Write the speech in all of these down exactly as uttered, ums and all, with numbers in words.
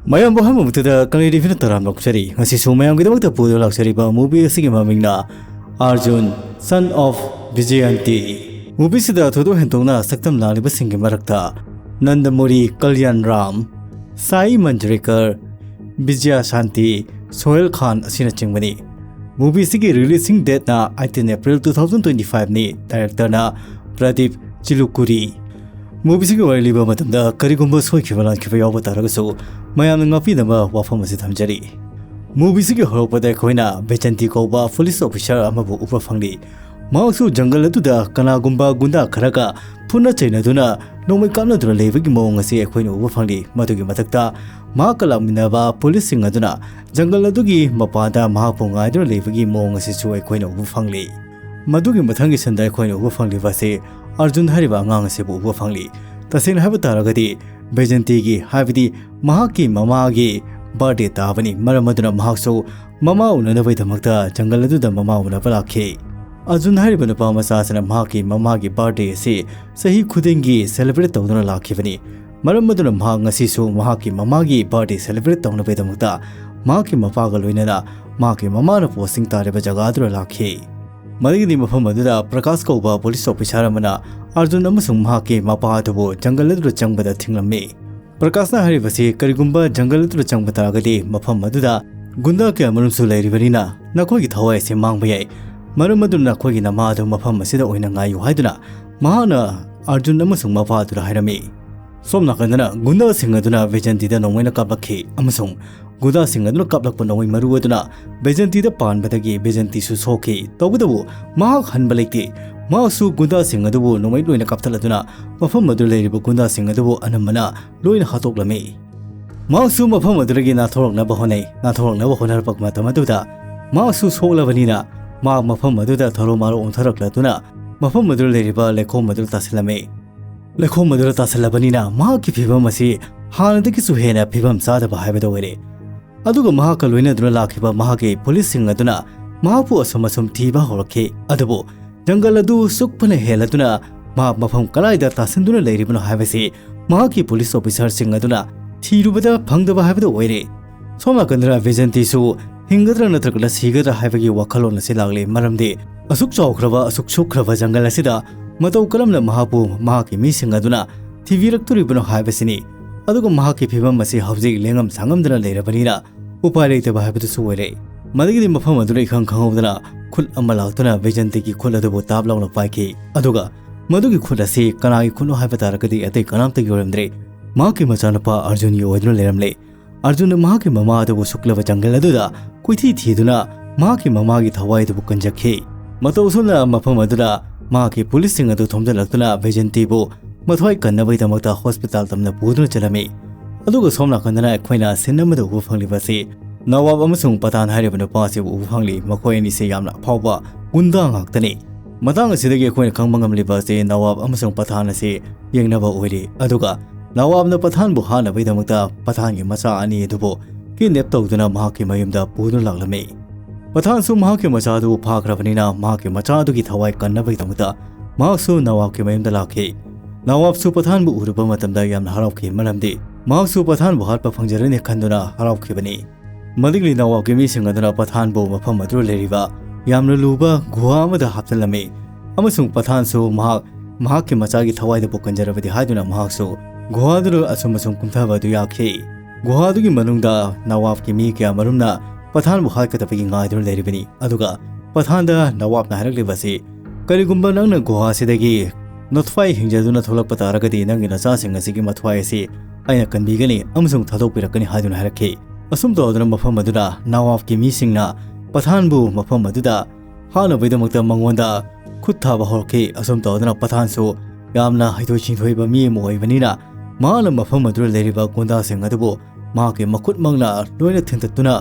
ꯃꯌꯥꯝꯕꯨ ꯑꯍꯥꯟꯕ ꯃꯛꯇꯗ ꯀꯪꯂꯩ ꯇꯤꯚꯤꯅ ꯇꯔꯥꯝꯅ ꯑꯣꯛꯆꯔꯤ꯫ ꯉꯁꯤꯁꯨ ꯃꯌꯥꯝꯒꯤꯗꯃꯛꯇ ꯄꯨꯗꯨꯅ ꯂꯥꯛꯆꯔꯤꯕ movie ꯑꯁꯤꯒꯤ ꯃꯃꯤꯡꯅ Arjun, Son of Vijayanti꯫ Movie ꯑꯁꯤꯗ ꯊꯣꯏꯗꯣꯛ ꯍꯦꯟꯗꯣꯛꯅ ꯁꯛꯇꯝ ꯂꯥꯡꯂꯤꯕꯁꯤꯡꯒꯤ ꯃꯔꯛꯇ ꯅꯟꯗꯃꯨꯔꯤ ꯀꯜꯌꯥꯟ ꯔꯥꯝ, ꯁꯥꯏ ꯃꯟꯖꯔꯦꯀꯔ, ꯕꯤꯖꯌ ꯁꯥꯟꯇꯤ, ꯁꯣꯍꯦꯜ ꯈꯥꯟ ꯑꯁꯤꯅꯆꯤꯡꯕꯅꯤ꯫ Movie ꯑꯁꯤꯒꯤ releasing dateꯅ eighteen April two thousand twenty fiveꯅꯤ꯫ Directorꯅ Pradeep ꯆꯤꯂꯨꯀꯨꯔꯤ꯫ Movie ꯑꯁꯤꯒꯤ ꯋꯥꯔꯤ ꯂꯤꯕ ꯃꯇꯝꯗ ꯀꯔꯤꯒꯨꯝꯕ ꯁꯣꯏꯈꯤꯕ ꯂꯥꯟꯈꯤꯕ ꯌꯥꯎꯕ ꯇꯥꯔꯒꯁꯨ ꯃꯌꯥꯝꯅ ꯉꯥꯛꯄꯤꯅꯕ ꯋꯥꯐꯝ ꯑꯁꯤ ꯊꯝꯖꯔꯤ꯫ Movie ꯑꯁꯤꯒꯤ ꯍꯧꯔꯛꯄꯗ ꯑꯩꯈꯣꯏꯅ ꯕꯦꯖꯟꯇꯤ ꯀꯧꯕ police officer ꯑꯃꯕꯨ ꯎꯕ ꯐꯪꯂꯤ꯫ ꯃꯍꯥꯛꯁꯨ ꯖꯪꯒꯜ ꯑꯗꯨꯗ ꯀꯅꯥꯒꯨꯝꯕ ꯒꯨꯟꯗꯥ ꯈꯔꯒ ꯐꯨꯅ ꯆꯩꯅꯗꯨꯅ ꯅꯣꯡꯃꯩ ꯀꯥꯞꯅꯗꯨꯅ ꯂꯩꯕꯒꯤ ꯃꯑꯣꯡ ꯑꯁꯤ ꯑꯩꯈꯣꯏꯅ ꯎꯕ ꯐꯪꯂꯤ꯫ ꯃꯗꯨꯒꯤ ꯃꯊꯛꯇ ꯃꯍꯥꯛꯀ ꯂꯥꯛꯃꯤꯟꯅꯕ policeꯁꯤꯡ ꯑꯗꯨꯅ ꯖꯪꯒꯜ ꯑꯗꯨꯒꯤ ꯃꯄꯥꯟꯗ ꯃꯍꯥꯛꯄꯨ ꯉꯥꯏꯗꯨꯅ ꯂꯩꯕꯒꯤ ꯃꯑꯣꯡ ꯑꯁꯤꯁꯨ ꯑꯩꯈꯣꯏꯅ ꯎꯕ ꯐꯪꯂꯤ꯫ ꯃꯗꯨꯒꯤ ꯃꯊꯪꯒꯤ ꯁꯟꯗ ꯑꯩꯈꯣꯏꯅ ꯎꯕ ꯐꯪꯂꯤꯕ ꯑꯁꯤ ꯑꯔꯖꯨꯟ ꯍꯥꯏꯔꯤꯕ ꯑꯉꯥꯡ ꯑꯁꯤꯕꯨ ꯎꯕ ꯐꯪꯂꯤ꯫ ꯇꯁꯦꯡꯅ ꯍꯥꯏꯕ ꯇꯥꯔꯒꯗꯤ ꯕꯦꯖꯟꯇꯤꯒꯤ, ꯍꯥꯏꯕꯗꯤ ꯃꯍꯥꯛꯀꯤ ꯃꯃꯥꯒꯤ birthday ꯇꯥꯕꯅꯤ꯫ ꯃꯔꯝ ꯑꯗꯨꯅ ꯃꯍꯥꯛꯁꯨ ꯃꯃꯥ ꯎꯅꯅꯕꯒꯤꯗꯃꯛꯇ ꯖꯪꯒꯜ ꯑꯗꯨꯗ ꯃꯃꯥ ꯎꯅꯕ ꯂꯥꯛꯈꯤ꯫ ꯑꯔꯖꯨꯟ ꯍꯥꯏꯔꯤꯕ ꯅꯨꯄꯥ ꯃꯆꯥ ꯑꯁꯤꯅ ꯃꯍꯥꯛꯀꯤ ꯃꯃꯥꯒꯤ birthday ꯑꯁꯤ ꯆꯍꯤ ꯈꯨꯗꯤꯡꯒꯤ celebrate ꯇꯧꯗꯨꯅ ꯂꯥꯛꯈꯤꯕꯅꯤ꯫ ꯃꯔꯝ ꯑꯗꯨꯅ ꯃꯍꯥꯛ ꯉꯁꯤꯁꯨ ꯃꯍꯥꯛꯀꯤ ꯃꯃꯥꯒꯤ birthday celebrate ꯇꯧꯅꯕꯒꯤꯗꯃꯛꯇ ꯃꯍꯥꯛꯀꯤ ꯃꯄꯥꯒ ꯂꯣꯏꯅꯅ ꯃꯍꯥꯛꯀꯤ ꯃꯃꯥꯅ posting ꯇꯥꯔꯤꯕ ꯖꯒꯥ ꯑꯗꯨꯗ ꯂꯥꯛꯈꯤ꯫ ꯃꯗꯨꯒꯤꯗꯤ ꯃꯐꯝ ꯑꯗꯨꯗ ꯄ꯭ꯔꯀꯥꯁ ꯀꯧꯕ police officer ꯑꯃꯅ ꯑꯔꯖꯨꯟ ꯑꯃꯁꯨꯡ ꯃꯍꯥꯛꯀꯤ ꯃꯄꯥ ꯑꯗꯨꯕꯨ ꯖꯪꯒꯜ ꯑꯗꯨꯗ ꯆꯪꯕꯗ ꯊꯤꯡꯂꯝꯃꯤ꯫ ꯄ꯭ꯔꯀꯥꯁꯅ ꯍꯥꯏꯔꯤꯕꯁꯤ ꯀꯔꯤꯒꯨꯝꯕ ꯖꯪꯒꯜ ꯑꯗꯨꯗ ꯆꯪꯕ ꯇꯥꯔꯒꯗꯤ ꯃꯐꯝ ꯑꯗꯨꯗ ꯒꯨꯟꯗꯥ ꯀꯌꯥꯃꯔꯨꯝꯁꯨ ꯂꯩꯔꯤꯕꯅꯤꯅ ꯅꯈꯣꯏꯒꯤ ꯊꯋꯥꯏ ꯑꯁꯤ ꯃꯥꯡꯕ ꯌꯥꯏ꯫ ꯃꯔꯝ ꯑꯗꯨꯅ ꯅꯈꯣꯏꯒꯤ ꯅꯃꯥ ꯑꯗꯨ ꯃꯐꯝ ꯑꯁꯤꯗ ꯑꯣꯏꯅ ꯉꯥꯏꯌꯨ ꯍꯥꯏꯗꯨꯅ ꯃꯍꯥꯛꯅ ꯑꯔꯖꯨꯟ ꯑꯃꯁꯨꯡ ꯃꯄꯥ ꯑꯗꯨꯗ ꯍꯥꯏꯔꯝꯃꯤ꯫ ꯁꯣꯝ ꯅꯥꯀꯟꯗꯅ ꯒꯨꯟꯗꯥꯁꯤꯡ ꯑꯗꯨꯅ ꯕꯦꯖꯟꯇꯤꯗ ꯅꯣꯡꯃꯩꯅ ꯀꯥꯞꯂꯛꯈꯤ ꯑꯃꯁꯨꯡ ꯒꯨꯟꯗꯥꯁꯤꯡ ꯑꯗꯨꯅ ꯀꯥꯞꯂꯛꯄ ꯅꯣꯡꯃꯩ ꯃꯔꯨ ꯑꯗꯨꯅ ꯕꯦꯖꯟꯇꯤꯗ ꯄꯥꯟꯕꯗꯒꯤ ꯕꯦꯖꯟꯇꯤꯁꯨ ꯁꯣꯛꯈꯤ꯫ ꯇꯧꯕꯇꯕꯨ ꯃꯍꯥꯛ ꯍꯟꯕ ꯂꯩꯇꯦ꯫ ꯃꯍꯥꯛꯁꯨ ꯒꯨꯟꯗꯥꯁꯤꯡ ꯑꯗꯨꯕꯨ ꯅꯣꯡꯃꯩ ꯂꯣꯏꯅ ꯀꯥꯞꯊꯠꯂꯗꯨꯅ ꯃꯐꯝ ꯑꯗꯨ ꯂꯩꯔꯤꯕ ꯒꯨꯟꯗꯥꯁꯤꯡ ꯑꯗꯨꯕꯨ ꯑꯅꯝꯕꯅ ꯂꯣꯏꯅ ꯍꯥꯠꯇꯣꯛꯂꯝꯃꯤ꯫ ꯃꯍꯥꯛꯁꯨ ꯃꯐꯝ ꯑꯗꯨꯗꯒꯤ ꯅꯥꯟꯊꯣꯔꯛꯅꯕ ꯍꯣꯠꯅꯩ꯫ ꯅꯥꯟꯊꯣꯔꯛꯅꯕ ꯍꯣꯠꯅꯔꯛꯄ ꯃꯇꯝ ꯑꯗꯨꯗ ꯃꯍꯥꯛꯁꯨ ꯁꯣꯛꯂꯕꯅꯤꯅ ꯃꯍꯥꯛ ꯃꯐꯝ ꯑꯗꯨꯗ ꯊꯔꯣ ꯃꯥꯔꯣ ꯑꯣꯟꯊꯔꯛꯂꯗꯨꯅ ꯃꯐꯝ ꯑꯗꯨꯗ ꯂꯩꯔꯤꯕ ꯂꯩꯈꯣꯝ ꯑꯗꯨꯗ ꯇꯥꯁꯤꯜꯂꯝꯃꯤ꯫ ꯂꯩꯈꯣꯝ ꯑꯗꯨꯗ ꯇꯥꯁꯤꯜꯂꯕꯅꯤꯅ ꯃꯍꯥꯛꯀꯤ ꯐꯤꯕꯝ ꯑꯁꯤ ꯍꯥꯟꯅꯗꯒꯤꯁꯨ ꯍꯦꯟꯅ ꯐꯤꯕꯝ ꯆꯥꯗꯕ ꯍꯥꯏꯕꯗꯨ ꯑꯣꯏꯔꯦ꯫ ꯑꯗꯨꯒ ꯃꯍꯥꯛꯀ ꯂꯣꯏꯅꯗꯨꯅ ꯂꯥꯛꯈꯤꯕ ꯃꯍꯥꯛꯀꯤ policeꯁꯤꯡ ꯑꯗꯨꯅ ꯃꯍꯥꯛꯄꯨ ꯑꯁꯨꯝ ꯑꯁꯨꯝ ꯊꯤꯕ ꯍꯧꯔꯛꯈꯤ꯫ ꯑꯗꯨꯕꯨ ꯖꯪꯒꯜ ꯑꯗꯨ ꯁꯨꯛ ꯐꯅ ꯍꯦꯜꯂꯗꯨꯅ ꯃꯍꯥꯛ ꯃꯐꯝ ꯀꯗꯥꯏꯗ ꯇꯥꯁꯤꯟꯗꯨꯅ ꯂꯩꯔꯤꯕꯅꯣ ꯍꯥꯏꯕꯁꯤ ꯃꯍꯥꯛꯀꯤ police officerꯁꯤꯡ ꯑꯗꯨꯅ ꯊꯤꯔꯨꯕꯗ ꯐꯪꯗꯕ ꯍꯥꯏꯕꯗꯨ ꯑꯣꯏꯔꯦ꯫ ꯁꯣꯝ ꯅꯥꯀꯟꯗꯅ ꯕꯤꯖꯟꯇꯤꯁꯨ ꯍꯤꯡꯒꯗ꯭ꯔꯥ ꯅꯠꯇ꯭ꯔꯒꯅ ꯁꯤꯒꯗ꯭ꯔꯥ ꯍꯥꯏꯕꯒꯤ ꯋꯥꯈꯜꯂꯣꯟ ꯑꯁꯤ ꯂꯥꯛꯂꯦ꯫ ꯃꯔꯝꯗꯤ ꯑꯁꯨꯛ ꯆꯥꯎꯈ꯭ꯔꯕ, ꯑꯁꯨꯛ ꯁꯨꯛꯈ꯭ꯔꯕ ꯖꯪꯒꯜ ꯑꯁꯤꯗ ꯃꯇꯧ ꯀꯔꯝꯅ ꯃꯍꯥꯛꯄꯨ ꯃꯍꯥꯛꯀꯤ ꯃꯤꯁꯤꯡ ꯑꯗꯨꯅ ꯊꯤꯕꯤꯔꯛꯇꯣꯔꯤꯕꯅꯣ ꯍꯥꯏꯕꯁꯤꯅꯤ꯫ ꯑꯗꯨꯒ ꯃꯍꯥꯛꯀꯤ ꯐꯤꯕꯝ ꯑꯁꯤ ꯍꯧꯖꯤꯛ ꯂꯦꯡꯉꯝ ꯁꯥꯉꯝꯗꯅ ꯂꯩꯔꯕꯅꯤꯅ ꯎꯄꯥꯏ ꯂꯩꯇꯕ ꯍꯥꯏꯕꯗꯨꯁꯨ ꯑꯣꯏꯔꯦ꯫ ꯃꯗꯨꯒꯤꯗꯤ ꯃꯐꯝ ꯑꯗꯨꯗ ꯏꯈꯪ ꯈꯪꯍꯧꯗꯅ ꯈꯨꯠ ꯑꯃ ꯂꯥꯛꯇꯨꯅ ꯕꯤꯖꯟꯇꯤꯒꯤ ꯈꯨꯠ ꯑꯗꯨꯕꯨ ꯇꯥꯞ ꯂꯥꯎꯅ ꯄꯥꯏꯈꯤ꯫ ꯑꯗꯨꯒ ꯃꯗꯨꯒꯤ ꯈꯨꯠ ꯑꯁꯤ ꯀꯅꯥꯒꯤ ꯈꯨꯠꯅꯣ ꯍꯥꯏꯕ ꯇꯥꯔꯒꯗꯤ ꯑꯇꯩ ꯀꯅꯥꯝꯇꯒꯤ ꯑꯣꯏꯔꯝꯗ꯭ꯔꯦ, ꯃꯍꯥꯛꯀꯤ ꯃꯆꯥꯅꯨꯄꯥ ꯑꯔꯖꯨꯟꯒꯤ ꯑꯣꯏꯗꯨꯅ ꯂꯩꯔꯝꯂꯦ꯫ ꯑꯔꯖꯨꯟꯅ ꯃꯍꯥꯛꯀꯤ ꯃꯃꯥ ꯑꯗꯨꯕꯨ ꯁꯨꯛꯂꯕ ꯖꯪꯒꯜ ꯑꯗꯨꯗ ꯀꯣꯏꯊꯤ ꯊꯤꯗꯨꯅ ꯃꯍꯥꯛꯀꯤ ꯃꯃꯥꯒꯤ ꯊꯋꯥꯏ ꯑꯗꯨꯕꯨ ꯀꯟꯖꯈꯤ꯫ ꯃꯇꯧ ꯑꯁꯨꯝꯅ ꯃꯐꯝ ꯑꯗꯨꯗ ꯃꯍꯥꯛꯀꯤ ꯄꯨꯂꯤꯁꯁꯤꯡ ꯑꯗꯨ ꯊꯣꯝꯖꯤꯜꯂꯛꯇꯨꯅ ꯕꯤꯖꯟꯇꯤꯕꯨ ꯃꯊ꯭ꯋꯥꯏ ꯀꯟꯅꯕꯒꯤꯗꯃꯛꯇ ꯍꯣꯁꯄꯤꯇꯥꯜ ꯇꯝꯅ ꯄꯨꯗꯨꯅ ꯆꯠꯂꯝꯃꯤ꯫ ꯑꯗꯨꯒ ꯁꯣꯝ ꯅꯥꯀꯟꯗꯅ ꯑꯩꯈꯣꯏꯅ ꯁꯤꯟ ꯑꯃꯗ ꯎꯕ ꯐꯪꯂꯤꯕ ꯑꯁꯤ ꯅꯋꯥꯕ ꯑꯃꯁꯨꯡ ꯄꯊꯥꯟ ꯍꯥꯏꯔꯤꯕ ꯅꯨꯄꯥ ꯑꯁꯤꯕꯨ ꯎꯕ ꯐꯪꯂꯤ꯫ ꯃꯈꯣꯏ ꯑꯅꯤꯁꯤ ꯌꯥꯝꯅ ꯑꯐꯥꯎꯕ ꯒꯨꯟꯗꯥ ꯉꯥꯛꯇꯅꯤ꯫ ꯃꯇꯥꯡ ꯑꯁꯤꯗꯒꯤ ꯑꯩꯈꯣꯏꯅ ꯈꯪꯕ ꯉꯝꯂꯤꯕ ꯑꯁꯤ ꯅꯋꯥꯕ ꯑꯃꯁꯨꯡ ꯄꯊꯥꯟ ꯑꯁꯤ ꯌꯦꯡꯅꯕ ꯑꯣꯏꯔꯤ꯫ ꯑꯗꯨꯒ ꯅꯋꯥꯕꯅ ꯄꯊꯥꯟꯕꯨ ꯍꯥꯠꯅꯕꯒꯤꯗꯃꯛꯇ ꯄꯊꯥꯟꯒꯤ ꯃꯆꯥ ꯑꯅꯤ ꯑꯗꯨꯕꯨ ꯀꯤꯗꯅꯦꯞ ꯇꯧꯗꯨꯅ ꯃꯍꯥꯛꯀꯤ ꯃꯌꯨꯝꯗ ꯄꯨꯗꯨꯅ ꯂꯥꯛꯂꯝꯃꯤ꯫ ꯄꯊꯥꯟꯁꯨ ꯃꯍꯥꯛꯀꯤ ꯃꯆꯥ ꯑꯗꯨꯕꯨ ꯐꯥꯈ꯭ꯔꯕꯅꯤꯅ ꯃꯍꯥꯛꯀꯤ ꯃꯆꯥ ꯑꯗꯨꯒꯤ ꯊꯋꯥꯏ ꯀꯟꯅꯕꯒꯤꯗꯃꯛꯇ ꯃꯍꯥꯛꯁꯨ ꯅꯋꯥꯕꯀꯤ ꯃꯌꯨꯝꯗ ꯂꯥꯛꯈꯤ꯫ ꯅꯋꯥꯕꯁꯨ ꯄꯊꯥꯟꯕꯨ ꯎꯔꯨꯕ ꯃꯇꯝꯗ ꯌꯥꯝꯅ ꯍꯔꯥꯎꯈꯤ, ꯃꯔꯝꯗꯤ ꯃꯍꯥꯛꯁꯨ ꯄꯊꯥꯟꯕꯨ ꯍꯥꯠꯄ ꯐꯪꯖꯔꯅꯤ ꯈꯟꯗꯨꯅ ꯍꯔꯥꯎꯈꯤꯕꯅꯤ꯫ ꯃꯗꯨꯒꯤ ꯅꯋꯥꯕꯀꯤ ꯃꯤꯁꯤꯡ ꯑꯗꯨꯅ ꯄꯊꯥꯟꯕꯨ ꯃꯐꯝ ꯑꯗꯨꯗ ꯂꯩꯔꯤꯕ ꯌꯥꯝꯅ ꯂꯨꯕ ꯒꯨꯍꯥ ꯑꯃꯗ ꯍꯥꯞꯆꯤꯜꯂꯝꯃꯤ, ꯑꯃꯁꯨꯡ ꯄꯊꯥꯟꯁꯨ ꯃꯍꯥꯛ ꯃꯍꯥꯛꯀꯤ ꯃꯆꯥꯒꯤ ꯊꯋꯥꯏꯗꯕꯨ ꯀꯟꯖꯔꯕꯗꯤ ꯍꯥꯏꯗꯨꯅ ꯃꯍꯥꯛꯁꯨ ꯒꯨꯍꯥꯗꯨꯗ ꯑꯁꯨꯝ ꯑꯁꯨꯝ ꯀꯨꯝꯊꯕ ꯑꯗꯨ ꯌꯥꯈꯤ꯫ ꯒꯨꯍꯥꯗꯨꯒꯤ ꯃꯅꯨꯡꯗ ꯅꯋꯥꯕꯀꯤ ꯃꯤ ꯀꯌꯥ ꯃꯔꯨꯝꯅ ꯄꯊꯥꯟꯕꯨ ꯍꯥꯠꯀꯗꯕꯒꯤ ꯉꯥꯏꯗꯨꯅ ꯂꯩꯔꯤꯕꯅꯤ꯫ ꯑꯗꯨꯒ ꯄꯊꯥꯟꯗ ꯅꯋꯥꯕꯅ ꯍꯥꯏꯔꯛꯂꯤꯕ ꯑꯁꯤ, "ꯀꯔꯤꯒꯨꯝꯕ ꯅꯪꯅ ꯒꯨꯍꯥ ꯑꯁꯤꯗꯒꯤ ꯅꯊ꯭ꯋꯥꯏ ꯍꯤꯡꯖꯗꯨꯅ ꯊꯣꯛꯂꯛꯄ ꯇꯥꯔꯒꯗꯤ ꯅꯪꯒꯤ ꯅꯆꯥꯁꯤꯡ ꯑꯁꯤꯒꯤ ꯃꯊ꯭ꯋꯥꯏ ꯑꯁꯤ ꯑꯩꯅ ꯀꯟꯕꯤꯒꯅꯤ ꯑꯃꯁꯨꯡ ꯊꯥꯗꯣꯛꯄꯤꯔꯛꯀꯅꯤ" ꯍꯥꯏꯗꯨꯅ ꯍꯥꯏꯔꯛꯈꯤ꯫ ꯑꯁꯨꯝ ꯇꯧꯗꯨꯅ ꯃꯐꯝ ꯑꯗꯨꯗ ꯅꯋꯥꯕꯀꯤ ꯃꯤꯁꯤꯡꯅ ꯄꯊꯥꯟꯕꯨ ꯃꯐꯝ ꯑꯗꯨꯗ ꯍꯥꯠꯅꯕꯒꯤꯗꯃꯛꯇ ꯃꯉꯣꯟꯗ ꯈꯨꯠ ꯊꯥꯕ ꯍꯧꯔꯛꯈꯤ꯫ ꯑꯁꯨꯝ ꯇꯧꯗꯨꯅ ꯄꯊꯥꯟꯁꯨ ꯌꯥꯝꯅ ꯍꯩꯊꯣꯏ ꯁꯤꯡꯊꯣꯏꯕ ꯃꯤ ꯑꯃ ꯑꯣꯏꯕꯅꯤꯅ ꯃꯍꯥꯛꯅ ꯃꯐꯝ ꯑꯗꯨꯗ ꯂꯩꯔꯤꯕ ꯒꯨꯟꯗꯥꯁꯤꯡ ꯑꯗꯨꯕꯨ ꯃꯍꯥꯛꯀꯤ ꯃꯈꯨꯠꯃꯛꯅ ꯂꯣꯏꯅ ꯊꯤꯟꯇꯠꯇꯨꯅ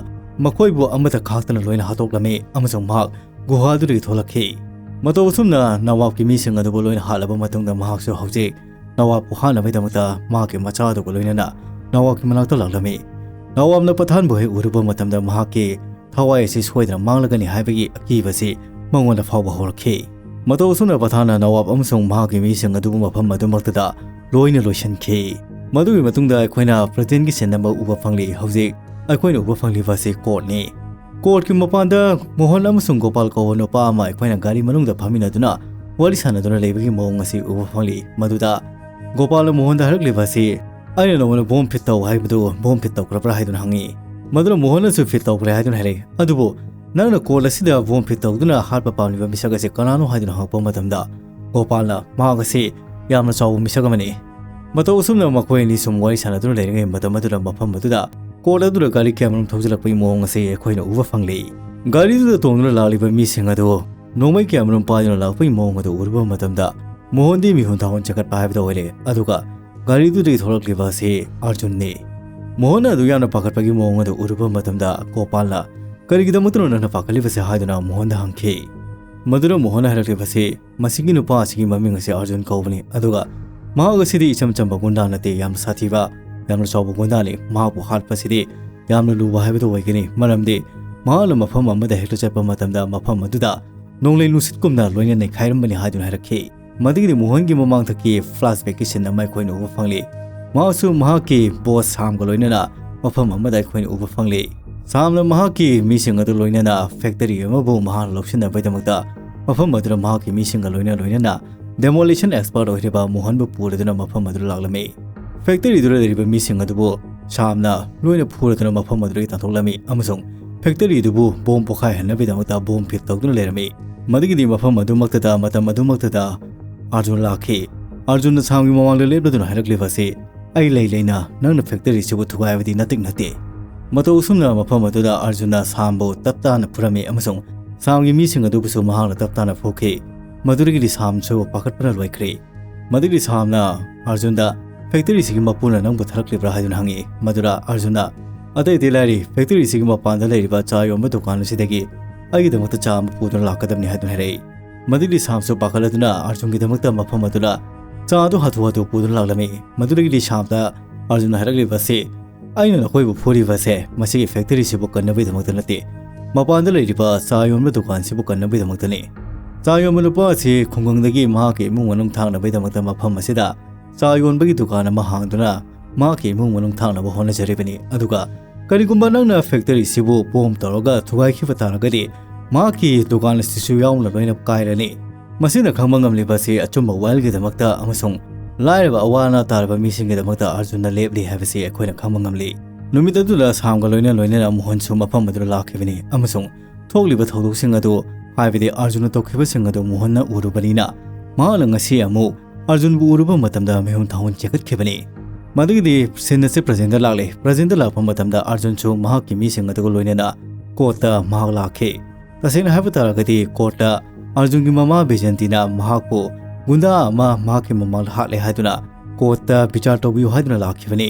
ꯃꯈꯣꯏꯕꯨ ꯑꯃꯠꯇ ꯈꯥꯛꯇꯅ ꯂꯣꯏꯅ ꯍꯥꯠꯇꯣꯛꯂꯝꯃꯤ ꯑꯃꯁꯨꯡ ꯃꯍꯥꯛ ꯒꯨꯍꯥꯗꯨꯗꯒꯤ ꯊꯣꯛꯂꯛꯈꯤ꯫ ꯃꯇꯧ ꯑꯁꯨꯝꯅ ꯅꯋꯥꯕꯀꯤ ꯃꯤꯁꯤꯡ ꯑꯗꯨꯕꯨ ꯂꯣꯏꯅ ꯍꯥꯠꯂꯕ ꯃꯇꯨꯡꯗ ꯃꯍꯥꯛꯁꯨ ꯍꯧꯖꯤꯛ ꯅꯋꯥꯕꯄꯨ ꯍꯥꯠꯅꯕꯒꯤꯗꯃꯛꯇ ꯃꯍꯥꯛꯀꯤ ꯃꯆꯥ ꯑꯗꯨꯒ ꯂꯣꯏꯅꯅ ꯅꯋꯥꯕꯀꯤ ꯃꯅꯥꯛꯇ ꯂꯥꯛꯂꯝꯃꯤ꯫ ꯅꯋꯥꯕꯅ ꯄꯊꯥꯟꯕꯨ ꯍꯦꯛ ꯎꯔꯨꯕ ꯃꯇꯝꯗ ꯃꯍꯥꯛꯀꯤ ꯊꯋꯥꯏ ꯑꯁꯤ ꯁꯣꯏꯗꯅ ꯃꯥꯡꯂꯒꯅꯤ ꯍꯥꯏꯕꯒꯤ ꯑꯀꯤꯕꯁꯤ ꯃꯉꯣꯟꯗ ꯐꯥꯎꯕ ꯍꯧꯔꯛꯈꯤ꯫ ꯃꯇꯧ ꯑꯁꯨꯝꯅ ꯄꯊꯥꯟꯅ ꯅꯋꯥꯕ ꯑꯃꯁꯨꯡ ꯃꯍꯥꯛꯀꯤ ꯃꯤꯁꯤꯡ ꯑꯗꯨꯕꯨ ꯃꯐꯝ ꯑꯗꯨꯃꯛꯇꯗ ꯂꯣꯏꯅ ꯂꯣꯏꯁꯤꯟꯈꯤ꯫ ꯃꯗꯨꯒꯤ ꯃꯇꯨꯡꯗ ꯑꯩꯈꯣꯏꯅ ꯄ꯭ꯔꯖꯦꯟꯒꯤ ꯁꯤꯟ ꯑꯃ ꯎꯕ ꯐꯪꯂꯤ꯫ ꯍꯧꯖꯤꯛ ꯑꯩꯈꯣꯏꯅ ꯎꯕ ꯐꯪꯂꯤꯕ ꯑꯁꯤ ꯀꯣꯔꯠꯅꯤ꯫ ꯀꯣꯔꯠꯀꯤ ꯃꯄꯥꯟꯗ ꯃꯣꯍꯟ ꯑꯃꯁꯨꯡ ꯒꯣꯄꯥꯜ ꯀꯧꯕ ꯅꯨꯄꯥ ꯑꯃ ꯑꯩꯈꯣꯏꯅ ꯒꯥꯔꯤ ꯃꯅꯨꯡꯗ ꯐꯝꯃꯤꯟꯅꯗꯨꯅ ꯋꯥꯔꯤ ꯁꯥꯟꯅꯗꯨꯅ ꯂꯩꯕꯒꯤ ꯃꯑꯣꯡ ꯑꯁꯤ ꯎꯕ ꯐꯪꯂꯤ꯫ ꯃꯗꯨꯗ ꯒꯣꯄꯥꯜꯅ ꯃꯣꯍꯟꯗ ꯍꯥꯏꯔꯛꯂꯤꯕ ꯑꯁꯤ, "ꯑꯩꯅ ꯅꯉꯣꯟꯗ ꯕꯣꯝ ꯐꯤꯠ ꯇꯧ ꯍꯥꯏꯕꯗꯨ ꯕꯣꯝ ꯐꯤꯠ ꯇꯧꯈ꯭ꯔꯕ꯭ꯔꯥ?" ꯍꯥꯏꯗꯨꯅ ꯍꯪꯉꯤ꯫ ꯃꯗꯨꯅ ꯃꯣꯍꯟꯅꯁꯨ ꯐꯤꯠ ꯇꯧꯈ꯭ꯔꯦ ꯍꯥꯏꯗꯨꯅ ꯍꯥꯏꯔꯛꯏ꯫ ꯑꯗꯨꯕꯨ ꯅꯪꯅ ꯀꯣꯔꯠ ꯑꯁꯤꯗ ꯕꯣꯝ ꯐꯤꯠ ꯇꯧꯗꯨꯅ ꯍꯥꯠꯄ ꯄꯥꯝꯂꯤꯕ ꯃꯤꯁꯛ ꯑꯁꯤ ꯀꯅꯥꯅꯣ ꯍꯥꯏꯗꯨꯅ ꯍꯪꯉꯛꯄ ꯃꯇꯝꯗ, ꯒꯣꯄꯥꯜꯅ ꯃꯍꯥꯛ ꯑꯁꯤ ꯌꯥꯝꯅ ꯆꯥꯎꯕ ꯃꯤꯁꯛ ꯑꯃꯅꯤ꯫ ꯃꯇꯧ ꯑꯁꯨꯝꯅ ꯃꯈꯣꯏ ꯑꯅꯤ ꯁꯨꯝ ꯋꯥꯔꯤ ꯁꯥꯟꯅꯗꯨꯅ ꯂꯩꯔꯤꯉꯩ ꯃꯇꯝ ꯑꯗꯨꯗ ꯃꯐꯝ ꯑꯗꯨꯗ ꯀꯣꯔꯠ ꯑꯗꯨꯗ ꯒꯥꯔꯤ ꯀꯌꯥꯃꯔꯨꯝ ꯊꯧꯖꯤꯜꯂꯛꯄꯒꯤ ꯃꯑꯣꯡ ꯑꯁꯤ ꯑꯩꯈꯣꯏꯅ ꯎꯕ ꯐꯪꯂꯤ꯫ ꯒꯥꯔꯤꯗꯨꯗ ꯇꯣꯡꯗꯨꯅ ꯂꯥꯛꯂꯤꯕ ꯃꯤꯁꯤꯡ ꯑꯗꯨ ꯅꯣꯡꯃꯩ ꯀꯌꯥꯃꯔꯨꯝ ꯄꯥꯏꯗꯨꯅ ꯂꯥꯛꯄꯒꯤ ꯃꯑꯣꯡ ꯑꯗꯨ ꯎꯔꯨꯕ ꯃꯇꯝꯗ ꯃꯣꯍꯟꯗꯤ ꯃꯤꯍꯨꯟ ꯊꯥꯍꯨꯟ ꯆꯦꯟꯈꯠꯄ ꯍꯥꯏꯕꯗꯨ ꯑꯣꯏꯔꯦ꯫ ꯑꯗꯨꯒ ꯒꯥꯔꯤꯗꯨꯗꯒꯤ ꯊꯣꯛꯂꯛꯂꯤꯕ ꯑꯁꯤ ꯑꯔꯖꯨꯟꯅꯤ꯫ ꯃꯣꯍꯟꯅ ꯑꯗꯨ ꯌꯥꯝꯅ ꯄꯥꯈꯠꯄꯒꯤ ꯃꯑꯣꯡ ꯑꯗꯨ ꯎꯔꯨꯕ ꯃꯇꯝꯗ ꯒꯣꯄꯥꯜꯅ, "ꯀꯔꯤꯒꯤꯗꯃꯛꯇꯅꯣ ꯅꯪꯅ ꯄꯥꯈꯠꯂꯤꯕꯁꯦ?" ꯍꯥꯏꯗꯨꯅ ꯃꯣꯍꯟꯗ ꯍꯪꯈꯤ꯫ ꯃꯗꯨꯗ ꯃꯣꯍꯟꯅ ꯍꯥꯏꯔꯛꯂꯤꯕꯁꯤ, "ꯃꯁꯤꯒꯤ ꯅꯨꯄꯥ ꯑꯁꯤꯒꯤ ꯃꯃꯤꯡ ꯑꯁꯤ ꯑꯔꯖꯨꯟ ꯀꯧꯕꯅꯤ, ꯑꯗꯨꯒ ꯃꯍꯥꯛ ꯑꯁꯤꯗꯤ ꯏꯆꯝ ꯆꯝꯕ ꯒꯨꯟꯗꯥ ꯅꯠꯇꯦ, ꯌꯥꯝꯅ ꯁꯥꯊꯤꯕ, ꯌꯥꯝꯅ ꯆꯥꯎꯕ ꯒꯨꯟꯗꯥꯅꯤ꯫ ꯃꯍꯥꯛꯄꯨ ꯍꯥꯠꯄꯁꯤꯗꯤ ꯌꯥꯝꯅ ꯂꯨꯕ ꯍꯥꯏꯕꯗꯨ ꯑꯣꯏꯒꯅꯤ, ꯃꯔꯝꯗꯤ ꯃꯍꯥꯛꯅ ꯃꯐꯝ ꯑꯃꯗ ꯍꯦꯛꯇ ꯆꯠꯄ ꯃꯇꯝꯗ ꯃꯐꯝ ꯑꯗꯨꯗ ꯅꯣꯡꯂꯩ ꯅꯨꯡꯁꯤꯠꯀꯨꯝꯅ ꯂꯣꯏꯅ ꯅꯩꯈꯥꯏꯔꯝꯕꯅꯤ" ꯍꯥꯏꯗꯨꯅ ꯍꯥꯏꯔꯛꯈꯤ꯫ ꯃꯗꯨꯒꯤꯗꯤ ꯃꯣꯍꯟꯒꯤ ꯃꯃꯥꯡꯊꯛꯀꯤ flashbackꯀꯤ scene ꯑꯃ ꯑꯩꯈꯣꯏꯅ ꯎꯕ ꯐꯪꯂꯤ꯫ ꯃꯍꯥꯛꯁꯨ ꯃꯍꯥꯛꯀꯤ boss ꯁꯥꯝꯒ ꯂꯣꯏꯅꯅ ꯃꯐꯝ ꯑꯃꯗ ꯑꯩꯈꯣꯏꯅ ꯎꯕ ꯐꯪꯂꯤ꯫ ꯁꯥꯝꯅ ꯃꯍꯥꯛꯀꯤ ꯃꯤꯁꯤꯡ ꯑꯗꯨ ꯂꯣꯏꯅꯅ factory ꯑꯃꯕꯨ ꯃꯍꯥꯛꯅ ꯂꯧꯁꯤꯟꯅꯕꯒꯤꯗꯃꯛꯇ ꯃꯐꯝ ꯑꯗꯨꯗ ꯃꯍꯥꯛꯀꯤ ꯃꯤꯁꯤꯡꯒ ꯂꯣꯏꯅ ꯂꯣꯏꯅꯅ demolition expert ꯑꯣꯏꯔꯤꯕ ꯃꯣꯍꯟꯕꯨ ꯄꯨꯔꯗꯨꯅ ꯃꯐꯝ ꯑꯗꯨꯗ ꯂꯥꯛꯂꯝꯃꯤ꯫ Factoryꯗꯨꯗ ꯂꯩꯔꯤꯕ ꯃꯤꯁꯤꯡ ꯑꯗꯨꯕꯨ ꯁꯥꯝꯅ ꯂꯣꯏꯅ ꯐꯨꯔꯗꯨꯅ ꯃꯐꯝ ꯑꯗꯨꯗꯒꯤ ꯇꯥꯟꯊꯣꯛꯂꯝꯃꯤ ꯑꯃꯁꯨꯡ factoryꯗꯨꯕꯨ ꯕꯣꯝ ꯄꯣꯈꯥꯏꯍꯟꯅꯕꯒꯤꯗꯃꯛꯇ ꯕꯣꯝ ꯐꯤꯠ ꯇꯧꯗꯨꯅ ꯂꯩꯔꯝꯃꯤ꯫ ꯃꯗꯨꯒꯤꯗꯤ ꯃꯐꯝ ꯑꯗꯨꯃꯛꯇꯗ, ꯃꯇꯝ ꯑꯗꯨꯃꯛꯇꯗ ꯑꯔꯖꯨꯟ ꯂꯥꯛꯈꯤ꯫ ꯑꯔꯖꯨꯟꯅ ꯁꯥꯝꯒꯤ ꯃꯃꯥꯡꯗ ꯂꯦꯞꯂꯗꯨꯅ ꯍꯥꯏꯔꯛꯂꯤꯕ ꯑꯁꯤ, "ꯑꯩ ꯂꯩ ꯂꯩꯅ ꯅꯪꯅ factoryꯁꯤꯕꯨ ꯊꯨꯒꯥꯏꯕꯗꯤ ꯅꯇꯤꯛ ꯅꯠꯇꯦ"꯫ ꯃꯇꯧ ꯑꯁꯨꯝꯅ ꯃꯐꯝ ꯑꯗꯨꯗ ꯑꯔꯖꯨꯟꯅ ꯁꯥꯝꯕꯨ ꯇꯞ ꯇꯥꯅ ꯐꯨꯔꯝꯃꯤ ꯑꯃꯁꯨꯡ ꯁꯥꯝꯒꯤ ꯃꯤꯁꯤꯡ ꯑꯗꯨꯕꯨꯁꯨ ꯃꯍꯥꯛꯅ ꯇꯞ ꯇꯥꯅ ꯐꯨꯈꯤ꯫ ꯃꯗꯨꯗꯒꯤꯗꯤ ꯁꯥꯝꯁꯨ ꯄꯥꯈꯠꯄꯅ ꯂꯣꯏꯈ꯭ꯔꯦ꯫ ꯃꯗꯨꯗꯒꯤ ꯁꯥꯝꯅ ꯑꯔꯖꯨꯟꯗ, "factoryꯁꯤꯒꯤ ꯃꯄꯨꯅ ꯅꯪꯕꯨ ꯊꯥꯔꯛꯂꯤꯕ꯭ꯔꯥ?" ꯍꯥꯏꯗꯨꯅ ꯍꯪꯉꯤ꯫ ꯃꯗꯨꯗ ꯑꯔꯖꯨꯟꯅ, "ꯑꯇꯩ ꯑꯇꯩ ꯂꯥꯏꯔꯤ, factoryꯁꯤꯒꯤ ꯃꯄꯥꯟꯗ ꯂꯩꯔꯤꯕ ꯆꯥ ꯌꯣꯟꯕ ꯗꯨꯀꯥꯟ ꯑꯁꯤꯗꯒꯤ ꯑꯩꯒꯤꯗꯃꯛꯇ ꯆꯥ ꯑꯃ ꯄꯨꯗꯨꯅ ꯂꯥꯛꯀꯗꯕꯅꯤ" ꯍꯥꯏꯗꯨꯅ ꯍꯥꯏꯔꯛꯏ꯫ ꯃꯗꯨꯗꯒꯤ ꯁꯥꯝꯁꯨ ꯄꯥꯈꯠꯂꯗꯨꯅ ꯑꯔꯖꯨꯟꯒꯤꯗꯃꯛꯇ ꯃꯐꯝ ꯑꯗꯨꯗ ꯆꯥ ꯑꯗꯨ ꯍꯥꯊꯨ ꯍꯥꯊꯨ ꯄꯨꯗꯨꯅ ꯂꯥꯛꯂꯝꯃꯤ꯫ ꯃꯗꯨꯗꯒꯤꯗꯤ ꯁꯥꯝꯗ ꯑꯔꯖꯨꯟꯅ ꯍꯥꯏꯔꯛꯂꯤꯕ ꯑꯁꯤ, "ꯑꯩꯅ ꯅꯈꯣꯏꯕꯨ ꯐꯨꯔꯤꯕꯁꯦ ꯃꯁꯤꯒꯤ factoryꯁꯤꯕꯨ ꯀꯟꯅꯕꯒꯤꯗꯃꯛꯇ ꯅꯠꯇꯦ, ꯃꯄꯥꯟꯗ ꯂꯩꯔꯤꯕ ꯆꯥ ꯌꯣꯟꯕ ꯗꯨꯀꯥꯟꯁꯤꯕꯨ ꯀꯟꯅꯕꯒꯤꯗꯃꯛꯇꯅꯤ"꯫ ꯆꯥ ꯌꯣꯟꯕ ꯅꯨꯄꯥ ꯑꯁꯤ ꯈꯨꯡꯒꯪꯗꯒꯤ ꯃꯍꯥꯛꯀꯤ ꯏꯃꯨꯡ ꯃꯅꯨꯡ ꯊꯥꯛꯅꯕꯒꯤꯗꯃꯛꯇ ꯃꯐꯝ ꯑꯁꯤꯗ ꯆꯥ ꯌꯣꯟꯕꯒꯤ ꯗꯨꯀꯥꯟ ꯑꯃ ꯍꯥꯡꯗꯨꯅ ꯃꯍꯥꯛꯀꯤ ꯏꯃꯨꯡ ꯃꯅꯨꯡ ꯊꯥꯛꯅꯕ ꯍꯣꯠꯅꯖꯔꯤꯕꯅꯤ꯫ ꯑꯗꯨꯒ ꯀꯔꯤꯒꯨꯝꯕ ꯅꯪꯅ factory ꯁꯤꯕꯨ bomb ꯇꯧꯔꯒ ꯊꯨꯒꯥꯏꯈꯤꯕ ꯇꯥꯔꯒꯗꯤ ꯃꯍꯥꯛꯀꯤ ꯗꯨꯀꯥꯟ ꯑꯁꯤꯁꯨ ꯌꯥꯎꯅ ꯂꯣꯏꯅ ꯀꯥꯏꯔꯅꯤ꯫ ꯃꯁꯤꯅ ꯈꯪꯕ ꯉꯝꯂꯤꯕ ꯑꯁꯤ ꯑꯆꯨꯝꯕ ꯋꯥꯌꯦꯜꯒꯤꯗꯃꯛꯇ ꯑꯃꯁꯨꯡ ꯂꯥꯏꯔꯕ ꯑꯋꯥ ꯑꯅꯥ ꯇꯥꯔꯕ ꯃꯤꯁꯤꯡꯒꯤꯗꯃꯛꯇ ꯑꯔꯖꯨꯟꯅ ꯂꯦꯞꯂꯤ ꯍꯥꯏꯕꯁꯤ ꯑꯩꯈꯣꯏꯅ ꯈꯪꯕ ꯉꯝꯂꯤ꯫ ꯅꯨꯃꯤꯠ ꯑꯗꯨꯗ ꯁꯥꯝꯒ ꯂꯣꯏꯅ ꯂꯣꯏꯅꯅ ꯃꯣꯍꯟꯁꯨ ꯃꯐꯝ ꯑꯗꯨꯗ ꯂꯥꯛꯈꯤꯕꯅꯤ ꯑꯃꯁꯨꯡ ꯊꯣꯛꯂꯤꯕ ꯊꯧꯗꯣꯛꯁꯤꯡ ꯑꯗꯨ, ꯍꯥꯏꯕꯗꯤ ꯑꯔꯖꯨꯟꯅ ꯇꯧꯈꯤꯕꯁꯤꯡ ꯑꯗꯨ ꯃꯣꯍꯟꯅ ꯎꯔꯨꯕꯅꯤꯅ, ꯃꯍꯥꯛꯅ ꯉꯁꯤ ꯑꯃꯨꯛ ꯑꯔꯖꯨꯟꯕꯨ ꯎꯔꯨꯕ ꯃꯇꯝꯗ ꯃꯤꯍꯨꯟ ꯊꯥꯍꯨꯟ ꯆꯦꯟꯈꯠꯈꯤꯕꯅꯤ꯫ ꯃꯗꯨꯒꯤꯗꯤ scene ꯑꯁꯤ present ꯂꯥꯛꯂꯦ꯫ Present ꯂꯥꯛꯄ ꯃꯇꯝꯗ ꯑꯔꯖꯨꯟꯁꯨ ꯃꯍꯥꯛꯀꯤ ꯃꯤꯁꯤꯡ ꯑꯗꯨꯒ ꯂꯣꯏꯅꯅ court ꯇ ꯃꯍꯥꯛ ꯂꯥꯛꯈꯤ꯫ ꯇꯁꯦꯡꯅ ꯍꯥꯏꯕ ꯇꯥꯔꯒꯗꯤ, court ꯇ ꯑꯔꯖꯨꯟꯒꯤ ꯃꯃꯥ ꯕꯤꯖꯦꯟꯇꯤꯅ ꯃꯍꯥꯛꯄꯨ ꯒꯨꯟꯗꯥ ꯑꯃ ꯃꯍꯥꯛꯀꯤ ꯃꯃꯥꯡꯗ ꯍꯥꯠꯂꯦ ꯍꯥꯏꯗꯨꯅ court ꯇ ꯕꯤꯆꯥꯔ ꯇꯧꯕꯤꯌꯨ ꯍꯥꯏꯗꯨꯅ ꯂꯥꯛꯈꯤꯕꯅꯤ꯫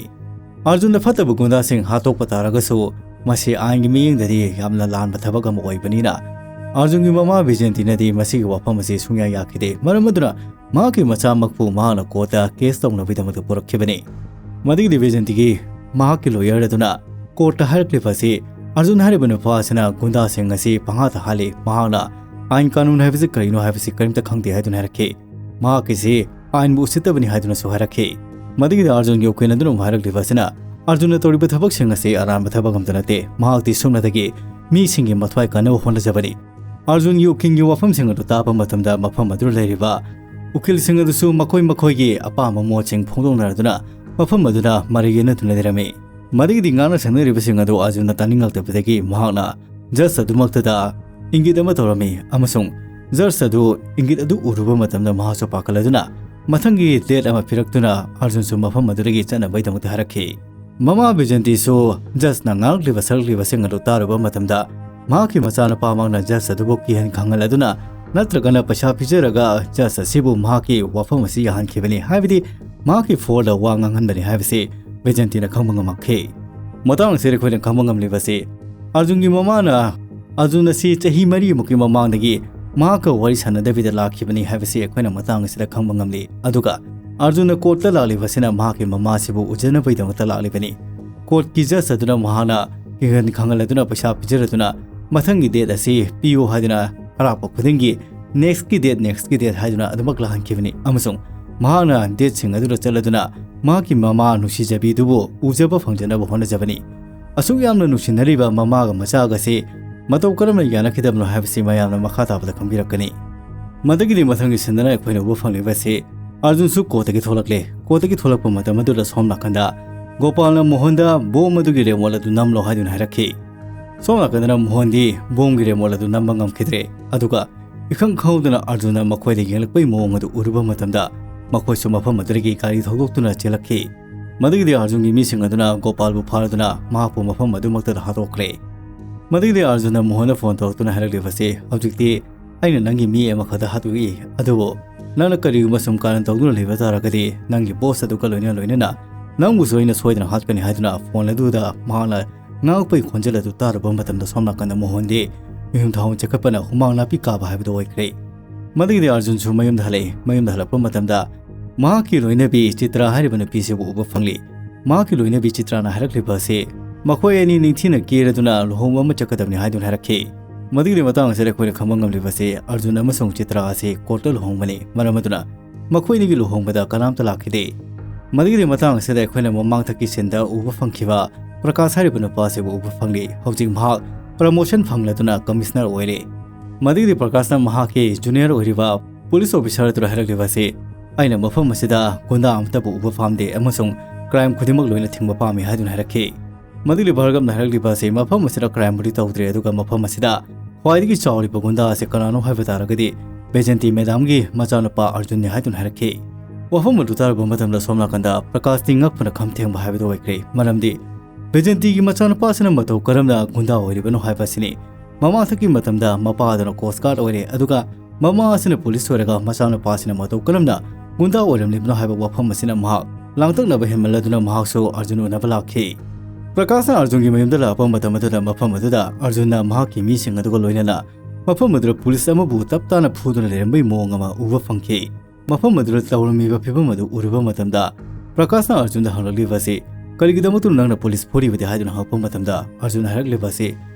ꯑꯔꯖꯨꯟꯅ ꯐꯠꯇꯕ ꯒꯨꯟꯗꯥꯁꯤꯡ ꯍꯥꯠꯇꯣꯛꯄ ꯇꯥꯔꯒꯁꯨ, ꯃꯁꯤ ꯑꯥꯏꯟꯒꯤ ꯃꯤꯠꯌꯦꯡꯗꯗꯤ ꯌꯥꯝꯅ ꯂꯥꯟꯕ ꯊꯕꯛ ꯑꯃ ꯑꯣꯏꯕꯅꯤꯅ, ꯑꯔꯖꯨꯟꯒꯤ ꯃꯃꯥ ꯕꯤꯖꯦꯟꯇꯤꯅꯗꯤ ꯃꯁꯤꯒꯤ ꯋꯥꯐꯝ ꯑꯁꯤ ꯁꯨꯡꯌꯥ ꯌꯥꯈꯤꯗꯦ꯫ ꯃꯔꯝ ꯑꯗꯨꯅ ꯃꯍꯥꯛꯀꯤ ꯃꯆꯥꯃꯛꯄꯨ ꯃꯍꯥꯛꯅ court ꯇ case ꯇꯧꯅꯕꯒꯤꯗꯃꯛꯇ ꯄꯨꯔꯛꯈꯤꯕꯅꯤ꯫ ꯃꯗꯨꯒꯤꯗꯤ ꯕꯤꯖꯦꯟꯇꯤꯒꯤ ꯃꯍꯥꯛꯀꯤ lawyer ꯑꯗꯨꯅ court ꯇ ꯍꯥꯏꯔꯛꯂꯤꯕ ꯑꯁꯤ, ꯑꯔꯖꯨꯟ ꯍꯥꯏꯔꯤꯕ ꯅꯨꯄꯥ ꯑꯁꯤꯅ ꯒꯨꯟꯗꯥꯁꯤꯡ ꯑꯁꯤ ꯄꯪꯍꯥꯠꯇ ꯍꯥꯠꯂꯤ, ꯃꯍꯥꯛꯅ ꯑꯥꯏꯟ ꯀꯥꯅꯨꯟ ꯍꯥꯏꯕꯁꯤ ꯀꯔꯤꯅꯣ ꯍꯥꯏꯕꯁꯤ ꯀꯔꯤꯝꯇ ꯈꯪꯗꯦ ꯍꯥꯏꯗꯨꯅ ꯍꯥꯏꯔꯛꯈꯤ꯫ ꯃꯍꯥꯛꯀꯤꯁꯤ ꯑꯥꯏꯟꯕꯨ ꯎꯁꯤꯠꯇꯕꯅꯤ ꯍꯥꯏꯗꯨꯅꯁꯨ ꯍꯥꯏꯔꯛꯈꯤ꯫ ꯃꯗꯨꯒꯤꯗ ꯑꯔꯖꯨꯟꯒꯤ ꯎꯀꯤꯜ ꯑꯗꯨꯅ ꯑꯃꯨꯛ ꯍꯥꯏꯔꯛꯂꯤꯕ ꯑꯁꯤꯅ, ꯑꯔꯖꯨꯟꯅ ꯇꯧꯔꯤꯕ ꯊꯕꯛꯁꯤꯡ ꯑꯁꯤ ꯑꯔꯥꯟꯕ ꯊꯕꯛ ꯑꯃꯠꯇ ꯅꯠꯇꯦ, ꯃꯍꯥꯛꯇꯤ ꯁꯨꯞꯅꯇꯒꯤ ꯃꯤꯁꯤꯡꯒꯤ ꯃꯊ꯭ꯋꯥꯏ ꯀꯟꯅꯕ ꯍꯣꯠꯅꯖꯕꯅꯤ꯫ ꯑꯔꯖꯨꯟꯒꯤ ꯎꯀꯤꯜꯒꯤ ꯋꯥꯐꯝꯁꯤꯡ ꯑꯗꯨ ꯇꯥꯕ ꯃꯇꯝꯗ, ꯃꯐꯝ ꯑꯗꯨꯗ ꯂꯩꯔꯤꯕ ꯎꯀꯤꯜꯁꯤꯡ ꯑꯗꯨꯁꯨ ꯃꯈꯣꯏ ꯃꯈꯣꯏꯒꯤ ꯑꯄꯥꯝꯕ ꯃꯣꯠꯁꯤꯡ ꯐꯣꯡꯗꯣꯛꯅꯔꯗꯨꯅ ꯃꯐꯝ ꯑꯗꯨꯗ ꯃꯔꯩ ꯌꯦꯠꯅꯗꯨꯅ ꯂꯩꯔꯝꯃꯤ꯫ ꯃꯗꯨꯒꯤꯗꯤ ꯉꯥꯡꯅ ꯁꯛꯅꯔꯤꯕꯁꯤꯡ ꯑꯗꯨ ꯑꯔꯖꯨꯟꯅ ꯇꯥꯅꯤꯡꯂꯛꯇꯕꯗꯒꯤ ꯃꯍꯥꯛꯅ judge ꯑꯗꯨꯃꯛꯇꯗ ꯏꯪꯒꯤꯠ ꯑꯃ ꯇꯧꯔꯝꯃꯤ ꯑꯃꯁꯨꯡ judge ꯑꯗꯨ ꯏꯪꯒꯤꯠ ꯑꯗꯨ ꯎꯔꯨꯕ ꯃꯇꯝꯗ ꯃꯍꯥꯛꯁꯨ ꯄꯥꯈꯠꯂꯗꯨꯅ ꯃꯊꯪꯒꯤ date ꯑꯃ ꯄꯤꯔꯛꯇꯨꯅ ꯑꯔꯖꯨꯟꯁꯨ ꯃꯐꯝ ꯑꯗꯨꯗꯒꯤ ꯆꯠꯅꯕꯒꯤꯗꯃꯛꯇ ꯍꯥꯏꯔꯛꯈꯤ꯫ ꯃꯃꯥ ꯕꯤꯖꯦꯟꯇꯤꯁꯨ judgeꯅ ꯉꯥꯡꯂꯛꯂꯤꯕ ꯁꯛꯂꯛꯂꯤꯕꯁꯤꯡ ꯑꯗꯨ ꯇꯥꯔꯨꯕ ꯃꯇꯝꯗ, ꯃꯍꯥꯛꯀꯤ ꯃꯆꯥꯅꯨꯄꯥꯃꯛꯅ judge ꯑꯗꯨꯕꯨ ꯀꯤꯍꯟ ꯈꯪꯍꯜꯂꯗꯨꯅ ꯅꯠꯇ꯭ꯔꯒꯅ ꯄꯩꯁꯥ ꯄꯤꯖꯔꯒ judge ꯑꯁꯤꯕꯨ ꯃꯍꯥꯛꯀꯤ ꯋꯥꯐꯝ ꯑꯁꯤ ꯌꯥꯍꯟꯈꯤꯕꯅꯤ, ꯍꯥꯏꯕꯗꯤ ꯃꯍꯥꯛꯀꯤ faultꯇ ꯋꯥ ꯉꯥꯡꯍꯟꯕꯅꯤ ꯍꯥꯏꯕꯁꯤ ꯕꯤꯖꯦꯟꯇꯤꯅ ꯈꯪꯕ ꯉꯝꯃꯛꯈꯤ꯫ ꯃꯇꯥꯡ ꯑꯁꯤꯗ ꯑꯩꯈꯣꯏꯅ ꯈꯪꯕ ꯉꯝꯂꯤꯕꯁꯤ, ꯑꯔꯖꯨꯟꯒꯤ ꯃꯃꯥꯅ ꯑꯔꯖꯨꯟ ꯑꯁꯤ ꯆꯍꯤ ꯃꯔꯤꯃꯨꯛꯀꯤ ꯃꯃꯥꯡꯗꯒꯤ ꯃꯍꯥꯛꯀ ꯋꯥꯔꯤ ꯁꯥꯟꯅꯗꯕꯤꯗ ꯂꯥꯛꯈꯤꯕꯅꯤ ꯍꯥꯏꯕꯁꯤ ꯑꯩꯈꯣꯏꯅ ꯃꯇꯥꯡ ꯑꯁꯤꯗ ꯈꯪꯕ ꯉꯝꯂꯤ꯫ ꯑꯗꯨꯒ ꯑꯔꯖꯨꯟꯅ courtꯇ ꯂꯥꯛꯂꯤꯕꯁꯤꯅ ꯃꯍꯥꯛꯀꯤ ꯃꯃꯥꯁꯤꯕꯨ ꯎꯖꯅꯕꯒꯤꯗꯃꯛꯇ ꯂꯥꯛꯂꯤꯕꯅꯤ꯫ Courtꯀꯤ judge ꯑꯗꯨꯅ ꯃꯍꯥꯛꯅ ꯀꯤꯍꯟ ꯈꯪꯍꯜꯂꯗꯨꯅ ꯄꯩꯁꯥ ꯄꯤꯖꯔꯗꯨꯅ ꯃꯊꯪꯒꯤ date ꯑꯁꯤ ꯄꯤꯌꯨ ꯍꯥꯏꯗꯨꯅ ꯑꯔꯥꯛꯄ ꯈꯨꯗꯤꯡꯒꯤ nextꯀꯤ date, nextꯀꯤ date ꯍꯥꯏꯗꯨꯅ ꯑꯗꯨꯃꯛ ꯂꯥꯛꯍꯟꯈꯤꯕꯅꯤ ꯑꯃꯁꯨꯡ ꯃꯍꯥꯛꯅ ꯗꯦꯠꯁꯤꯡ ꯑꯗꯨꯗ ꯆꯠꯂꯗꯨꯅ ꯃꯍꯥꯛꯀꯤ ꯃꯃꯥ ꯅꯨꯡꯁꯤꯖꯕꯤꯗꯨꯕꯨ ꯎꯖꯕ ꯐꯪꯖꯅꯕ ꯍꯣꯠꯅꯖꯕꯅꯤ꯫ ꯑꯁꯨꯛ ꯌꯥꯝꯅ ꯅꯨꯡꯁꯤꯅꯔꯤꯕ ꯃꯃꯥꯒ ꯃꯆꯥꯒꯁꯤ ꯃꯇꯧ ꯀꯔꯝꯅ ꯌꯥꯅꯈꯤꯗꯕꯅꯣ ꯍꯥꯏꯕꯁꯤ ꯃꯌꯥꯝꯅ ꯃꯈꯥ ꯇꯥꯕꯗ ꯈꯪꯕꯤꯔꯛꯀꯅꯤ꯫ ꯃꯗꯨꯒꯤꯗꯤ ꯃꯊꯪꯒꯤ ꯁꯤꯟꯗꯅ ꯑꯩꯈꯣꯏꯅ ꯎꯕ ꯐꯪꯂꯤꯕꯁꯤ ꯑꯥꯔꯖꯨꯟꯁꯨ ꯀꯣꯔꯠꯇꯒꯤ ꯊꯣꯛꯂꯛꯂꯦ꯫ ꯀꯣꯔꯠꯇꯒꯤ ꯊꯣꯛꯂꯛꯄ ꯃꯇꯝ ꯑꯗꯨꯗ ꯁꯣꯝ ꯅꯥꯀꯟꯗ ꯒꯣꯄꯥꯜꯅ ꯃꯣꯍꯟꯗ ꯕꯣꯝ ꯑꯗꯨꯒꯤ ꯔꯦꯃꯣꯠ ꯑꯗꯨ ꯅꯝꯂꯣ ꯍꯥꯏꯗꯨꯅ ꯍꯥꯏꯔꯛꯈꯤ꯫ ꯁꯣꯝ ꯅꯥꯀꯟꯗꯅ ꯃꯣꯍꯟꯗꯤ ꯕꯣꯝꯒꯤ ꯔꯦꯃꯣꯠ ꯑꯗꯨ ꯅꯝꯕ ꯉꯝꯈꯤꯗ꯭ꯔꯦ꯫ ꯑꯗꯨꯒ ꯏꯈꯪ ꯈꯪꯍꯧꯗꯅ ꯑꯥꯔꯖꯨꯟꯅ ꯃꯈꯣꯏꯗ ꯌꯦꯡꯂꯛꯄꯒꯤ ꯃꯑꯣꯡ ꯑꯗꯨ ꯎꯔꯨꯕ ꯃꯇꯝꯗ ꯃꯈꯣꯏꯁꯨ ꯃꯐꯝ ꯑꯗꯨꯗꯒꯤ ꯒꯥꯔꯤ ꯊꯧꯗꯣꯛꯇꯨꯅ ꯆꯦꯜꯂꯛꯈꯤ꯫ ꯃꯗꯨꯒꯤꯗꯤ ꯑꯥꯔꯖꯨꯟꯒꯤ ꯃꯤꯁꯤꯡ ꯑꯗꯨꯅ ꯒꯣꯄꯥꯜꯕꯨ ꯐꯥꯔꯗꯨꯅ ꯃꯍꯥꯛꯄꯨ ꯃꯐꯝ ꯑꯗꯨꯃꯛꯇꯗ ꯍꯥꯠꯇꯣꯛꯈ꯭ꯔꯦ꯫ ꯃꯗꯨꯒꯤꯗꯤ ꯑꯥꯔꯖꯨꯟꯅ ꯃꯣꯍꯟꯗ ꯐꯣꯟ ꯇꯧꯔꯛꯇꯨꯅ ꯍꯥꯏꯔꯛꯂꯤꯕꯁꯤ, "ꯍꯧꯖꯤꯛꯇꯤ ꯑꯩꯅ ꯅꯪꯒꯤ ꯃꯤ ꯑꯃꯈꯛꯇ ꯍꯥꯠꯇꯣꯛꯏ, ꯑꯗꯨꯕꯨ ꯅꯪꯅ ꯀꯔꯤꯒꯨꯝꯕ ꯁꯨꯝ ꯀꯥꯔꯟ ꯇꯧꯗꯨꯅ ꯂꯩꯕ ꯇꯥꯔꯒꯗꯤ ꯅꯪꯒꯤ ꯕꯣꯁ ꯑꯗꯨꯒ ꯂꯣꯏꯅ ꯂꯣꯏꯅꯅ ꯅꯪꯕꯨꯁꯨ ꯑꯩꯅ ꯁꯣꯏꯗꯅ ꯍꯥꯠꯀꯅꯤ" ꯍꯥꯏꯗꯨꯅ ꯐꯣꯟ ꯑꯗꯨꯗ ꯃꯍꯥꯛꯅ ꯉꯥꯡꯉꯛꯄꯒꯤ ꯈꯣꯟꯖꯦꯜ ꯑꯗꯨ ꯇꯥꯔꯨꯕ ꯃꯇꯝꯗ ꯁꯣꯝ ꯅꯥꯀꯟꯗ ꯃꯣꯍꯟꯗꯤ ꯃꯤꯍꯨꯟ ꯊꯥꯍꯨꯟ ꯆꯦꯈꯠꯄꯅ ꯍꯨꯃꯥꯡ ꯅꯥꯄꯤ ꯀꯥꯕ ꯍꯥꯏꯕꯗꯨ ꯑꯣꯏꯈ꯭ꯔꯦ꯫ ꯃꯗꯨꯒꯤꯗꯤ ꯑꯥꯔꯖꯨꯟꯁꯨ ꯃꯌꯨꯝꯗ ꯍꯜꯂꯛꯏ꯫ ꯃꯌꯨꯝꯗ ꯍꯜꯂꯛꯄ ꯃꯇꯝꯗ ꯃꯍꯥꯛꯀꯤ ꯂꯣꯏꯅꯕꯤ ꯆꯤꯇ꯭ꯔꯥ ꯍꯥꯏꯔꯤꯕ ꯅꯨꯄꯤꯁꯤꯕꯨ ꯎꯕ ꯐꯪꯂꯤ꯫ ꯃꯍꯥꯛꯀꯤ ꯂꯣꯏꯅꯕꯤ ꯆꯤꯇ꯭ꯔꯥꯅ ꯍꯥꯏꯔꯛꯂꯤꯕ ꯑꯁꯤ ꯃꯈꯣꯏ ꯑꯅꯤ ꯅꯤꯡꯊꯤꯅ ꯀꯦꯔꯗꯨꯅ ꯂꯨꯍꯣꯡꯕ ꯑꯃ ꯆꯠꯀꯗꯕꯅꯤ ꯍꯥꯏꯗꯨꯅ ꯍꯥꯏꯔꯛꯈꯤ꯫ ꯃꯗꯨꯒꯤ ꯃꯇꯥꯡ ꯑꯁꯤꯗ ꯑꯩꯈꯣꯏꯅ ꯈꯪꯕ ꯉꯝꯂꯤꯕꯁꯤ ꯑꯥꯔꯖꯨꯟ ꯑꯃꯁꯨꯡ ꯆꯤꯇ꯭ꯔꯥ ꯑꯁꯤ ꯀꯣꯔꯠꯇ ꯂꯨꯍꯣꯡꯕꯅꯤ꯫ ꯃꯔꯝ ꯑꯗꯨꯅ ꯃꯈꯣꯏ ꯑꯅꯤꯒꯤ ꯂꯨꯍꯣꯡꯕꯗ ꯀꯅꯥꯝꯇ ꯂꯥꯛꯈꯤꯗꯦ꯫ ꯃꯗꯨꯒꯤ ꯃꯇꯥꯡ ꯑꯁꯤꯗ ꯑꯩꯈꯣꯏꯅ ꯃꯃꯥꯡꯊꯛꯀꯤ ꯁꯤꯟꯗ ꯎꯕ ꯐꯪꯈꯤꯕ ꯄ꯭ꯔꯀꯥꯁ ꯍꯥꯏꯔꯤꯕ ꯅꯨꯄꯥ ꯑꯁꯤꯕꯨ ꯎꯕ ꯐꯪꯂꯤ꯫ ꯍꯧꯖꯤꯛ ꯃꯍꯥꯛ ꯄ꯭ꯔꯃꯣꯁꯟ ꯐꯪꯂꯗꯨꯅ ꯀꯃꯤꯁꯅꯔ ꯑꯣꯏꯔꯦ꯫ ꯃꯗꯨꯒꯤꯗꯤ ꯄ꯭ꯔꯀꯥꯁꯅ ꯃꯍꯥꯛꯀꯤ ꯖꯨꯅꯤꯌꯔ ꯑꯣꯏꯔꯤꯕ ꯄꯨꯂꯤꯁ ꯑꯣꯐꯤꯁꯔ ꯑꯗꯨꯗ ꯍꯥꯏꯔꯛꯂꯤꯕ ꯑꯁꯤ, "ꯑꯩꯅ ꯃꯐꯝ ꯑꯁꯤꯗ ꯒꯨꯟꯗꯥ ꯑꯃꯠꯇꯕꯨ ꯎꯕ ꯄꯥꯝꯗꯦ ꯑꯃꯁꯨꯡ ꯀ꯭ꯔꯥꯏꯝ ꯈꯨꯗꯤꯡꯃꯛ ꯂꯣꯏꯅ ꯊꯤꯡꯕ ꯄꯥꯝꯃꯤ" ꯍꯥꯏꯗꯨꯅ ꯍꯥꯏꯔꯛꯈꯤ꯫ ꯃꯗꯨꯒꯤ ꯚꯔꯒꯞꯅ ꯍꯥꯏꯔꯛꯂꯤꯕ ꯑꯁꯤ, "ꯃꯐꯝ ꯑꯁꯤꯗ ꯀ꯭ꯔꯥꯏꯝꯕꯨꯗꯤ ꯇꯧꯗ꯭ꯔꯦ, ꯑꯗꯨꯒ ꯃꯐꯝ ꯑꯁꯤꯗ ꯈ꯭ꯋꯥꯏꯗꯒꯤ ꯆꯥꯎꯔꯤꯕ ꯒꯨꯟꯗꯥ ꯑꯁꯤ ꯀꯅꯥꯅꯣ ꯍꯥꯏꯕ ꯇꯥꯔꯒꯗꯤ ꯕꯦꯖꯟꯇꯤ ꯃꯦꯗꯥꯝꯒꯤ ꯃꯆꯥꯅꯨꯄꯥ ꯑꯥꯔꯖꯨꯟꯅꯤ" ꯍꯥꯏꯗꯨꯅ ꯍꯥꯏꯔꯛꯈꯤ꯫ ꯋꯥꯐꯝ ꯑꯗꯨ ꯇꯥꯔꯨꯕ ꯃꯇꯝꯗ ꯁꯣꯝ ꯅꯥꯀꯟꯗ ꯄ꯭ꯔꯀꯥꯁꯇꯤ ꯉꯛꯄꯅ ꯈꯝ ꯊꯦꯡꯕ ꯍꯥꯏꯕꯗꯨ ꯑꯣꯏꯈ꯭ꯔꯦ꯫ ꯃꯔꯝꯗꯤ ꯕꯦꯖꯟꯇꯤꯒꯤ ꯃꯆꯥꯅꯨꯄꯥꯁꯤꯅ ꯃꯇꯧ ꯀꯔꯝꯅ ꯒꯨꯟꯗꯥ ꯑꯣꯏꯔꯤꯕꯅꯣ ꯍꯥꯏꯕ ꯑꯁꯤꯅꯤ꯫ ꯃꯃꯥꯡꯊꯛꯀꯤ ꯃꯇꯝꯗ ꯃꯄꯥ ꯑꯗꯨꯅ ꯀꯣꯁ ꯒꯥꯔꯗ ꯑꯣꯏꯔꯦ, ꯑꯗꯨꯒ ꯃꯃꯥ ꯑꯁꯤꯅ ꯄꯨꯂꯤꯁ ꯑꯣꯏꯔꯒ ꯃꯆꯥꯅꯨꯄꯥ ꯑꯁꯤꯅ ꯃꯇꯧ ꯀꯔꯝꯅ ꯒꯨꯟꯗꯥ ꯑꯣꯏꯔꯝꯂꯤꯕꯅꯣ ꯍꯥꯏꯕ ꯋꯥꯐꯝ ꯑꯁꯤꯅ ꯃꯍꯥꯛ ꯂꯥꯡꯇꯛꯅꯕ ꯍꯦꯟꯃꯜꯂꯗꯨꯅ ꯃꯍꯥꯛꯁꯨ ꯑꯥꯔꯖꯨꯟ ꯎꯅꯕ ꯂꯥꯛꯈꯤ꯫ ꯄ꯭ꯔꯀꯥꯁꯅ ꯑꯥꯔꯖꯨꯟꯒꯤ ꯃꯌꯨꯝꯗ ꯂꯥꯛꯄ ꯃꯇꯝ ꯑꯗꯨꯗ ꯃꯐꯝ ꯑꯗꯨꯗ ꯑꯥꯔꯖꯨꯟꯅ ꯃꯍꯥꯛꯀꯤ ꯃꯤꯁꯤꯡ ꯑꯗꯨꯒ ꯂꯣꯏꯅꯅ ꯃꯐꯝ ꯑꯗꯨꯗ ꯄꯨꯂꯤꯁ ꯑꯃꯕꯨ ꯇꯞ ꯇꯥꯅ ꯐꯨꯗꯨꯅ ꯂꯩꯔꯝꯕꯒꯤ ꯃꯑꯣꯡ ꯑꯃ ꯎꯕ ꯐꯪꯈꯤ꯫ ꯃꯐꯝ ꯑꯗꯨꯗ ꯇꯧꯔꯝꯃꯤꯕ ꯐꯤꯕꯝ ꯑꯗꯨ ꯎꯔꯨꯕ ꯃꯇꯝꯗ ꯄ꯭ꯔꯀꯥꯁꯅ ꯑꯥꯔꯖꯨꯟꯗ ꯍꯪꯂꯛꯂꯤꯕ ꯑꯁꯤ, "ꯀꯔꯤꯒꯤꯗꯃꯛꯇꯅꯣ ꯅꯪꯅ ꯄꯨꯂꯤꯁ ꯐꯨꯔꯤꯕꯗꯤ?" ꯍꯥꯏꯗꯨꯅ ꯍꯪꯂꯛꯄ ꯃꯇꯝꯗ ꯑꯥꯔꯖꯨꯟ ꯍꯥꯏꯔꯛꯂꯤꯕ ꯑꯁꯤ,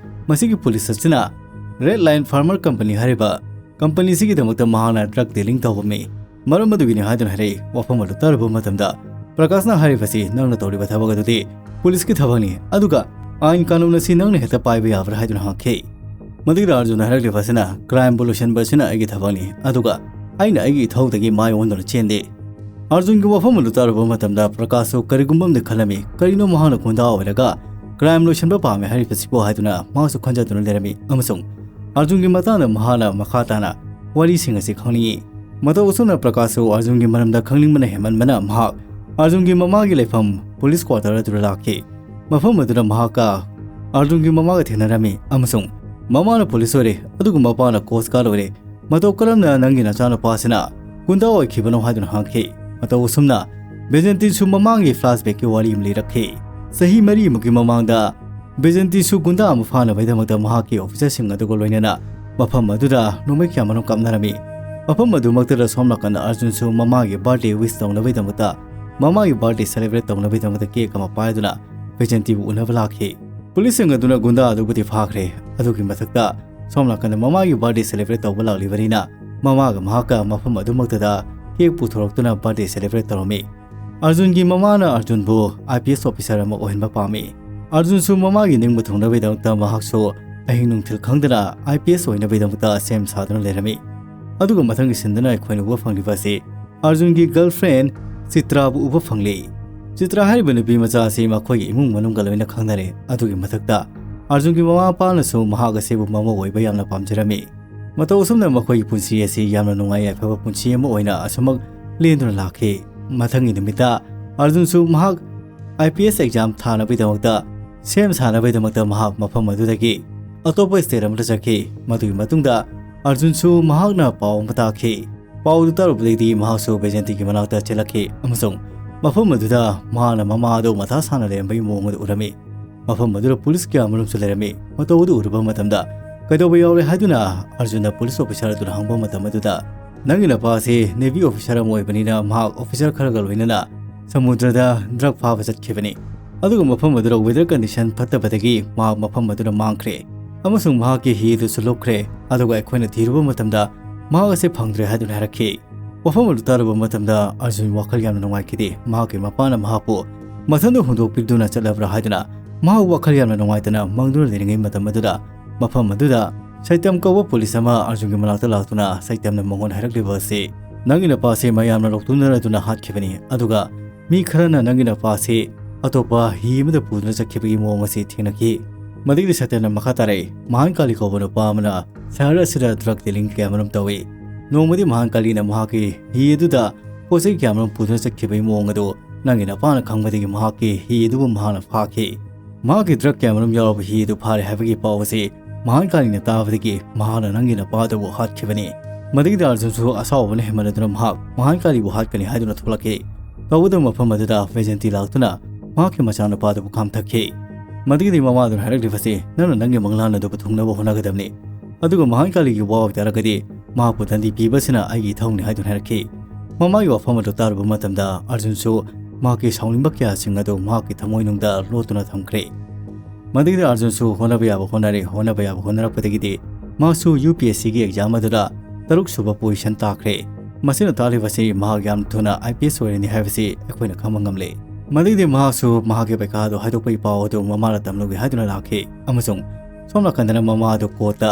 ꯃꯁꯤꯒꯤ ꯄꯨꯂꯤꯁ ꯑꯁꯤꯅ ꯔꯦꯗ ꯂꯥꯏꯟ ꯐꯥꯔꯃꯔ ꯀꯝꯄꯅꯤ ꯍꯥꯏꯔꯤꯕ ꯀꯝꯄꯅꯤꯁꯤꯒꯤꯗꯃꯛꯇ ꯃꯍꯥꯛꯅ ꯗ꯭ꯔꯒ ꯗꯤꯂꯤꯡ ꯇꯧꯔꯝꯃꯤ꯫ ꯃꯔꯝ ꯑꯗꯨꯒꯤꯅꯤ ꯍꯥꯏꯗꯨꯅ ꯍꯥꯏꯔꯛꯏ꯫ ꯋꯥꯐꯝ ꯑꯗꯨ ꯇꯥꯔꯨꯕ ꯃꯇꯝꯗ ꯄ꯭ꯔꯀꯥꯁꯅ ꯍꯥꯏꯔꯤꯕꯁꯤ, "ꯅꯪꯅ ꯇꯧꯔꯤꯕ ꯊꯕꯛ ꯑꯗꯨꯗꯤ ꯄꯨꯂꯤꯁꯀꯤ ꯊꯕꯛꯅꯤ, ꯑꯗꯨꯒ ꯑꯥꯏꯟ ꯀꯥꯅꯨꯟ ꯑꯁꯤ ꯅꯪꯅ ꯍꯦꯛꯇ ꯄꯥꯏꯕ ꯌꯥꯕ꯭ꯔꯥ?" ꯍꯥꯏꯗꯨꯅ ꯍꯪꯈꯤ꯫ ꯃꯗꯨꯒꯤꯗ ꯑꯥꯔꯖꯨꯟꯅ ꯍꯥꯏꯔꯛꯂꯤꯕ ꯑꯁꯤꯅ, "ꯀ꯭ꯔꯥꯏꯝꯕꯨ ꯂꯣꯏꯁꯤꯟꯕ ꯑꯁꯤꯅ ꯑꯩꯒꯤ ꯊꯕꯛꯅꯤ, ꯑꯗꯨꯒ ꯑꯩꯅ ꯑꯩꯒꯤ ꯏꯊꯧꯗꯒꯤ ꯃꯥꯏ ꯑꯣꯟꯗꯨꯅ ꯆꯦꯟꯗꯦ"꯫ ꯑꯥꯔꯖꯨꯟꯒꯤ ꯋꯥꯐꯝ ꯑꯗꯨ ꯇꯥꯔꯨꯕ ꯃꯇꯝꯗ ꯄ꯭ꯔꯀꯥꯁꯁꯨ ꯀꯔꯤꯒꯨꯝꯕ ꯑꯃꯗꯤ ꯈꯜꯂꯝꯃꯤ꯫ ꯀꯔꯤꯅꯣ ꯃꯍꯥꯛꯅ ꯒꯨꯟꯗꯥ ꯑꯣꯏꯔꯒ ꯀ꯭ꯔꯥꯏꯝ ꯂꯣꯏꯁꯤꯟꯕ ꯄꯥꯝꯃꯦ ꯍꯥꯏꯔꯤꯕꯁꯤꯕꯨ ꯍꯥꯏꯗꯨꯅ ꯃꯍꯥꯛꯁꯨ ꯈꯟꯖꯗꯨꯅ ꯂꯩꯔꯝꯃꯤ, ꯑꯃꯁꯨꯡ ꯑꯥꯔꯖꯨꯟꯒꯤ ꯃꯇꯥꯡꯗ ꯃꯍꯥꯛꯅ ꯃꯈꯥ ꯇꯥꯅ ꯋꯥꯔꯤꯁꯤꯡ ꯑꯁꯤ ꯈꯪꯅꯤꯡꯏ꯫ ꯃꯇꯧ ꯑꯁꯨꯝꯅ ꯄ꯭ꯔꯀꯥꯁꯁꯨ ꯑꯥꯔꯖꯨꯟꯒꯤ ꯃꯔꯝꯗ ꯈꯪꯅꯤꯡꯕꯅ ꯍꯦꯟꯃꯟꯕꯅ ꯃꯍꯥꯛ ꯑꯥꯔꯖꯨꯟꯒꯤ ꯃꯃꯥꯒꯤ ꯂꯩꯐꯝ ꯄꯨꯂꯤꯁ ꯀ꯭ꯋꯥꯇꯔ ꯑꯗꯨꯗ ꯂꯥꯛꯈꯤ꯫ ꯃꯐꯝ ꯑꯗꯨꯗ ꯃꯍꯥꯛꯀ ꯑꯥꯔꯖꯨꯟꯒꯤ ꯃꯃꯥꯒ ꯊꯦꯡꯅꯔꯝꯃꯤ, ꯑꯃꯁꯨꯡ ꯃꯃꯥꯅ ꯄꯨꯂꯤꯁ ꯑꯣꯏꯔꯦ, ꯑꯗꯨꯒ ꯃꯄꯥꯅ ꯀꯣꯁ ꯒꯥꯔꯗ ꯑꯣꯏꯔꯦ꯫ "ꯃꯇꯧ ꯀꯔꯝꯅ ꯅꯪꯒꯤ ꯅꯆꯥꯅꯨꯄꯥꯁꯤꯅ ꯒꯨꯟꯗꯥ ꯑꯣꯏꯈꯤꯕꯅꯣ?" ꯍꯥꯏꯗꯨꯅ ꯍꯪꯈꯤ꯫ ꯃꯇꯧ ꯑꯁꯨꯝꯅ ꯕꯦꯖꯦꯟꯇꯤꯁꯨ ꯃꯃꯥꯡꯒꯤ ꯐ꯭ꯂꯥꯁꯕꯦꯛꯀꯤ ꯋꯥꯔꯤ ꯑꯃ ꯂꯤꯔꯛꯈꯤ꯫ ꯆꯍꯤ ꯃꯔꯤꯃꯨꯛꯀꯤ ꯃꯃꯥꯡꯗ ꯕꯦꯖꯦꯟꯇꯤꯁꯨ ꯒꯨꯟꯗꯥ ꯑꯃ ꯐꯥꯅꯕꯒꯤꯗꯃꯛꯇ ꯃꯍꯥꯛꯀꯤ ꯑꯣꯐꯤꯁꯔꯁꯤꯡ ꯑꯗꯨꯒ ꯂꯣꯏꯅꯅ ꯃꯐꯝ ꯑꯗꯨꯗ ꯅꯣꯡꯃꯩ ꯀꯌꯥꯃꯔꯨꯝ ꯀꯥꯞꯅꯔꯝꯃꯤ꯫ ꯃꯐꯝ ꯑꯗꯨꯃꯛꯇꯗ ꯁꯣꯝ ꯅꯥꯀꯟꯗ ꯑꯥꯔꯖꯨꯟꯁꯨ ꯃꯃꯥꯒꯤ ꯕꯥꯔꯗꯦ ꯋꯤꯁ ꯇꯧꯅꯕꯒꯤꯗꯃꯛꯇ, ꯃꯃꯥꯒꯤ ꯕꯥꯔꯗꯦ ꯁꯦꯂꯦꯕ꯭ꯔꯦꯠ ꯇꯧꯅꯕꯒꯤꯗꯃꯛꯇ ꯀꯦꯛ ꯑꯃ ꯄꯥꯏꯗꯨꯅ ꯕꯦꯖꯦꯟꯇꯤꯕꯨ ꯎꯅꯕ ꯂꯥꯛꯈꯤ꯫ ꯄꯨꯂꯤꯁꯁꯤꯡ ꯑꯗꯨꯅ ꯒꯨꯟꯗꯥ ꯑꯗꯨꯕꯨꯗꯤ ꯐꯥꯈ꯭ꯔꯦ꯫ ꯑꯗꯨꯒꯤ ꯃꯊꯛꯇ ꯁꯣꯝ ꯅꯥꯀꯟꯗ ꯃꯃꯥꯒꯤ ꯕꯥꯔꯗꯦ ꯁꯦꯂꯦꯕ꯭ꯔꯦꯠ ꯇꯧꯕ ꯂꯥꯛꯂꯤꯕꯅꯤꯅ ꯃꯃꯥꯒ ꯃꯍꯥꯛꯀ ꯃꯐꯝ ꯑꯗꯨꯃꯛꯇꯗ ꯀꯦꯛ ꯄꯨꯊꯣꯔꯛꯇꯨꯅ ꯕꯥꯔꯗꯦ ꯁꯦꯂꯦꯕ꯭ꯔꯦꯠ ꯇꯧꯔꯝꯃꯤ꯫ ꯑꯥꯔꯖꯨꯟꯒꯤ ꯃꯃꯥꯅ ꯑꯥꯔꯖꯨꯟꯕꯨ ꯑꯥꯏ ꯄꯤ ꯑꯦꯁ ꯑꯣꯐꯤꯁꯥꯔ ꯑꯃ ꯑꯣꯏꯍꯟꯕ ꯄꯥꯝꯃꯤ꯫ ꯑꯥꯔꯖꯨꯟꯁꯨ ꯃꯃꯥꯒꯤ ꯅꯤꯡꯕ ꯊꯨꯡꯅꯕꯒꯤꯗꯃꯛꯇ ꯃꯍꯥꯛꯁꯨ ꯑꯍꯤꯡ ꯅꯨꯡꯊꯤꯜ ꯈꯪꯗꯅ ꯑꯥꯏ ꯄꯤ ꯑꯦꯁ ꯑꯣꯏꯅꯕꯒꯤꯗꯃꯛꯇ ꯁꯦꯝ ꯁꯥꯗꯨꯅ ꯂꯩꯔꯝꯃꯤ꯫ ꯑꯗꯨꯒ ꯃꯊꯪꯒꯤ ꯁꯤꯟꯗꯅ ꯑꯩꯈꯣꯏꯅ ꯎꯕ ꯐꯪꯂꯤꯕ ꯑꯁꯤ ꯑꯥꯔꯖꯨꯟꯒꯤ ꯒꯔꯜꯐ꯭ꯔꯦꯟ ꯆꯤꯇ꯭ꯔꯥꯕꯨ ꯎꯕ ꯐꯪꯂꯤ꯫ ꯆꯤꯇ꯭ꯔꯥ ꯍꯥꯏꯔꯤꯕ ꯅꯨꯄꯤ ꯃꯆꯥ ꯑꯁꯤ ꯃꯈꯣꯏꯒꯤ ꯏꯃꯨꯡ ꯃꯅꯨꯡꯒ ꯂꯣꯏꯅ ꯈꯪꯅꯔꯦ꯫ ꯑꯗꯨꯒꯤ ꯃꯊꯛꯇ ꯑꯥꯔꯖꯨꯟꯒꯤ ꯃꯃꯥ ꯃꯄꯥꯅꯁꯨ ꯃꯍꯥꯛ ꯑꯁꯤꯕꯨ ꯃꯃꯧ ꯑꯣꯏꯕ ꯌꯥꯝꯅ ꯄꯥꯝꯖꯔꯝꯃꯤ꯫ ꯃꯇꯧ ꯑꯁꯨꯝꯅ ꯃꯈꯣꯏꯒꯤ ꯄꯨꯟꯁꯤ ꯑꯁꯤ ꯌꯥꯝꯅ ꯅꯨꯡꯉꯥꯏ ꯌꯥꯏꯐꯕ ꯄꯨꯟꯁꯤ ꯑꯃ ꯑꯣꯏꯅ ꯑꯁꯨꯃꯛ ꯂꯦꯟꯗꯨꯅ ꯂꯥꯛꯈꯤ꯫ ꯃꯊꯪꯒꯤ ꯅꯨꯃꯤꯠꯇ ꯑꯥꯔꯖꯨꯟꯁꯨ ꯃꯍꯥꯛ ꯑꯥꯏ ꯄꯤ ꯑꯦꯁ ꯑꯦꯛꯖꯥꯝ ꯊꯥꯅꯕꯒꯤꯗꯃꯛꯇ ꯁꯦꯝ ꯁꯥꯅꯕꯒꯤꯗꯃꯛꯇ ꯃꯍꯥꯛ ꯃꯐꯝ ꯑꯗꯨꯗꯒꯤ ꯑꯇꯣꯞꯄ ꯁ꯭ꯇꯦꯠ ꯑꯃꯗ ꯆꯠꯈꯤ꯫ ꯃꯗꯨꯒꯤ ꯃꯇꯨꯡꯗ ꯑꯥꯔꯖꯨꯟꯁꯨ ꯃꯍꯥꯛꯅ ꯄꯥꯎ ꯑꯃ ꯇꯥꯈꯤ꯫ ꯄꯥꯎ ꯑꯗꯨ ꯇꯥꯔꯨꯕꯗꯒꯤꯗꯤ ꯃꯍꯥꯛꯁꯨ ꯕꯦꯖꯦꯟꯇꯤꯒꯤ ꯃꯅꯥꯛꯇ ꯆꯦꯜꯂꯛꯈꯤ, ꯑꯃꯁꯨꯡ ꯃꯐꯝ ꯑꯗꯨꯗ ꯃꯍꯥꯛꯅ ꯃꯃꯥ ꯑꯗꯨ ꯃꯊꯥ ꯁꯥꯅ ꯂꯩꯔꯝꯕꯒꯤ ꯃꯑꯣꯡ ꯑꯗꯨ ꯎꯔꯝꯃꯤ꯫ ꯃꯐꯝ ꯑꯗꯨꯗ ꯄꯨꯂꯤꯁ ꯀꯌꯥ ꯑꯃꯔꯣꯝꯁꯨ ꯂꯩꯔꯝꯃꯤ꯫ ꯃꯇꯧ ꯑꯗꯨ ꯎꯔꯨꯕ ꯃꯇꯝꯗ ꯀꯩꯗꯧꯕ ꯌꯥꯎꯔꯦ ꯍꯥꯏꯗꯨꯅ ꯑꯥꯔꯖꯨꯟꯅ ꯄꯨꯂꯤꯁ ꯑꯣꯐꯤꯁꯥꯔ ꯑꯗꯨꯗ ꯍꯪꯕ ꯃꯇꯝ ꯑꯗꯨꯗ, "ꯅꯪꯒꯤ ꯅꯄꯥ ꯑꯁꯤ ꯅꯦꯚꯤ ꯑꯣꯐꯤꯁꯥꯔ ꯑꯃ ꯑꯣꯏꯕꯅꯤꯅ ꯃꯍꯥꯛ ꯑꯣꯐꯤꯁꯥꯔ ꯈꯔꯒ ꯂꯣꯏꯅꯅ ꯁꯃꯨꯗ꯭ꯔꯗ ꯗ꯭ꯔꯒ ꯐꯥꯕ ꯆꯠꯈꯤꯕꯅꯤ꯫ ꯑꯗꯨꯒ ꯃꯐꯝ ꯑꯗꯨꯗ ꯋꯦꯗꯔ ꯀꯟꯗꯤꯁꯟ ꯐꯠꯇꯕꯗꯒꯤ ꯃꯍꯥꯛ ꯃꯐꯝ ꯑꯗꯨꯗ ꯃꯥꯡꯈ꯭ꯔꯦ, ꯑꯃꯁꯨꯡ ꯃꯍꯥꯛꯀꯤ ꯍꯤ ꯑꯗꯨꯁꯨ ꯂꯨꯞꯈ꯭ꯔꯦ꯫ ꯑꯗꯨꯒ ꯑꯩꯈꯣꯏꯅ ꯊꯤꯔꯨꯕ ꯃꯇꯝꯗ ꯃꯍꯥꯛ ꯑꯁꯤ ꯐꯪꯗ꯭ꯔꯦ" ꯍꯥꯏꯗꯨꯅ ꯍꯥꯏꯔꯛꯈꯤ꯫ ꯋꯥꯐꯝ ꯑꯗꯨ ꯇꯥꯔꯨꯕ ꯃꯇꯝꯗ ꯑꯔꯖꯨꯟ ꯋꯥꯈꯜ ꯌꯥꯝꯅ ꯅꯨꯡꯉꯥꯏꯈꯤꯗꯦ꯫ ꯃꯍꯥꯛꯀꯤ ꯃꯄꯥꯅ ꯃꯍꯥꯛꯄꯨ ꯃꯊꯟꯗ ꯍꯨꯟꯗꯣꯛꯄꯤꯗꯨꯅ ꯆꯠꯂꯕ꯭ꯔꯥ ꯍꯥꯏꯗꯨꯅ ꯃꯍꯥꯛ ꯋꯥꯈꯜ ꯌꯥꯝꯅ ꯅꯨꯡꯉꯥꯏꯇꯅ ꯃꯪꯗꯨꯅ ꯂꯩꯔꯤꯉꯩ ꯃꯇꯝ ꯑꯗꯨꯗ, ꯃꯐꯝ ꯑꯗꯨꯗ ꯁꯩꯇꯝ ꯀꯧꯕ ꯄꯨꯂꯤꯁ ꯑꯃ ꯑꯔꯖꯨꯟꯒꯤ ꯃꯅꯥꯛꯇ ꯂꯥꯛꯇꯨꯅ ꯁꯩꯇꯝꯅ ꯃꯉꯣꯟꯗ ꯍꯥꯏꯔꯛꯂꯤꯕ ꯑꯁꯤ, "ꯅꯪꯒꯤ ꯅꯨꯄꯥꯁꯤ ꯃꯌꯥꯝꯅ ꯂꯧꯊꯣꯛꯅꯔꯗꯨꯅ ꯍꯥꯠꯈꯤꯕꯅꯤ, ꯑꯗꯨꯒ ꯃꯤ ꯈꯔꯅ ꯅꯪꯒꯤ ꯅꯨꯄꯥꯁꯤ ꯑꯇꯣꯞꯄ ꯍꯤ ꯑꯃꯗ ꯄꯨꯗꯨꯅ ꯆꯠꯈꯤꯕꯒꯤ ꯃꯑꯣꯡ ꯑꯁꯤ ꯊꯦꯡꯅꯈꯤ꯫" ꯃꯗꯨꯒꯤꯗꯤ ꯁꯩꯇꯝꯅ ꯃꯈꯥ ꯇꯥꯔꯛꯏ, "ꯃꯍꯥꯟ ꯀꯥꯂꯤ ꯀꯧꯕ ꯅꯨꯄꯥ ꯑꯃꯅ ꯁꯍꯔ ꯑꯁꯤꯗ ꯗ꯭ꯔꯒ ꯗꯤꯂꯤꯡ ꯀꯌꯥ ꯑꯃꯔꯣꯝ ꯇꯧꯏ꯫ ꯅꯣꯡꯃꯗꯤ ꯃꯍꯥꯟ ꯀꯥꯂꯤꯅ ꯃꯍꯥꯛꯀꯤ ꯍꯤ ꯑꯗꯨꯗ ꯄꯣꯠ ꯆꯩ ꯀꯌꯥ ꯑꯃꯔꯣꯝ ꯄꯨꯗꯨꯅ ꯆꯠꯈꯤꯕꯒꯤ ꯃꯑꯣꯡ ꯑꯗꯨ ꯅꯪꯒꯤ ꯅꯄꯥꯅ ꯈꯪꯕꯗꯒꯤ ꯃꯍꯥꯛꯀꯤ ꯍꯤ ꯑꯗꯨꯕꯨ ꯃꯍꯥꯛꯅ ꯐꯥꯈꯤ꯫ ꯃꯍꯥꯛꯀꯤ ꯗ꯭ꯔꯒ ꯀꯌꯥ ꯑꯃꯔꯣꯝ ꯌꯥꯎꯔꯕ ꯍꯤ ꯑꯗꯨ ꯐꯥꯔꯦ ꯍꯥꯏꯕꯒꯤ ꯄꯥꯎ ꯑꯁꯤ ꯃꯍꯥꯟ ꯀꯥꯂꯤꯅ ꯇꯥꯕꯗꯒꯤ ꯃꯍꯥꯛꯅ ꯅꯪꯒꯤ ꯅꯄꯥ ꯑꯗꯨꯕꯨ ꯍꯥꯠꯈꯤꯕꯅꯤ꯫" ꯃꯗꯨꯒꯤꯗꯤ ꯑꯔꯖꯨꯟꯁꯨ ꯑꯁꯥꯎꯕꯅ ꯍꯦꯟꯃꯟꯗꯨꯅ ꯃꯍꯥꯛ ꯃꯍꯥꯟ ꯀꯥꯂꯤꯕꯨ ꯍꯥꯠꯀꯅꯤ ꯍꯥꯏꯗꯨꯅ ꯊꯣꯛꯂꯛꯈꯤ꯫ ꯇꯧꯕꯇꯕꯨ ꯃꯐꯝ ꯑꯗꯨꯗ ꯕꯦꯖꯟꯇꯤ ꯂꯥꯛꯇꯨꯅ ꯃꯍꯥꯛꯀꯤ ꯃꯆꯥꯅꯨꯄꯥꯗꯨꯕꯨ ꯈꯥꯝꯊꯈꯤ꯫ ꯃꯗꯨꯒꯤꯗꯤ ꯃꯃꯥꯗꯨꯅ ꯍꯥꯏꯔꯛꯂꯤꯕꯁꯤ, "ꯅꯪꯅ ꯅꯪꯒꯤ ꯃꯪꯂꯥꯟ ꯑꯗꯨꯕꯨ ꯊꯨꯡꯅꯕ ꯍꯣꯠꯅꯒꯗꯕꯅꯤ꯫ ꯑꯗꯨꯒ ꯃꯍꯥꯟ ꯀꯥꯂꯤꯒꯤ ꯋꯥ ꯑꯣꯏꯇꯥꯔꯒꯗꯤ ꯃꯍꯥꯛꯄꯨ ꯗꯟꯗꯤ ꯄꯤꯕꯁꯤꯅ ꯑꯩꯒꯤ ꯏꯊꯧꯅꯤ" ꯍꯥꯏꯗꯨꯅ ꯍꯥꯏꯔꯛꯈꯤ꯫ ꯃꯃꯥꯒꯤ ꯋꯥꯐꯝ ꯑꯗꯨ ꯇꯥꯔꯨꯕ ꯃꯇꯝꯗ ꯑꯔꯖꯨꯟꯁꯨ ꯃꯍꯥꯛꯀꯤ ꯁꯥꯎꯅꯤꯡꯕ ꯀꯌꯥꯁꯤꯡ ꯑꯗꯨ ꯃꯍꯥꯛꯀꯤ ꯊꯃꯣꯏꯅꯨꯡꯗ ꯂꯣꯠꯇꯨꯅ ꯊꯝꯈ꯭ꯔꯦ꯫ ꯃꯗꯨꯒꯤꯗꯤ ꯑꯔꯖꯨꯟꯁꯨ ꯍꯣꯠꯅꯕ ꯌꯥꯕ ꯍꯣꯠꯅꯔꯦ꯫ ꯍꯣꯠꯅꯕ ꯌꯥꯕ ꯍꯣꯠꯅꯔꯛꯄꯗꯒꯤꯗꯤ ꯃꯍꯥꯛꯁꯨ ꯌꯨ ꯄꯤ ꯑꯦꯁ ꯁꯤꯒꯤ ꯑꯦꯛꯖꯥꯝ ꯑꯗꯨꯗ ꯇꯔꯨꯛ ꯁꯨꯕ ꯄꯣꯖꯤꯁꯟ ꯇꯥꯈ꯭ꯔꯦ꯫ ꯃꯁꯤꯅ ꯇꯥꯛꯂꯤꯕꯁꯤ ꯃꯍꯥꯛ ꯌꯥꯝ ꯊꯨꯅ ꯑꯥꯏ ꯄꯤ ꯑꯦꯁ ꯑꯣꯏꯔꯅꯤ ꯍꯥꯏꯕꯁꯤ ꯑꯩꯈꯣꯏꯅ ꯈꯪꯕ ꯉꯝꯂꯦ꯫ ꯃꯗꯨꯒꯤꯗꯤ ꯃꯍꯥꯛꯁꯨ ꯃꯍꯥꯛꯀꯤ ꯄꯩꯈꯥ ꯑꯗꯨ ꯍꯥꯏꯗꯣꯛꯄꯒꯤ ꯄꯥꯎ ꯑꯗꯨ ꯃꯃꯥꯅ ꯇꯝꯂꯨꯒꯦ ꯍꯥꯏꯗꯨꯅ ꯂꯥꯛꯈꯤ, ꯑꯃꯁꯨꯡ ꯁꯣꯝ ꯅꯥꯀꯟꯗꯅ ꯃꯃꯥ ꯑꯗꯨ ꯀꯣꯔꯠꯇ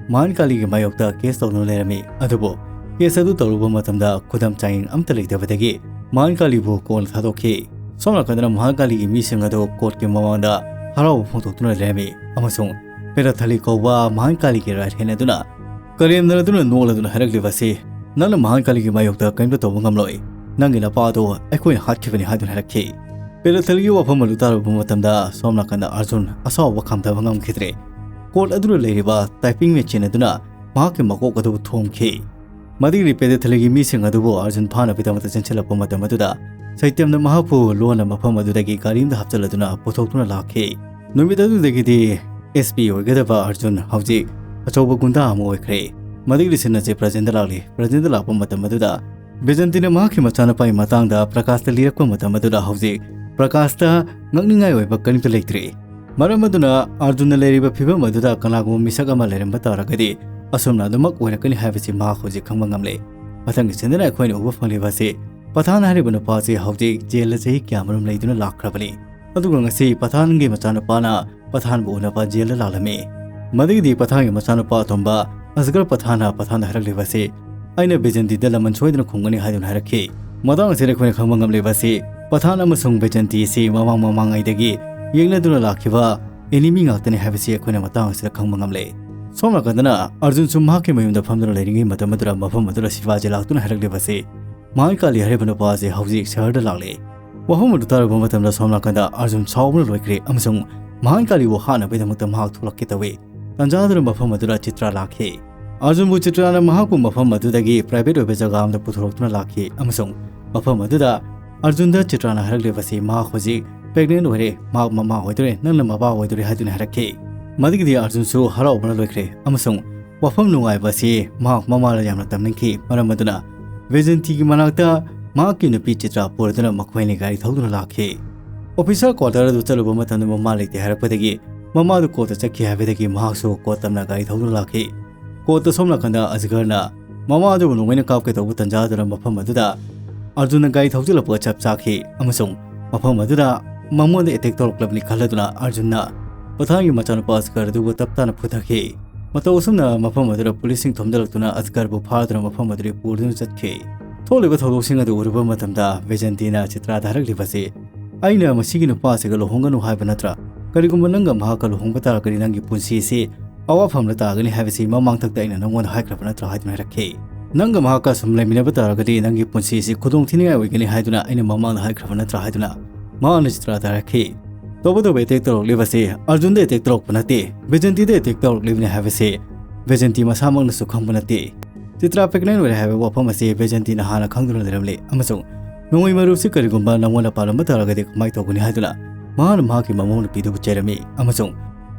ꯃꯍꯥꯟ ꯀꯥꯂꯤꯒꯤ ꯃꯥꯌꯣꯛꯇ ꯀꯦꯁ ꯇꯧꯗꯨꯅ ꯂꯩꯔꯝꯃꯤ꯫ ꯑꯗꯨꯕꯨ ꯀꯦꯁ ꯑꯗꯨ ꯇꯧꯔꯨꯕ ꯃꯇꯝꯗ ꯈꯨꯗꯝ ꯆꯥꯡꯌꯦꯡ ꯑꯃꯠꯇ ꯂꯩꯇꯕꯗꯒꯤ ꯃꯍꯥꯟ ꯀꯥꯂꯤꯕꯨ ꯀꯣꯔꯠꯅ ꯊꯥꯗꯣꯛꯈꯤ꯫ ꯁꯣꯝ ꯅꯥꯀꯟꯗꯅ ꯃꯍꯥꯟ ꯀꯥꯂꯤꯒꯤ ꯃꯤꯁꯤꯡ ꯑꯗꯨ ꯀꯣꯔꯠꯀꯤ ꯃꯃꯥꯡꯗ ꯍꯔꯥꯎꯕ ꯐꯣꯡꯗꯣꯛꯇꯨꯅ ꯂꯩꯔꯝꯃꯤ, ꯑꯃꯁꯨꯡ ꯄꯦꯔꯥꯊꯂꯤ ꯀꯧꯕ ꯃꯍꯥꯟ ꯀꯥꯂꯤꯒꯤ ꯔꯥꯏꯠ ꯍꯦꯟ ꯑꯗꯨꯅ ꯀꯔꯦꯝꯅꯗꯨꯅ ꯅꯣꯛꯂꯗꯨꯅ ꯍꯥꯏꯔꯛꯂꯤꯕ ꯑꯁꯤ, "ꯅꯪꯅ ꯃꯍꯥꯟ ꯀꯥꯂꯤꯒꯤ ꯃꯥꯌꯣꯛꯇ ꯀꯔꯤꯝꯇ ꯇꯧꯕ ꯉꯝꯂꯣꯏ꯫ ꯅꯪꯒꯤ ꯅꯄꯥ ꯑꯗꯨ ꯑꯩꯈꯣꯏꯅ ꯍꯥꯠꯈꯤꯕꯅꯤ" ꯍꯥꯏꯗꯨꯅ ꯍꯥꯏꯔꯛꯈꯤ꯫ ꯄꯦꯔꯥꯊꯂꯤꯒꯤ ꯋꯥꯐꯝ ꯑꯗꯨ ꯇꯥꯔꯨꯕ ꯃꯇꯝꯗ ꯁꯣꯝ ꯅꯥꯀꯟꯗ ꯑꯔꯖꯨꯟ ꯑꯁꯥꯎꯕ ꯈꯥꯝꯊꯕ ꯉꯝꯈꯤꯗ꯭ꯔꯦ꯫ ꯀꯣꯔꯠ ꯑꯗꯨꯗ ꯂꯩꯔꯤꯕ ꯇꯥꯏꯄꯤꯡ ꯃꯦꯆꯤꯟ ꯑꯗꯨꯅ ꯃꯍꯥꯛꯀꯤ ꯃꯀꯣꯛ ꯑꯗꯨꯕꯨ ꯊꯣꯝꯈꯤ꯫ ꯃꯗꯨꯒꯤ ꯄꯦꯔꯥꯊꯂꯤꯒꯤ ꯃꯤꯁꯤꯡ ꯑꯗꯨꯕꯨ ꯑꯔꯖꯨꯟ ꯐꯥꯅꯕꯒꯤꯗꯃꯛꯇ ꯆꯦꯟꯁꯤꯜꯂꯛꯄ ꯃꯇꯝ ꯑꯗꯨꯗ ꯁꯩꯇꯝꯅ ꯃꯍꯥꯛꯄꯨ ꯂꯣꯟꯅ ꯃꯐꯝ ꯑꯗꯨꯗꯒꯤ ꯒꯥꯔꯤ ꯑꯃꯗ ꯍꯥꯞꯆꯤꯜꯂꯗꯨꯅ ꯄꯨꯊꯣꯛꯇꯨꯅ ꯂꯥꯛꯈꯤ꯫ ꯅꯨꯃꯤꯠ ꯑꯗꯨꯗꯒꯤꯗꯤ ꯑꯦꯁ ꯄꯤ ꯑꯣꯏꯒꯗꯕ ꯑꯔꯖꯨꯟ ꯍꯧꯖꯤꯛ ꯑꯆꯧꯕ ꯒꯨꯟꯗꯥ ꯑꯃ ꯑꯣꯏꯈ꯭ꯔꯦ꯫ ꯃꯗꯨꯒꯤ ꯂꯤꯁꯟ ꯑꯁꯤ ꯄ꯭ꯔꯖꯦꯟꯗ ꯂꯥꯛꯂꯤ꯫ ꯄ꯭ꯔꯖꯦꯟꯗ ꯂꯥꯛꯄ ꯃꯇꯝ ꯑꯗꯨꯗ ꯕꯤꯖꯟꯇꯤꯅ ꯃꯍꯥꯛꯀꯤ ꯃꯆꯥꯅꯨꯄꯥꯒꯤ ꯃꯇꯥꯡꯗ ꯄ꯭ꯔꯀꯥꯁꯇ ꯂꯤꯔꯛꯄ ꯃꯇꯝ ꯑꯗꯨꯗ ꯍꯧꯖꯤꯛ ꯄ꯭ꯔꯀꯥꯁꯇ ꯉꯛꯅꯤꯡꯉꯥꯏ ꯑꯣꯏꯕ ꯀꯔꯤꯝꯇ ꯂꯩꯇ꯭ꯔꯤ꯫ ꯃꯔꯝ ꯑꯗꯨꯅ ꯑꯔꯖꯨꯟꯅ ꯂꯩꯔꯤꯕ ꯐꯤꯕꯝ ꯑꯗꯨꯗ ꯀꯅꯥꯒꯨꯝꯕ ꯃꯤꯁꯛ ꯑꯃ ꯂꯩꯔꯝꯕ ꯇꯥꯔꯒꯗꯤ ꯑꯁꯨꯝꯅ ꯑꯗꯨꯃꯛ ꯑꯣꯏꯔꯛꯀꯅꯤ ꯍꯥꯏꯕꯁꯤ ꯃꯍꯥꯛ ꯍꯧꯖꯤꯛ ꯈꯪꯕ ꯉꯝꯂꯦ꯫ ꯃꯊꯪꯒꯤ ꯁꯤꯟꯗꯅ ꯑꯩꯈꯣꯏꯅ ꯎꯕ ꯐꯪꯂꯤꯕ ꯑꯁꯤ ꯄꯊꯥꯟ ꯍꯥꯏꯔꯤꯕ ꯅꯨꯄꯥ ꯑꯁꯤ ꯍꯧꯖꯤꯛ ꯖꯦꯜꯗ ꯆꯍꯤ ꯀꯌꯥꯃꯔꯨꯝ ꯂꯩꯗꯨꯅ ꯂꯥꯛꯈ꯭ꯔꯕꯅꯤ꯫ ꯑꯗꯨꯒ ꯉꯁꯤ ꯄꯊꯥꯟꯒꯤ ꯃꯆꯥꯅꯨꯄꯥꯅ ꯄꯊꯥꯟꯕꯨ ꯎꯅꯕ ꯖꯦꯜꯗ ꯂꯥꯛꯂꯝꯃꯤ꯫ ꯃꯗꯨꯒꯤꯗꯤ ꯄꯊꯥꯟꯒꯤ ꯃꯆꯥꯅꯨꯄꯥ ꯑꯇꯣꯝꯕ ꯑꯁꯒꯔ ꯄꯊꯥꯟꯅ ꯄꯊꯥꯟꯗ ꯍꯥꯏꯔꯛꯂꯤꯕ ꯑꯁꯤ, "ꯑꯩꯅ ꯕꯤꯖꯟꯇꯤꯗ ꯂꯃꯟ ꯁꯣꯏꯗꯅ ꯈꯨꯝꯒꯅꯤ" ꯍꯥꯏꯗꯨꯅ ꯍꯥꯏꯔꯛꯈꯤ꯫ ꯃꯇꯥꯡ ꯑꯁꯤꯗ ꯑꯩꯈꯣꯏꯅ ꯈꯪꯕ ꯉꯝꯂꯤꯕ ꯑꯁꯤ, ꯄꯊꯥꯟ ꯑꯃꯁꯨꯡ ꯕꯤꯖꯟꯇꯤ ꯑꯁꯤ ꯃꯃꯥꯡ ꯃꯃꯥꯡꯉꯩꯗꯒꯤ ꯌꯦꯛꯅꯗꯨꯅ ꯂꯥꯛꯈꯤꯕ ꯑꯦꯅꯤꯃꯤ ꯉꯥꯛꯇꯅꯤ ꯍꯥꯏꯕꯁꯤ ꯑꯩꯈꯣꯏꯅ ꯃꯇꯥꯡ ꯑꯁꯤꯗ ꯈꯪꯕ ꯉꯝꯂꯦ꯫ ꯁꯣꯝ ꯅꯥꯀꯟꯗꯅ ꯑꯔꯖꯨꯟꯁꯨ ꯃꯍꯥꯛꯀꯤ ꯃꯌꯨꯝꯗ ꯐꯝꯗꯨꯅ ꯂꯩꯔꯤꯉꯩ ꯃꯇꯝ ꯑꯗꯨꯗ ꯃꯐꯝ ꯑꯗꯨꯗ ꯁꯤꯕꯥꯖꯤ ꯂꯥꯛꯇꯨꯅ ꯍꯥꯏꯔꯛꯂꯤꯕ ꯑꯁꯤ, ꯃꯍꯥꯀꯥꯂꯤ ꯍꯥꯏꯔꯤꯕ ꯅꯨꯄꯥ ꯑꯁꯤ ꯍꯧꯖꯤꯛ ꯁꯍꯔꯗ ꯂꯥꯛꯂꯦ꯫ ꯋꯥꯐꯝ ꯑꯗꯨ ꯇꯥꯔꯨꯕ ꯃꯇꯝꯗ ꯁꯣꯝ ꯅꯥꯀꯟꯗ ꯑꯔꯖꯨꯟ ꯁꯥꯎꯕꯅ ꯂꯣꯏꯈ꯭ꯔꯦ ꯑꯃꯁꯨꯡ ꯃꯍꯥꯀꯥꯂꯤꯕꯨ ꯍꯥꯠꯅꯕꯒꯤꯗꯃꯛꯇ ꯃꯍꯥꯛ ꯊꯣꯛꯂꯛꯀꯦ ꯇꯧꯏ꯫ ꯇꯥꯟꯖꯥꯗꯨꯗ ꯃꯐꯝ ꯑꯗꯨꯗ ꯆꯤꯇ꯭ꯔꯥ ꯂꯥꯛꯈꯤ꯫ ꯑꯔꯖꯨꯟꯕꯨ ꯆꯤꯇ꯭ꯔꯥꯅ ꯃꯍꯥꯛꯄꯨ ꯃꯐꯝ ꯑꯗꯨꯗꯒꯤ ꯄ꯭ꯔꯥꯏꯚꯦꯠ ꯑꯣꯏꯕ ꯖꯒꯥ ꯑꯃꯗ ꯄꯨꯊꯣꯔꯛꯇꯨꯅ ꯂꯥꯛꯈꯤ ꯑꯃꯁꯨꯡ ꯃꯐꯝ ꯑꯗꯨꯗ ꯑꯔꯖꯨꯟꯗ ꯆꯤꯇ꯭ꯔꯥꯅ ꯍꯥꯏꯔꯛꯂꯤꯕ ꯑꯁꯤ ꯃꯍꯥꯛ ꯍꯧꯖꯤꯛ ꯄ꯭ꯔꯦꯒꯅꯦꯟ ꯑꯣꯏꯔꯦ, ꯃꯍꯥꯛ ꯃꯃꯥ ꯑꯣꯏꯗꯣꯔꯦ, ꯅꯪꯅ ꯃꯄꯥ ꯑꯣꯏꯗꯣꯔꯦ ꯍꯥꯏꯗꯨꯅ ꯍꯥꯏꯔꯛꯈꯤ꯫ ꯃꯗꯨꯒꯤꯗꯤ ꯑꯔꯖꯨꯟꯁꯨ ꯍꯔꯥꯎꯕꯅ ꯂꯣꯏꯈ꯭ꯔꯦ ꯑꯃꯁꯨꯡ ꯋꯥꯐꯝ ꯅꯨꯡꯉꯥꯏꯕ ꯑꯁꯤ ꯃꯍꯥꯛ ꯃꯃꯥꯗ ꯌꯥꯝꯅ ꯇꯝꯅꯤꯡꯈꯤ꯫ ꯃꯔꯝ ꯑꯗꯨꯅ ꯕꯤꯖꯟꯇꯤꯒꯤ ꯃꯅꯥꯛꯇ ꯃꯍꯥꯛꯀꯤ ꯅꯨꯄꯤ ꯆꯤꯇ꯭ꯔꯥ ꯄꯨꯔꯗꯨꯅ ꯃꯈꯣꯏ ꯑꯅꯤ ꯒꯥꯔꯤ ꯊꯧꯗꯨꯅ ꯂꯥꯛꯈꯤ꯫ ꯑꯣꯐꯤꯁꯔ ꯀ꯭ꯋꯥꯇꯔ ꯑꯗꯨ ꯆꯠꯂꯨꯕ ꯃꯇꯝꯗ ꯃꯃꯥ ꯂꯩꯇꯦ ꯍꯥꯏꯔꯛꯄꯗꯒꯤ ꯃꯃꯥꯗꯨ ꯀꯣꯔꯠꯇ ꯆꯠꯈꯤ ꯍꯥꯏꯕꯗꯒꯤ ꯃꯍꯥꯛꯁꯨ ꯀꯣꯔꯠ ꯇꯝꯅ ꯒꯥꯔꯤ ꯊꯧꯗꯨꯅ ꯂꯥꯛꯈꯤ꯫ ꯀꯣꯔꯠꯇ ꯁꯣꯝ ꯅꯥꯀꯟꯗ ꯑꯖꯒꯔꯅ ꯃꯃꯥ ꯑꯗꯨꯕꯨ ꯅꯣꯡꯃꯩꯅ ꯀꯥꯞꯀꯦ ꯇꯧꯕ ꯇꯟꯖꯥ ꯑꯗꯨꯗ ꯃꯐꯝ ꯑꯗꯨꯗ ꯑꯔꯖꯨꯟꯅ ꯒꯥꯔꯤ ꯊꯧꯖꯤꯜꯂꯛꯄꯒ ꯆꯞ ꯆꯥꯈꯤ ꯑꯃꯁꯨꯡ ꯃꯐꯝ ꯑꯗꯨꯗ ꯃꯉꯣꯟꯗ ꯑꯦꯇꯦꯛ ꯇꯧꯔꯛꯂꯕꯅꯤ ꯈꯜꯂꯗꯨꯅ ꯑꯔꯖꯨꯟꯅ ꯄꯊꯥꯟꯒꯤ ꯃꯆꯥꯅꯨꯄꯥ ꯑꯖꯒꯔ ꯑꯗꯨꯕꯨ ꯇꯞ ꯇꯥꯅ ꯐꯨꯊꯈꯤ꯫ ꯃꯇꯧ ꯑꯁꯨꯝꯅ ꯃꯐꯝ ꯑꯗꯨꯗ ꯄꯨꯂꯤꯁꯁꯤꯡ ꯊꯣꯝꯖꯤꯜꯂꯛꯇꯨꯅ ꯑꯖꯒꯔꯕꯨ ꯐꯥꯗꯨꯅ ꯃꯐꯝ ꯑꯗꯨꯗ ꯄꯨꯗꯨꯅ ꯆꯠꯈꯤ꯫ ꯊꯣꯛꯂꯤꯕ ꯊꯧꯗꯣꯛꯁꯤꯡ ꯑꯗꯨ ꯎꯔꯨꯕ ꯃꯇꯝꯗ ꯕꯤꯖꯟꯇꯤꯅ ꯆꯤꯇ꯭ꯔꯥꯗ ꯍꯥꯏꯔꯛꯂꯤꯕ ꯑꯁꯤ, "ꯑꯩꯅ ꯃꯁꯤꯒꯤ ꯅꯨꯄꯥ ꯑꯁꯤꯒ ꯂꯨꯍꯣꯡꯒꯅꯨ ꯍꯥꯏꯕ ꯅꯠꯇ꯭ꯔꯥ? ꯀꯔꯤꯒꯨꯝꯕ ꯅꯪꯒ ꯃꯍꯥꯛꯀ ꯂꯨꯍꯣꯡꯕ ꯇꯥꯔꯒꯗꯤ ꯅꯪꯒꯤ ꯄꯨꯟꯁꯤ ꯑꯁꯤ ꯑꯋꯥꯐꯝꯗ ꯇꯥꯒꯅꯤ ꯍꯥꯏꯕꯁꯤ ꯃꯃꯥꯡꯊꯛꯇ ꯑꯩꯅ ꯅꯪꯉꯣꯟꯗ ꯍꯥꯏꯈ꯭ꯔꯕ ꯅꯠꯇ꯭ꯔꯥ?" ꯍꯥꯏꯗꯨꯅ ꯍꯥꯏꯔꯛꯈꯤ꯫ "ꯅꯪꯒ ꯃꯍꯥꯛꯀ ꯁꯨꯝ ꯂꯩꯃꯤꯟꯅꯕ ꯇꯥꯔꯒꯗꯤ ꯅꯪꯒꯤ ꯄꯨꯟꯁꯤ ꯑꯁꯤ ꯈꯨꯗꯣꯡ ꯊꯤꯅꯤꯡꯉꯥꯏ ꯑꯣꯏꯒꯅꯤ ꯍꯥꯏꯗꯨꯅ ꯑꯩꯅ ꯃꯃꯥꯡꯗ ꯍꯥꯏꯈ꯭ꯔꯕ ꯅꯠꯇ꯭ꯔꯥ?" ꯍꯥꯏꯗꯨꯅ ꯃꯍꯥꯛꯅ ꯆꯤꯇ꯭ꯔꯥꯗ ꯍꯥꯏꯔꯛꯈꯤ꯫ ꯇꯧꯕꯇꯕꯨ ꯑꯦꯇꯦꯛ ꯇꯧꯔꯛꯂꯤꯕꯁꯤ ꯑꯔꯖꯨꯟꯗ ꯑꯦꯇꯦꯛ ꯇꯧꯔꯛꯄ ꯅꯠꯇꯦ, ꯕꯤꯖꯟꯇꯤꯗ ꯑꯦꯇꯦꯛ ꯇꯧꯔꯛꯂꯤꯕꯅꯤ ꯍꯥꯏꯕꯁꯤ ꯕꯤꯖꯟꯇꯤ ꯃꯁꯥꯃꯛꯅꯁꯨ ꯈꯪꯕ ꯅꯠꯇꯦ꯫ ꯆꯤꯇ꯭ꯔꯥ ꯄ꯭ꯔꯦꯒꯅꯦꯟ ꯑꯣꯏꯔꯦ ꯍꯥꯏꯕ ꯋꯥꯐꯝ ꯑꯁꯤ ꯕꯤꯖꯟꯇꯤꯅ ꯍꯥꯟꯅ ꯈꯪꯗꯨꯅ ꯂꯩꯔꯝꯂꯤ ꯑꯃꯁꯨꯡ ꯅꯣꯡꯃꯩ ꯃꯔꯨꯁꯤ ꯀꯔꯤꯒꯨꯝꯕ ꯅꯪꯉꯣꯟꯗ ꯄꯥꯜꯂꯝꯕ ꯇꯥꯔꯒꯗꯤ ꯀꯃꯥꯏꯅ ꯇꯧꯒꯅꯤ ꯍꯥꯏꯗꯨꯅ ꯃꯍꯥꯛꯅ ꯃꯍꯥꯛꯀꯤ ꯃꯃꯧ ꯅꯨꯄꯤꯗꯨꯕꯨ ꯆꯩꯔꯝꯃꯤ ꯑꯃꯁꯨꯡ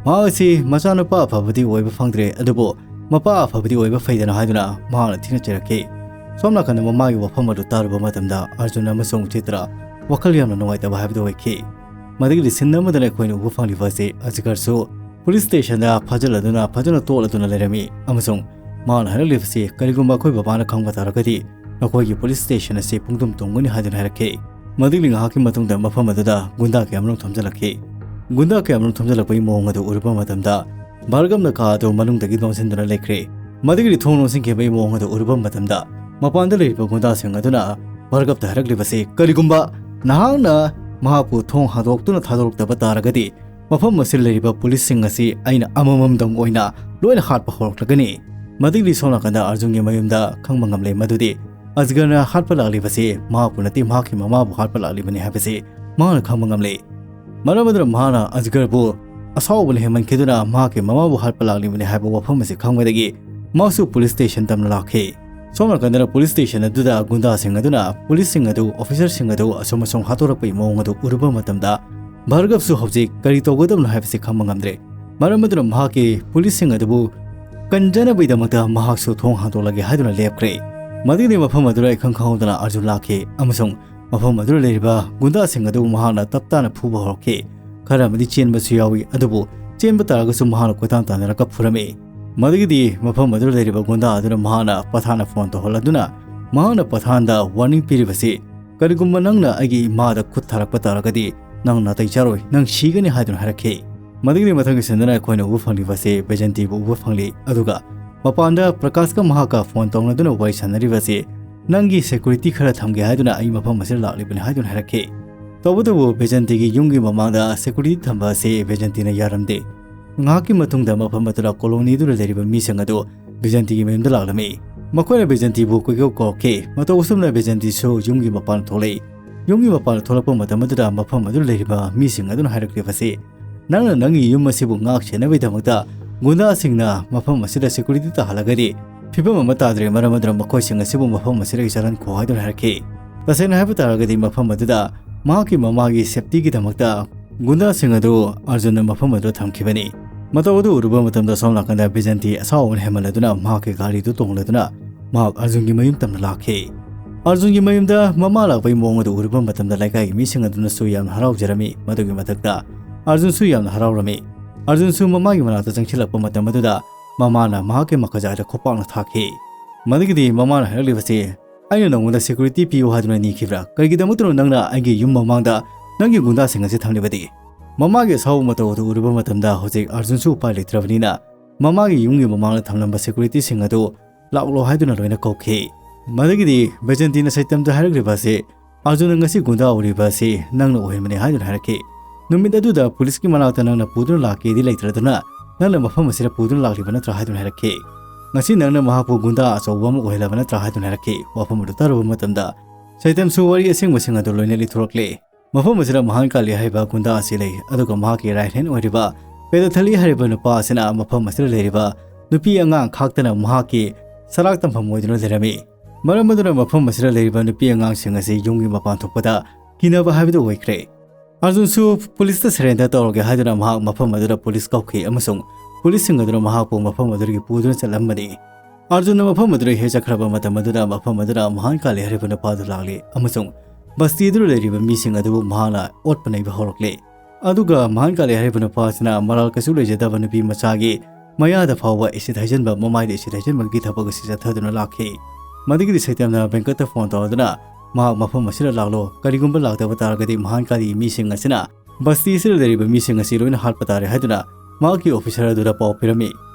ꯃꯍꯥꯛ ꯑꯁꯤ ꯃꯆꯥꯅꯨꯄꯥ ꯑꯐꯕꯗꯤ ꯑꯣꯏꯕ ꯐꯪꯗ꯭ꯔꯦ, ꯑꯗꯨꯕꯨ ꯃꯄꯥ ꯑꯐꯕꯗꯤ ꯑꯣꯏꯕ ꯐꯩꯗꯅ ꯍꯥꯏꯗꯨꯅ ꯃꯍꯥꯛꯅ ꯊꯤꯅ ꯆꯩꯔꯛꯈꯤ꯫ ꯁꯣꯝ ꯅꯥꯀꯟꯗ ꯃꯃꯥꯒꯤ ꯋꯥꯐꯝ ꯑꯗꯨ ꯇꯥꯔꯨꯕ ꯃꯇꯝꯗ ꯑꯔꯖꯨꯟ ꯑꯃꯁꯨꯡ ꯆꯤꯇ꯭ꯔꯥ ꯋꯥꯈꯜ ꯌꯥꯝꯅ ꯅꯨꯡꯉꯥꯏꯇꯕ ꯍꯥꯏꯕꯗꯨ ꯑꯣꯏꯈꯤ꯫ ꯃꯗꯨꯒꯤ ꯁꯤꯟ ꯑꯃꯗꯅ ꯑꯩꯈꯣꯏꯅ ꯎꯕ ꯐꯪꯂꯤꯕ ꯑꯁꯤ ꯑꯖꯒꯔꯁꯨ ꯄꯨꯂꯤꯁ ꯁ꯭ꯇꯦꯁꯟꯗ ꯐꯥꯖꯤꯜꯂꯗꯨꯅ ꯐꯖꯅ ꯇꯣꯠꯂꯗꯨꯅ ꯂꯩꯔꯝꯃꯤ ꯑꯃꯁꯨꯡ ꯃꯥꯅ ꯍꯥꯏꯔꯛꯂꯤꯕꯁꯤ, "ꯀꯔꯤꯒꯨꯝꯕ ꯑꯩꯈꯣꯏ ꯕꯕꯥꯅ ꯈꯪꯕ ꯇꯥꯔꯒꯗꯤ ꯅꯈꯣꯏꯒꯤ ꯄꯨꯂꯤꯁ ꯁ꯭ꯇꯦꯁꯟ ꯑꯁꯤ ꯄꯨꯡꯗꯨꯝ ꯇꯨꯝꯒꯅꯤ" ꯍꯥꯏꯗꯨꯅ ꯍꯥꯏꯔꯛꯈꯤ꯫ ꯃꯗꯨꯒꯤ ꯉꯥꯏꯍꯥꯛꯀꯤ ꯃꯇꯨꯡꯗ ꯃꯐꯝ ꯑꯗꯨꯗ ꯒꯨꯟꯗꯥ ꯀꯌꯥꯃꯔꯨꯝ ꯊꯣꯝꯖꯤꯜꯂꯛꯈꯤ꯫ ꯒꯨꯟꯗꯥ ꯀꯌꯥꯃꯔꯨꯝ ꯊꯣꯝꯖꯤꯜꯂꯛꯄꯒꯤ ꯃꯑꯣꯡ ꯑꯗꯨ ꯎꯔꯨꯕ ꯃꯇꯝꯗ ꯚꯥꯔꯒꯕꯅ ꯀꯥ ꯑꯗꯨ ꯃꯅꯨꯡꯗꯒꯤ ꯂꯣꯟꯁꯤꯟꯗꯨꯅ ꯂꯩꯈ꯭ꯔꯦ꯫ ꯃꯗꯨꯒꯤꯗꯤ ꯊꯣꯡ ꯂꯣꯟꯁꯤꯟꯈꯤꯕꯒꯤ ꯃꯑꯣꯡ ꯑꯗꯨ ꯎꯔꯨꯕ ꯃꯇꯝꯗ ꯃꯄꯥꯟꯗ ꯂꯩꯔꯤꯕ ꯒꯨꯟꯗꯥꯁꯤꯡ ꯑꯗꯨꯅ ꯚꯥꯔꯒꯕꯇ ꯍꯥꯏꯔꯛꯂꯤꯕꯁꯤ, "ꯀꯔꯤꯒꯨꯝꯕ ꯅꯍꯥꯛꯅ ꯃꯍꯥꯛꯄꯨ ꯊꯣꯡ ꯍꯥꯡꯗꯣꯛꯇꯨꯅ ꯊꯥꯗꯣꯔꯛꯇꯕ ꯇꯥꯔꯒꯗꯤ ꯃꯐꯝ ꯑꯁꯤꯗ ꯂꯩꯔꯤꯕ ꯄꯨꯂꯤꯁꯁꯤꯡ ꯑꯁꯤ ꯑꯩꯅ ꯑꯃꯃꯝꯗꯪ ꯑꯣꯏꯅ ꯂꯣꯏꯅ ꯍꯥꯠꯄ ꯍꯧꯔꯛꯂꯒꯅꯤ꯫" ꯃꯗꯨꯒꯤꯗꯤ ꯁꯣꯝ ꯅꯥꯀꯟꯗ ꯑꯔꯖꯨꯟꯒꯤ ꯃꯌꯨꯝꯗ ꯈꯪꯕ ꯉꯝꯂꯦ ꯃꯗꯨꯗꯤ ꯑꯖꯒꯔꯅ ꯍꯥꯠꯄ ꯂꯥꯛꯂꯤꯕꯁꯤ ꯃꯍꯥꯛꯄꯨ ꯅꯠꯇꯦ, ꯃꯍꯥꯛꯀꯤ ꯃꯃꯥꯕꯨ ꯍꯥꯠꯄ ꯂꯥꯛꯂꯤꯕꯅꯤ ꯍꯥꯏꯕꯁꯤ ꯃꯍꯥꯛꯅ ꯈꯪꯕ ꯉꯝꯂꯦ꯫ ꯃꯔꯝ ꯑꯗꯨꯅ ꯃꯍꯥꯛꯅ ꯑꯖꯒꯔꯕꯨ ꯑꯁꯥꯎꯕꯅ ꯍꯦꯟꯃꯟꯈꯤꯗꯨꯅ ꯃꯍꯥꯛꯀꯤ ꯃꯃꯥꯕꯨ ꯍꯥꯠꯄ ꯂꯥꯛꯂꯤꯕꯅꯤ ꯍꯥꯏꯕ ꯋꯥꯐꯝ ꯑꯁꯤ ꯈꯪꯕꯗꯒꯤ ꯃꯍꯥꯛꯁꯨ ꯄꯨꯂꯤꯁ ꯁ꯭ꯇꯦꯁꯟ ꯇꯝꯅ ꯂꯥꯛꯈꯤ꯫ ꯁꯣꯝ ꯅꯥꯀꯟꯗꯅ ꯄꯨꯂꯤꯁ ꯁ꯭ꯇꯦꯁꯟ ꯑꯗꯨꯗ ꯒꯨꯟꯗꯥꯁꯤꯡ ꯑꯗꯨꯅ ꯄꯨꯂꯤꯁꯁꯤꯡ ꯑꯗꯨ, ꯑꯣꯐꯤꯁꯔꯁꯤꯡ ꯑꯗꯨ ꯑꯁꯨꯝ ꯑꯁꯨꯝ ꯍꯥꯠꯇꯣꯔꯛꯄꯒꯤ ꯃꯑꯣꯡ ꯑꯗꯨ ꯎꯔꯨꯕ ꯃꯇꯝꯗ ꯚꯥꯔꯒꯕꯁꯨ ꯍꯧꯖꯤꯛ ꯀꯔꯤ ꯇꯧꯒꯗꯕꯅꯣ ꯍꯥꯏꯕꯁꯤ ꯈꯪꯕ ꯉꯝꯗ꯭ꯔꯦ꯫ ꯃꯔꯝ ꯑꯗꯨꯅ ꯃꯍꯥꯛꯀꯤ ꯄꯨꯂꯤꯁꯁꯤꯡ ꯑꯗꯨꯕꯨ ꯀꯟꯖꯅꯕꯒꯤꯗꯃꯛꯇ ꯃꯍꯥꯛꯁꯨ ꯊꯣꯡ ꯍꯥꯡꯗꯣꯛꯂꯒꯦ ꯍꯥꯏꯗꯨꯅ ꯂꯦꯞꯈ꯭ꯔꯦ꯫ ꯃꯗꯨꯒꯤꯗꯤ ꯃꯐꯝ ꯑꯗꯨꯗ ꯏꯈꯪ ꯈꯪꯍꯧꯗꯅ ꯑꯔꯖꯨꯟ ꯂꯥꯛꯈꯤ ꯑꯃꯁꯨꯡ ꯃꯐꯝ ꯑꯗꯨꯗ ꯂꯩꯔꯤꯕ ꯒꯨꯟꯗꯥꯁꯤꯡ ꯑꯗꯨ ꯃꯍꯥꯛꯅ ꯇꯞ ꯇꯥꯅ ꯐꯨꯕ ꯍꯧꯔꯛꯈꯤ꯫ ꯈꯔ ꯑꯃꯗꯤ ꯆꯦꯟꯕꯁꯨ ꯌꯥꯎꯏ, ꯑꯗꯨꯕꯨ ꯆꯦꯟꯕ ꯇꯥꯔꯒꯁꯨ ꯃꯍꯥꯛꯅ ꯀꯣꯏꯇꯥꯟ ꯇꯥꯟꯅꯔꯒ ꯐꯨꯔꯝꯃꯤ꯫ ꯃꯗꯨꯒꯤꯗꯤ ꯃꯐꯝ ꯑꯗꯨꯗ ꯂꯩꯔꯤꯕ ꯒꯨꯟꯗꯥ ꯑꯗꯨꯅ ꯃꯍꯥꯛꯅ ꯄꯊꯥꯟꯅ ꯐꯣꯟ ꯇꯧꯍꯜꯂꯗꯨꯅ ꯃꯍꯥꯛꯅ ꯄꯊꯥꯟꯗ ꯋꯥꯔꯅꯤꯡ ꯄꯤꯔꯤꯕꯁꯤ, "ꯀꯔꯤꯒꯨꯝꯕ ꯅꯪꯅ ꯑꯩꯒꯤ ꯏꯃꯥꯗ ꯈꯨꯠ ꯊꯥꯔꯛꯄ ꯇꯥꯔꯒꯗꯤ ꯅꯪ ꯅꯥꯇꯩ ꯆꯥꯔꯣꯏ, ꯅꯪ ꯁꯤꯒꯅꯤ" ꯍꯥꯏꯗꯨꯅ ꯍꯥꯏꯔꯛꯈꯤ꯫ ꯃꯗꯨꯒꯤꯗꯤ ꯃꯊꯪꯒꯤ ꯁꯤꯟꯗꯅ ꯑꯩꯈꯣꯏꯅ ꯎꯕ ꯐꯪꯂꯤꯕꯁꯤ ꯕꯦꯖꯟꯇꯤꯕꯨ ꯎꯕ ꯐꯪꯂꯤ, ꯑꯗꯨꯒ ꯃꯄꯥꯟꯗ ꯄ꯭ꯔꯀꯥꯁꯀ ꯃꯍꯥꯛꯀ ꯐꯣꯟ ꯇꯧꯅꯗꯨꯅ ꯋꯥꯔꯤ ꯁꯥꯟꯅꯔꯤꯕꯁꯤ, "ꯅꯪꯒꯤ ꯁꯦꯀ꯭ꯌꯨꯔꯤꯇꯤ ꯈꯔ ꯊꯝꯒꯦ ꯍꯥꯏꯗꯨꯅ ꯑꯩ ꯃꯐꯝ ꯑꯁꯤꯗ ꯂꯥꯛꯂꯤꯕꯅꯤ" ꯍꯥꯏꯗꯨꯅ ꯍꯥꯏꯔꯛꯈꯤ꯫ ꯇꯧꯕꯇꯕꯨ ꯕꯦꯖꯟꯇꯤꯒꯤ ꯌꯨꯝꯒꯤ ꯃꯃꯥꯡꯗ ꯁꯦꯀ꯭ꯌꯨꯔꯤꯇꯤ ꯊꯝꯕ ꯑꯁꯤ ꯕꯦꯖꯟꯇꯤꯅ ꯌꯥꯔꯝꯗꯦ꯫ ꯉꯥꯏꯍꯥꯛꯀꯤ ꯃꯇꯨꯡꯗ ꯃꯐꯝ ꯑꯗꯨꯗ ꯀꯣꯂꯣꯅꯤꯗꯨꯗ ꯂꯩꯔꯤꯕ ꯃꯤꯁꯤꯡ ꯑꯗꯨ ꯕꯦꯖꯟꯇꯤꯒꯤ ꯃꯌꯨꯝꯗ ꯂꯥꯛꯂꯝꯃꯤ꯫ ꯃꯈꯣꯏꯅ ꯕꯦꯖꯟꯇꯤꯕꯨ ꯀꯣꯏꯀꯧ ꯀꯧꯔꯛꯈꯤ꯫ ꯃꯇꯧ ꯑꯁꯨꯝꯅ ꯕꯦꯖꯟꯇꯤꯁꯨ ꯌꯨꯝꯒꯤ ꯃꯄꯥꯟ ꯊꯣꯛꯂꯛꯏ꯫ ꯌꯨꯝꯒꯤ ꯃꯄꯥꯟ ꯊꯣꯛꯂꯛꯄ ꯃꯇꯝ ꯑꯗꯨꯗ ꯃꯐꯝ ꯑꯗꯨꯗ ꯂꯩꯔꯤꯕ ꯃꯤꯁꯤꯡ ꯑꯗꯨꯅ ꯍꯥꯏꯔꯛꯂꯤꯕꯁꯤ, "ꯅꯪꯅ ꯅꯪꯒꯤ ꯌꯨꯝ ꯑꯁꯤꯕꯨ ꯉꯥꯛ ꯁꯦꯟꯅꯕꯒꯤꯗꯃꯛꯇ ꯒꯨꯟꯗꯥꯁꯤꯡꯅ ꯃꯐꯝ ꯑꯁꯤꯗ ꯁꯦꯀ꯭ꯌꯨꯔꯤꯇꯤ ꯇꯥꯍꯜꯂꯒꯗꯤ ꯐꯤꯕꯝ ꯑꯃ ꯇꯥꯗ꯭ꯔꯦ, ꯃꯔꯝ ꯑꯗꯨꯅ ꯃꯈꯣꯏꯁꯤꯡ ꯑꯁꯤꯕꯨ ꯃꯐꯝ ꯑꯁꯤꯗꯒꯤ ꯆꯠꯍꯟꯈꯣ" ꯍꯥꯏꯗꯨꯅ ꯍꯥꯏꯔꯛꯈꯤ꯫ ꯇꯁꯦꯡꯅ ꯍꯥꯏꯕ ꯇꯥꯔꯒꯗꯤ ꯃꯐꯝ ꯑꯗꯨꯗ ꯃꯍꯥꯛꯀꯤ ꯃꯃꯥꯒꯤ ꯁꯦꯐꯇꯤꯒꯤꯗꯃꯛꯇ ꯒꯨꯟꯗꯥꯁꯤꯡ ꯑꯗꯨ ꯑꯔꯖꯨꯟꯅ ꯃꯐꯝ ꯑꯗꯨꯗ ꯊꯝꯈꯤꯕꯅꯤ꯫ ꯃꯇꯧ ꯑꯗꯨ ꯎꯔꯨꯕ ꯃꯇꯝꯗ ꯁꯣꯝ ꯅꯥꯀꯟꯗ ꯕꯤꯖꯟꯇꯤ ꯑꯁꯥꯎꯕꯅ ꯍꯦꯟꯃꯜꯂꯗꯨꯅ ꯃꯍꯥꯛꯀꯤ ꯒꯥꯔꯤꯗꯨ ꯇꯣꯡꯂꯗꯨꯅ ꯃꯍꯥꯛ ꯑꯔꯖꯨꯟꯒꯤ ꯃꯌꯨꯝ ꯇꯝꯅ ꯂꯥꯛꯈꯤ꯫ ꯑꯔꯖꯨꯟꯒꯤ ꯃꯌꯨꯝꯗ ꯃꯃꯥ ꯂꯥꯛꯄꯒꯤ ꯃꯑꯣꯡ ꯑꯗꯨ ꯎꯔꯨꯕ ꯃꯇꯝꯗ ꯂꯩꯀꯥꯏꯒꯤ ꯃꯤꯁꯤꯡ ꯑꯗꯨꯅꯁꯨ ꯌꯥꯝꯅ ꯍꯔꯥꯎꯖꯔꯝꯃꯤ꯫ ꯃꯗꯨꯒꯤ ꯃꯊꯛꯇ ꯑꯔꯖꯨꯟꯁꯨ ꯌꯥꯝꯅ ꯍꯔꯥꯎꯔꯝꯃꯤ꯫ ꯑꯔꯖꯨꯟꯁꯨ ꯃꯃꯥꯒꯤ ꯃꯅꯥꯛꯇ ꯆꯪꯁꯤꯜꯂꯛꯄ ꯃꯇꯝ ꯑꯗꯨꯗ ꯃꯃꯥꯅ ꯃꯍꯥꯛꯀꯤ ꯃꯈꯖꯥꯏꯗ ꯈꯨꯄꯥꯛꯅ ꯊꯥꯈꯤ꯫ ꯃꯗꯨꯒꯤꯗꯤ ꯃꯃꯥꯅ ꯍꯥꯏꯔꯛꯂꯤꯕꯁꯤ, "ꯑꯩꯅ ꯅꯉꯣꯟꯗ security ꯄꯤꯌꯨ ꯍꯥꯏꯗꯨꯅ ꯅꯤꯈꯤꯕ꯭ꯔꯥ? ꯀꯔꯤꯒꯤꯗꯃꯛꯇꯅꯣ ꯅꯪꯅ ꯑꯩꯒꯤ ꯌꯨꯝ ꯃꯃꯥꯡꯗ ꯅꯪꯒꯤ ꯒꯨꯟꯗꯥꯁꯤꯡ ꯑꯁꯤ ꯊꯝꯂꯤꯕꯗꯤ?" ꯃꯃꯥꯒꯤ ꯑꯁꯥꯎꯕ ꯃꯇꯧ ꯑꯗꯨ ꯎꯔꯨꯕ ꯃꯇꯝꯗ ꯍꯧꯖꯤꯛ ꯑꯥꯔꯖꯨꯟꯁꯨ ꯎꯄꯥꯏ ꯂꯩꯇ꯭ꯔꯕꯅꯤꯅ ꯃꯃꯥꯒꯤ ꯌꯨꯝꯒꯤ ꯃꯃꯥꯡꯗ ꯊꯝꯂꯝꯕ securityꯁꯤꯡ ꯑꯗꯨ ꯂꯥꯛꯂꯣ ꯍꯥꯏꯗꯨꯅ ꯂꯣꯏꯅ ꯀꯧꯈꯤ꯫ ꯃꯗꯨꯒꯤꯗꯤ ꯕꯩꯖꯟꯇꯤꯅ ꯁꯩꯇꯝꯗ ꯍꯥꯏꯔꯛꯂꯤꯕ ꯑꯁꯤ, "ꯑꯥꯔꯖꯨꯟꯅ ꯉꯁꯤ ꯒꯨꯟꯗꯥ ꯑꯣꯏꯔꯤꯕ ꯑꯁꯤ ꯅꯪꯅ ꯑꯣꯏꯍꯟꯕꯅꯤ" ꯍꯥꯏꯗꯨꯅ ꯍꯥꯏꯔꯛꯈꯤ꯫ "ꯅꯨꯃꯤꯠ ꯑꯗꯨꯗ ꯄꯨꯂꯤꯁꯀꯤ ꯃꯅꯥꯛꯇ ꯅꯪꯅ ꯄꯨꯗꯨꯅ ꯂꯥꯛꯀꯦꯗꯤ ꯂꯩꯇ꯭ꯔꯗꯨꯅ ꯅꯪꯅ ꯃꯐꯝ ꯑꯁꯤꯗ ꯄꯨꯗꯨꯅ ꯂꯥꯛꯂꯤꯕ ꯅꯠꯇ꯭ꯔꯥ?" ꯍꯥꯏꯗꯨꯅ ꯍꯥꯏꯔꯛꯈꯤ꯫ "ꯉꯁꯤ ꯅꯪꯅ ꯃꯍꯥꯛꯄꯨ ꯒꯨꯟꯗꯥ ꯑꯆꯧꯕ ꯑꯃ ꯑꯣꯏꯍꯜꯂꯕ ꯅꯠꯇ꯭ꯔꯥ?" ꯍꯥꯏꯗꯨꯅ ꯍꯥꯏꯔꯛꯈꯤ꯫ ꯋꯥꯐꯝ ꯑꯗꯨ ꯇꯥꯔꯨꯕ ꯃꯇꯝꯗ ꯁꯩꯇꯝꯁꯨ ꯋꯥꯔꯤ ꯑꯁꯦꯡꯕꯁꯤꯡ ꯑꯗꯨ ꯂꯣꯏꯅ ꯂꯤꯊꯣꯔꯛꯂꯦ꯫ ꯃꯐꯝ ꯑꯁꯤꯗ ꯃꯍꯥꯟ ꯀꯥꯂꯤ ꯍꯥꯏꯕ ꯒꯨꯟꯗꯥ ꯑꯁꯤ ꯂꯩ, ꯑꯗꯨꯒ ꯃꯍꯥꯛꯀꯤ right hand ꯑꯣꯏꯔꯤꯕ ꯄꯦꯗꯊꯂꯤ ꯍꯥꯏꯔꯤꯕ ꯅꯨꯄꯥ ꯑꯁꯤꯅ ꯃꯐꯝ ꯑꯁꯤꯗ ꯂꯩꯔꯤꯕ ꯅꯨꯄꯤ ꯑꯉꯥꯡ ꯈꯥꯛꯇꯅ ꯃꯍꯥꯛꯀꯤ ꯁꯔꯥꯛ ꯇꯝꯐꯝ ꯑꯣꯏꯗꯨꯅ ꯂꯩꯔꯝꯃꯤ꯫ ꯃꯔꯝ ꯑꯗꯨꯅ ꯃꯐꯝ ꯑꯁꯤꯗ ꯂꯩꯔꯤꯕ ꯅꯨꯄꯤ ꯑꯉꯥꯡꯁꯤꯡ ꯑꯁꯤ ꯌꯨꯝꯒꯤ ꯃꯄꯥꯟ ꯊꯣꯛꯄꯗ ꯀꯤꯅꯕ ꯍꯥꯏꯕꯗꯨ ꯑꯣꯏꯈ꯭ꯔꯦ꯫ ꯑꯥꯔꯖꯨꯟꯁꯨ ꯄꯨꯂꯤꯁꯇ surrender ꯇꯧꯔꯒꯦ ꯍꯥꯏꯗꯨꯅ ꯃꯍꯥꯛ ꯃꯐꯝ ꯑꯗꯨꯗ ꯄꯨꯂꯤꯁ ꯀꯧꯈꯤ ꯑꯃꯁꯨꯡ ꯄꯨꯂꯤꯁꯁꯤꯡ ꯑꯗꯨꯅ ꯃꯍꯥꯛꯄꯨ ꯃꯐꯝ ꯑꯗꯨꯗꯒꯤ ꯄꯨꯗꯨꯅ ꯆꯠꯂꯝꯕꯅꯤ꯫ ꯑꯥꯔꯖꯨꯟꯅ ꯃꯐꯝ ꯑꯗꯨꯗ ꯍꯦꯛ ꯆꯠꯈ꯭ꯔꯕ ꯃꯇꯝ ꯑꯗꯨꯗ ꯃꯐꯝ ꯑꯗꯨꯗ ꯃꯍꯥꯟ ꯀꯥꯂꯤ ꯍꯥꯏꯔꯤꯕ ꯅꯨꯄꯥꯗꯨ ꯂꯥꯛꯂꯤ ꯑꯃꯁꯨꯡ ꯕꯁꯇꯤ ꯑꯗꯨꯗ ꯂꯩꯔꯤꯕ ꯃꯤꯁꯤꯡ ꯑꯗꯨꯕꯨ ꯃꯍꯥꯛꯅ ꯑꯣꯠꯄ ꯅꯩꯕ ꯍꯧꯔꯛꯂꯤ꯫ ꯑꯗꯨꯒ ꯃꯍꯥꯟ ꯀꯥꯂꯤ ꯍꯥꯏꯔꯤꯕ ꯅꯨꯄꯥ ꯑꯁꯤꯅ ꯃꯔꯥꯜ ꯀꯩꯁꯨ ꯂꯩꯖꯗꯕ ꯅꯨꯄꯤ ꯃꯆꯥꯒꯤ ꯃꯌꯥꯗ ꯐꯥꯎꯕ acid ꯍꯩꯖꯤꯟꯕ, ꯃꯃꯥꯏꯗ acid ꯍꯩꯖꯤꯟꯕꯒꯤ ꯊꯕꯛ ꯑꯁꯤ ꯆꯠꯊꯗꯨꯅ ꯂꯥꯛꯈꯤ꯫ ꯃꯗꯨꯒꯤꯗꯤ ꯁꯩꯇꯝꯅ ꯕꯦꯡꯀꯠꯇ phone ꯇꯧꯔꯗꯨꯅ, "ꯃꯍꯥꯛ ꯃꯐꯝ ꯑꯁꯤꯗ ꯂꯥꯛꯂꯣ, ꯀꯔꯤꯒꯨꯝꯕ ꯂꯥꯛꯇꯕ ꯇꯥꯔꯒꯗꯤ ꯃꯍꯥꯟ ꯀꯥꯂꯤꯒꯤ ꯃꯤꯁꯤꯡ ꯑꯁꯤꯅ ꯕꯁꯇꯤ ꯑꯁꯤꯗ ꯂꯩꯔꯤꯕ ꯃꯤꯁꯤꯡ ꯑꯁꯤ ꯂꯣꯏꯅ ꯍꯥꯠꯄ ꯇꯥꯔꯦ" ꯍꯥꯏꯗꯨꯅ ꯃꯍꯥꯛꯀꯤ officer ꯑꯗꯨꯗ ꯄꯥꯎ ꯄꯤꯔꯝꯃꯤ꯫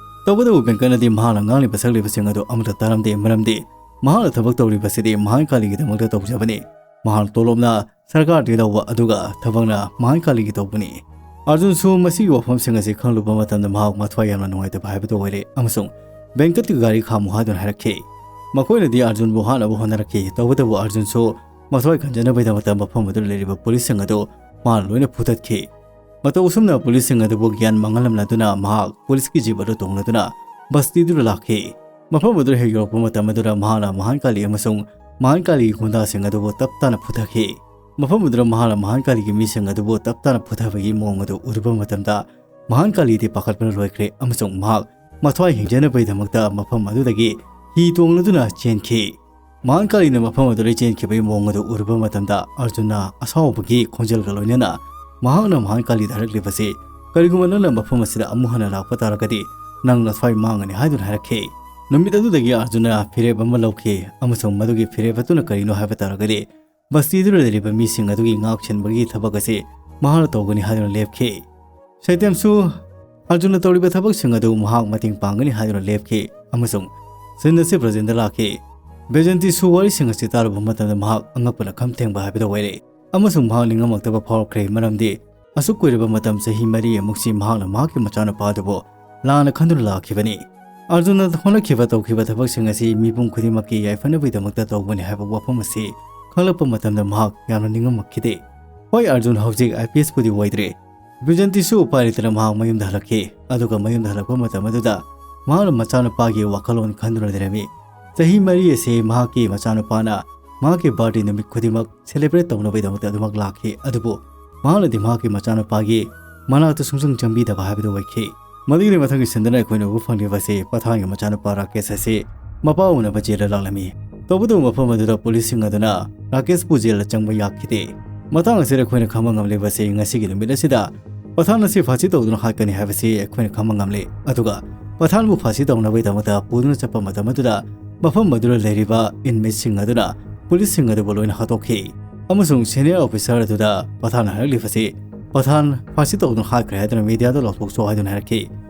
ꯇꯧꯕꯇꯕꯨ ꯕꯦꯡꯀꯠꯅꯗꯤ ꯃꯍꯥꯛꯅ ꯉꯥꯡꯂꯤꯕ ꯁꯛꯂꯤꯕꯁꯤꯡ ꯑꯗꯨ ꯑꯃꯠꯇ ꯇꯥꯔꯝꯗꯦ, ꯃꯔꯝꯗꯤ ꯃꯍꯥꯛꯅ ꯊꯕꯛ ꯇꯧꯔꯤꯕꯁꯤꯗꯤ ꯃꯍꯥꯟ ꯀꯥꯂꯤꯒꯤꯗꯃꯛꯇ ꯇꯧꯖꯕꯅꯤ꯫ ꯃꯍꯥꯛꯅ ꯇꯣꯂꯣꯞꯅ ꯁꯔꯀꯥꯔꯗꯒꯤ ꯂꯧꯕ, ꯑꯗꯨꯒ ꯊꯕꯛꯅ ꯃꯍꯥꯟ ꯀꯥꯂꯤꯒꯤ ꯇꯧꯕꯅꯤ꯫ ꯑꯥꯔꯖꯨꯟꯁꯨ ꯃꯁꯤꯒꯤ ꯋꯥꯐꯝꯁꯤꯡ ꯑꯁꯤ ꯈꯪꯂꯨꯕ ꯃꯇꯝꯗ ꯃꯍꯥꯛ ꯃꯊ꯭ꯋꯥꯏ ꯌꯥꯝꯅ ꯅꯨꯡꯉꯥꯏꯇꯕ ꯍꯥꯏꯕꯗꯨ ꯑꯣꯏꯔꯦ ꯑꯃꯁꯨꯡ ꯕꯦꯡꯀꯠꯀꯤ ꯒꯥꯔꯤ ꯈꯥꯝꯃꯨ ꯍꯥꯏꯗꯨꯅ ꯍꯥꯏꯔꯛꯈꯤ꯫ ꯃꯈꯣꯏꯅꯗꯤ ꯑꯥꯔꯖꯨꯟꯕꯨ ꯍꯥꯠꯅꯕ ꯍꯣꯠꯅꯔꯛꯈꯤ, ꯇꯧꯕꯇꯕꯨ ꯑꯥꯔꯖꯨꯟꯁꯨ ꯃꯊ꯭ꯋꯥꯏ ꯀꯟꯖꯅꯕꯒꯤꯗꯃꯛꯇ ꯃꯐꯝ ꯑꯗꯨꯗ ꯂꯩꯔꯤꯕ ꯄꯨꯂꯤꯁꯁꯤꯡ ꯑꯗꯨ ꯃꯥꯅ ꯂꯣꯏꯅ ꯐꯨꯊꯠꯈꯤ꯫ ꯃꯇꯧ ꯑꯁꯨꯝꯅ ꯄꯨꯂꯤꯁꯁꯤꯡ ꯑꯗꯨꯕꯨ ꯒ꯭ꯌꯥꯟ ꯃꯥꯡꯍꯜꯂꯝꯂꯗꯨꯅ ꯃꯍꯥꯛ ꯄꯨꯂꯤꯁꯀꯤ ꯖꯤꯞ ꯑꯗꯨ ꯇꯣꯡꯂꯗꯨꯅ ꯕꯁꯇꯤꯗꯨꯗ ꯂꯥꯛꯈꯤ꯫ ꯃꯐꯝ ꯑꯗꯨꯗ ꯍꯦꯛ ꯌꯧꯔꯛꯄ ꯃꯇꯝ ꯑꯗꯨꯗ ꯃꯍꯥꯛꯅ ꯃꯍꯥꯟ ꯀꯥꯂꯤ ꯑꯃꯁꯨꯡ ꯃꯍꯥꯟ ꯀꯥꯂꯤꯒꯤ ꯒꯨꯟꯗꯥꯁꯤꯡ ꯑꯗꯨꯕꯨ ꯇꯞ ꯇꯥꯅ ꯐꯨꯊꯈꯤ꯫ ꯃꯐꯝ ꯑꯗꯨꯗ ꯃꯍꯥꯛꯅ ꯃꯍꯥꯟ ꯀꯥꯂꯤꯒꯤ ꯃꯤꯁꯤꯡ ꯑꯗꯨꯕꯨ ꯇꯞ ꯇꯥꯅ ꯐꯨꯊꯕꯒꯤ ꯃꯑꯣꯡ ꯑꯗꯨ ꯎꯔꯨꯕ ꯃꯇꯝꯗ ꯃꯍꯥꯟ ꯀꯥꯂꯤꯗꯤ ꯄꯥꯈꯠꯄꯅ ꯂꯣꯏꯈ꯭ꯔꯦ ꯑꯃꯁꯨꯡ ꯃꯍꯥꯛ ꯃꯊ꯭ꯋꯥꯏ ꯍꯤꯡꯖꯅꯕꯒꯤꯗꯃꯛꯇ ꯃꯐꯝ ꯑꯗꯨꯗꯒꯤ ꯍꯤ ꯇꯣꯡꯂꯗꯨꯅ ꯆꯦꯟꯈꯤ꯫ ꯃꯍꯥꯟ ꯀꯥꯂꯤꯅ ꯃꯐꯝ ꯑꯗꯨꯗ ꯆꯦꯟꯈꯤꯕꯒꯤ ꯃꯑꯣꯡ ꯑꯗꯨ ꯎꯔꯨꯕ ꯃꯇꯝꯗ ꯑꯥꯔꯖꯨꯟꯅ ꯑꯁꯥꯎꯕꯒꯤ ꯈꯣꯟꯖꯦꯜꯒ ꯂꯣꯏꯅꯅ ꯃꯍꯥꯛꯅ ꯃꯍꯥꯟ ꯀꯥꯂꯤꯗ ꯍꯥꯏꯔꯛꯂꯤꯕꯁꯤ, "ꯀꯔꯤꯒꯨꯝꯕ ꯅꯪꯅ ꯃꯐꯝ ꯑꯁꯤꯗ ꯑꯃꯨꯛ ꯍꯟꯅ ꯂꯥꯛꯄ ꯇꯥꯔꯒꯗꯤ ꯅꯪ ꯅꯊ꯭ꯋꯥꯏ ꯃꯥꯡꯒꯅꯤ ꯍꯥꯏꯗꯨꯅ ꯍꯥꯏꯔꯛꯈꯤ꯫ ꯅꯨꯃꯤꯠ ꯑꯗꯨꯗꯒꯤ ꯑꯥꯔꯖꯨꯟꯅ ꯐꯤꯔꯦꯞ ꯑꯃ ꯂꯧꯈꯤ ꯑꯃꯁꯨꯡ ꯃꯗꯨꯒꯤ ꯐꯤꯔꯦꯞ ꯑꯗꯨꯅ ꯀꯔꯤꯅꯣ ꯍꯥꯏꯕ ꯇꯥꯔꯒꯗꯤ, ꯕꯁꯇꯤꯗꯨꯗ ꯂꯩꯔꯤꯕ ꯃꯤꯁꯤꯡ ꯑꯗꯨꯒꯤ ꯉꯥꯛ ꯁꯦꯟꯕꯒꯤ ꯊꯕꯛ ꯑꯁꯤ ꯃꯍꯥꯛꯅ ꯇꯧꯒꯅꯤ ꯍꯥꯏꯗꯨꯅ ꯂꯦꯞꯈꯤ꯫ ꯁꯩꯇꯦꯝꯁꯨ ꯑꯥꯔꯖꯨꯟꯅ ꯇꯧꯔꯤꯕ ꯊꯕꯛꯁꯤꯡ ꯑꯗꯨ ꯃꯍꯥꯛ ꯃꯇꯦꯡ ꯄꯥꯡꯒꯅꯤ ꯍꯥꯏꯗꯨꯅ ꯂꯦꯞꯈꯤ ꯑꯃꯁꯨꯡ ꯁꯤꯟ ꯑꯁꯤ ꯕ꯭ꯔꯖꯦꯟꯗ ꯂꯥꯛꯈꯤ꯫ ꯕꯦꯖꯟꯇꯤꯁꯨ ꯋꯥꯔꯤꯁꯤꯡ ꯑꯁꯤ ꯇꯥꯔꯨꯕ ꯃꯇꯝꯗ ꯃꯍꯥꯛ ꯑꯉꯛꯄꯅ ꯈꯝ ꯊꯦꯡꯕ ꯍꯥꯏꯕꯗꯨ ꯑꯣꯏꯔꯦ ꯑꯃꯁꯨꯡ ꯃꯍꯥꯛ ꯅꯤꯡꯉꯝꯃꯛꯇꯕ ꯐꯥꯎꯔꯛꯈ꯭ꯔꯦ, ꯃꯔꯝꯗꯤ ꯑꯁꯨꯛ ꯀꯨꯏꯔꯕ ꯃꯇꯝ, ꯆꯍꯤ ꯃꯔꯤ ꯑꯃꯨꯛꯁꯤ ꯃꯍꯥꯛꯅ ꯃꯍꯥꯛꯀꯤ ꯃꯆꯥꯅꯨꯄꯥ ꯑꯗꯨꯕꯨ ꯂꯥꯟꯅ ꯈꯟꯗꯨꯅ ꯂꯥꯛꯈꯤꯕꯅꯤ꯫ ꯑꯥꯔꯖꯨꯟꯅ ꯍꯣꯠꯅꯈꯤꯕ ꯇꯧꯈꯤꯕ ꯊꯕꯛꯁꯤꯡ ꯑꯁꯤ ꯃꯤꯄꯨꯝ ꯈꯨꯗꯤꯡꯃꯛꯀꯤ ꯌꯥꯏꯐꯅꯕꯒꯤꯗꯃꯛꯇ ꯇꯧꯕꯅꯤ ꯍꯥꯏꯕ ꯋꯥꯐꯝ ꯑꯁꯤ ꯈꯪꯂꯛꯄ ꯃꯇꯝꯗ ꯃꯍꯥꯛ ꯌꯥꯝꯅ ꯅꯤꯡꯉꯝꯃꯛꯈꯤꯗꯦ꯫ ꯍꯣꯏ, ꯑꯥꯔꯖꯨꯟ ꯍꯧꯖꯤꯛ ꯑꯥꯏ ꯄꯤ ꯑꯦꯁ ꯄꯨꯗꯤ ꯑꯣꯏꯗ꯭ꯔꯦ꯫ ꯕꯤꯖꯟꯇꯤꯁꯨ ꯎꯄꯥꯏ ꯂꯩꯇꯅ ꯃꯍꯥꯛ ꯃꯌꯨꯝꯗ ꯍꯜꯂꯛꯈꯤ꯫ ꯑꯗꯨꯒ ꯃꯌꯨꯝꯗ ꯍꯜꯂꯛꯄ ꯃꯇꯝ ꯑꯗꯨꯗ ꯃꯍꯥꯛꯅ ꯃꯆꯥꯅꯨꯄꯥꯒꯤ ꯋꯥꯈꯜꯂꯣꯟ ꯈꯟꯗꯨꯅ ꯂꯩꯔꯝꯃꯤ꯫ ꯆꯍꯤ ꯃꯔꯤ ꯑꯁꯤ ꯃꯍꯥꯛꯀꯤ ꯃꯆꯥꯅꯨꯄꯥꯅ ꯃꯍꯥꯛꯀꯤ ꯕꯥꯔꯗꯦ ꯅꯨꯃꯤꯠ ꯈꯨꯗꯤꯡꯃꯛ ꯁꯦꯂꯦꯕ꯭ꯔꯦꯠ ꯇꯧꯅꯕꯒꯤꯗꯃꯛꯇ ꯑꯗꯨꯃꯛ ꯂꯥꯛꯈꯤ, ꯑꯗꯨꯕꯨ ꯃꯍꯥꯛꯅꯗꯤ ꯃꯍꯥꯛꯀꯤ ꯃꯆꯥꯅꯨꯄꯥꯒꯤ ꯃꯅꯥꯛꯇ ꯁꯨꯡꯆꯪ ꯆꯪꯕꯤꯗꯕ ꯍꯥꯏꯕꯗꯨ ꯑꯣꯏꯈꯤ꯫ ꯃꯗꯨꯒꯤ ꯃꯊꯪꯒꯤ ꯁꯤꯟꯗꯅ ꯑꯩꯈꯣꯏꯅ ꯎꯕ ꯐꯪꯂꯤꯕ ꯑꯁꯤ ꯄꯊꯥꯟꯒꯤ ꯃꯆꯥꯅꯨꯄꯥ ꯔꯥꯀꯦꯁ ꯑꯁꯤ ꯃꯄꯥ ꯎꯅꯕ ꯖꯦꯜꯗ ꯂꯥꯛꯂꯝꯃꯤ꯫ ꯇꯧꯕꯇꯕꯨ ꯃꯐꯝ ꯑꯗꯨꯗ ꯄꯨꯂꯤꯁꯁꯤꯡ ꯑꯗꯨꯅ ꯔꯥꯀꯦꯁꯄꯨ ꯖꯦꯜꯗ ꯆꯪꯕ ꯌꯥꯈꯤꯗꯦ꯫ ꯃꯇꯥꯡ ꯑꯁꯤꯗ ꯑꯩꯈꯣꯏꯅ ꯈꯪꯕ ꯉꯝꯂꯤꯕꯁꯤ ꯉꯁꯤꯒꯤ ꯅꯨꯃꯤꯠ ꯑꯁꯤꯗ ꯄꯊꯥꯟ ꯑꯁꯤ ꯐꯥꯁꯤ ꯇꯧꯗꯨꯅ ꯍꯥꯠꯀꯅꯤ ꯍꯥꯏꯕꯁꯤ ꯑꯩꯈꯣꯏꯅ ꯈꯪꯕ ꯉꯝꯂꯤ꯫ ꯑꯗꯨꯒ ꯄꯊꯥꯟꯕꯨ ꯐꯥꯁꯤ ꯇꯧꯅꯕꯒꯤꯗꯃꯛꯇ ꯄꯨꯗꯨꯅ ꯆꯠꯄ ꯃꯇꯝ ꯑꯗꯨꯗ ꯃꯐꯝ ꯑꯗꯨꯗ ꯂꯩꯔꯤꯕ ꯏꯟꯃꯦꯠꯁꯤꯡ ꯑꯗꯨꯅ ꯄꯨꯂꯤꯁꯁꯤꯡ ꯑꯗꯨꯕꯨ ꯂꯣꯏꯅ ꯍꯥꯠꯇꯣꯛꯈꯤ꯫ ꯑꯃꯁꯨꯡ ꯁꯦꯅꯤꯌꯔ ꯑꯣꯐꯤꯁꯥꯔ ꯑꯗꯨꯗ ꯄꯊꯥꯟꯅ ꯍꯥꯏꯔꯛꯂꯤꯕꯁꯤ, "ꯄꯊꯥꯟ ꯐꯥꯁꯤ ꯇꯧꯗꯨꯅ ꯍꯥꯠꯈ꯭ꯔꯦ ꯍꯥꯏꯗꯨꯅ ꯃꯤꯗꯤꯌꯥꯗ ꯂꯥꯎꯊꯣꯛꯆꯧ" ꯍꯥꯏꯗꯨꯅ ꯍꯥꯏꯔꯛꯈꯤ꯫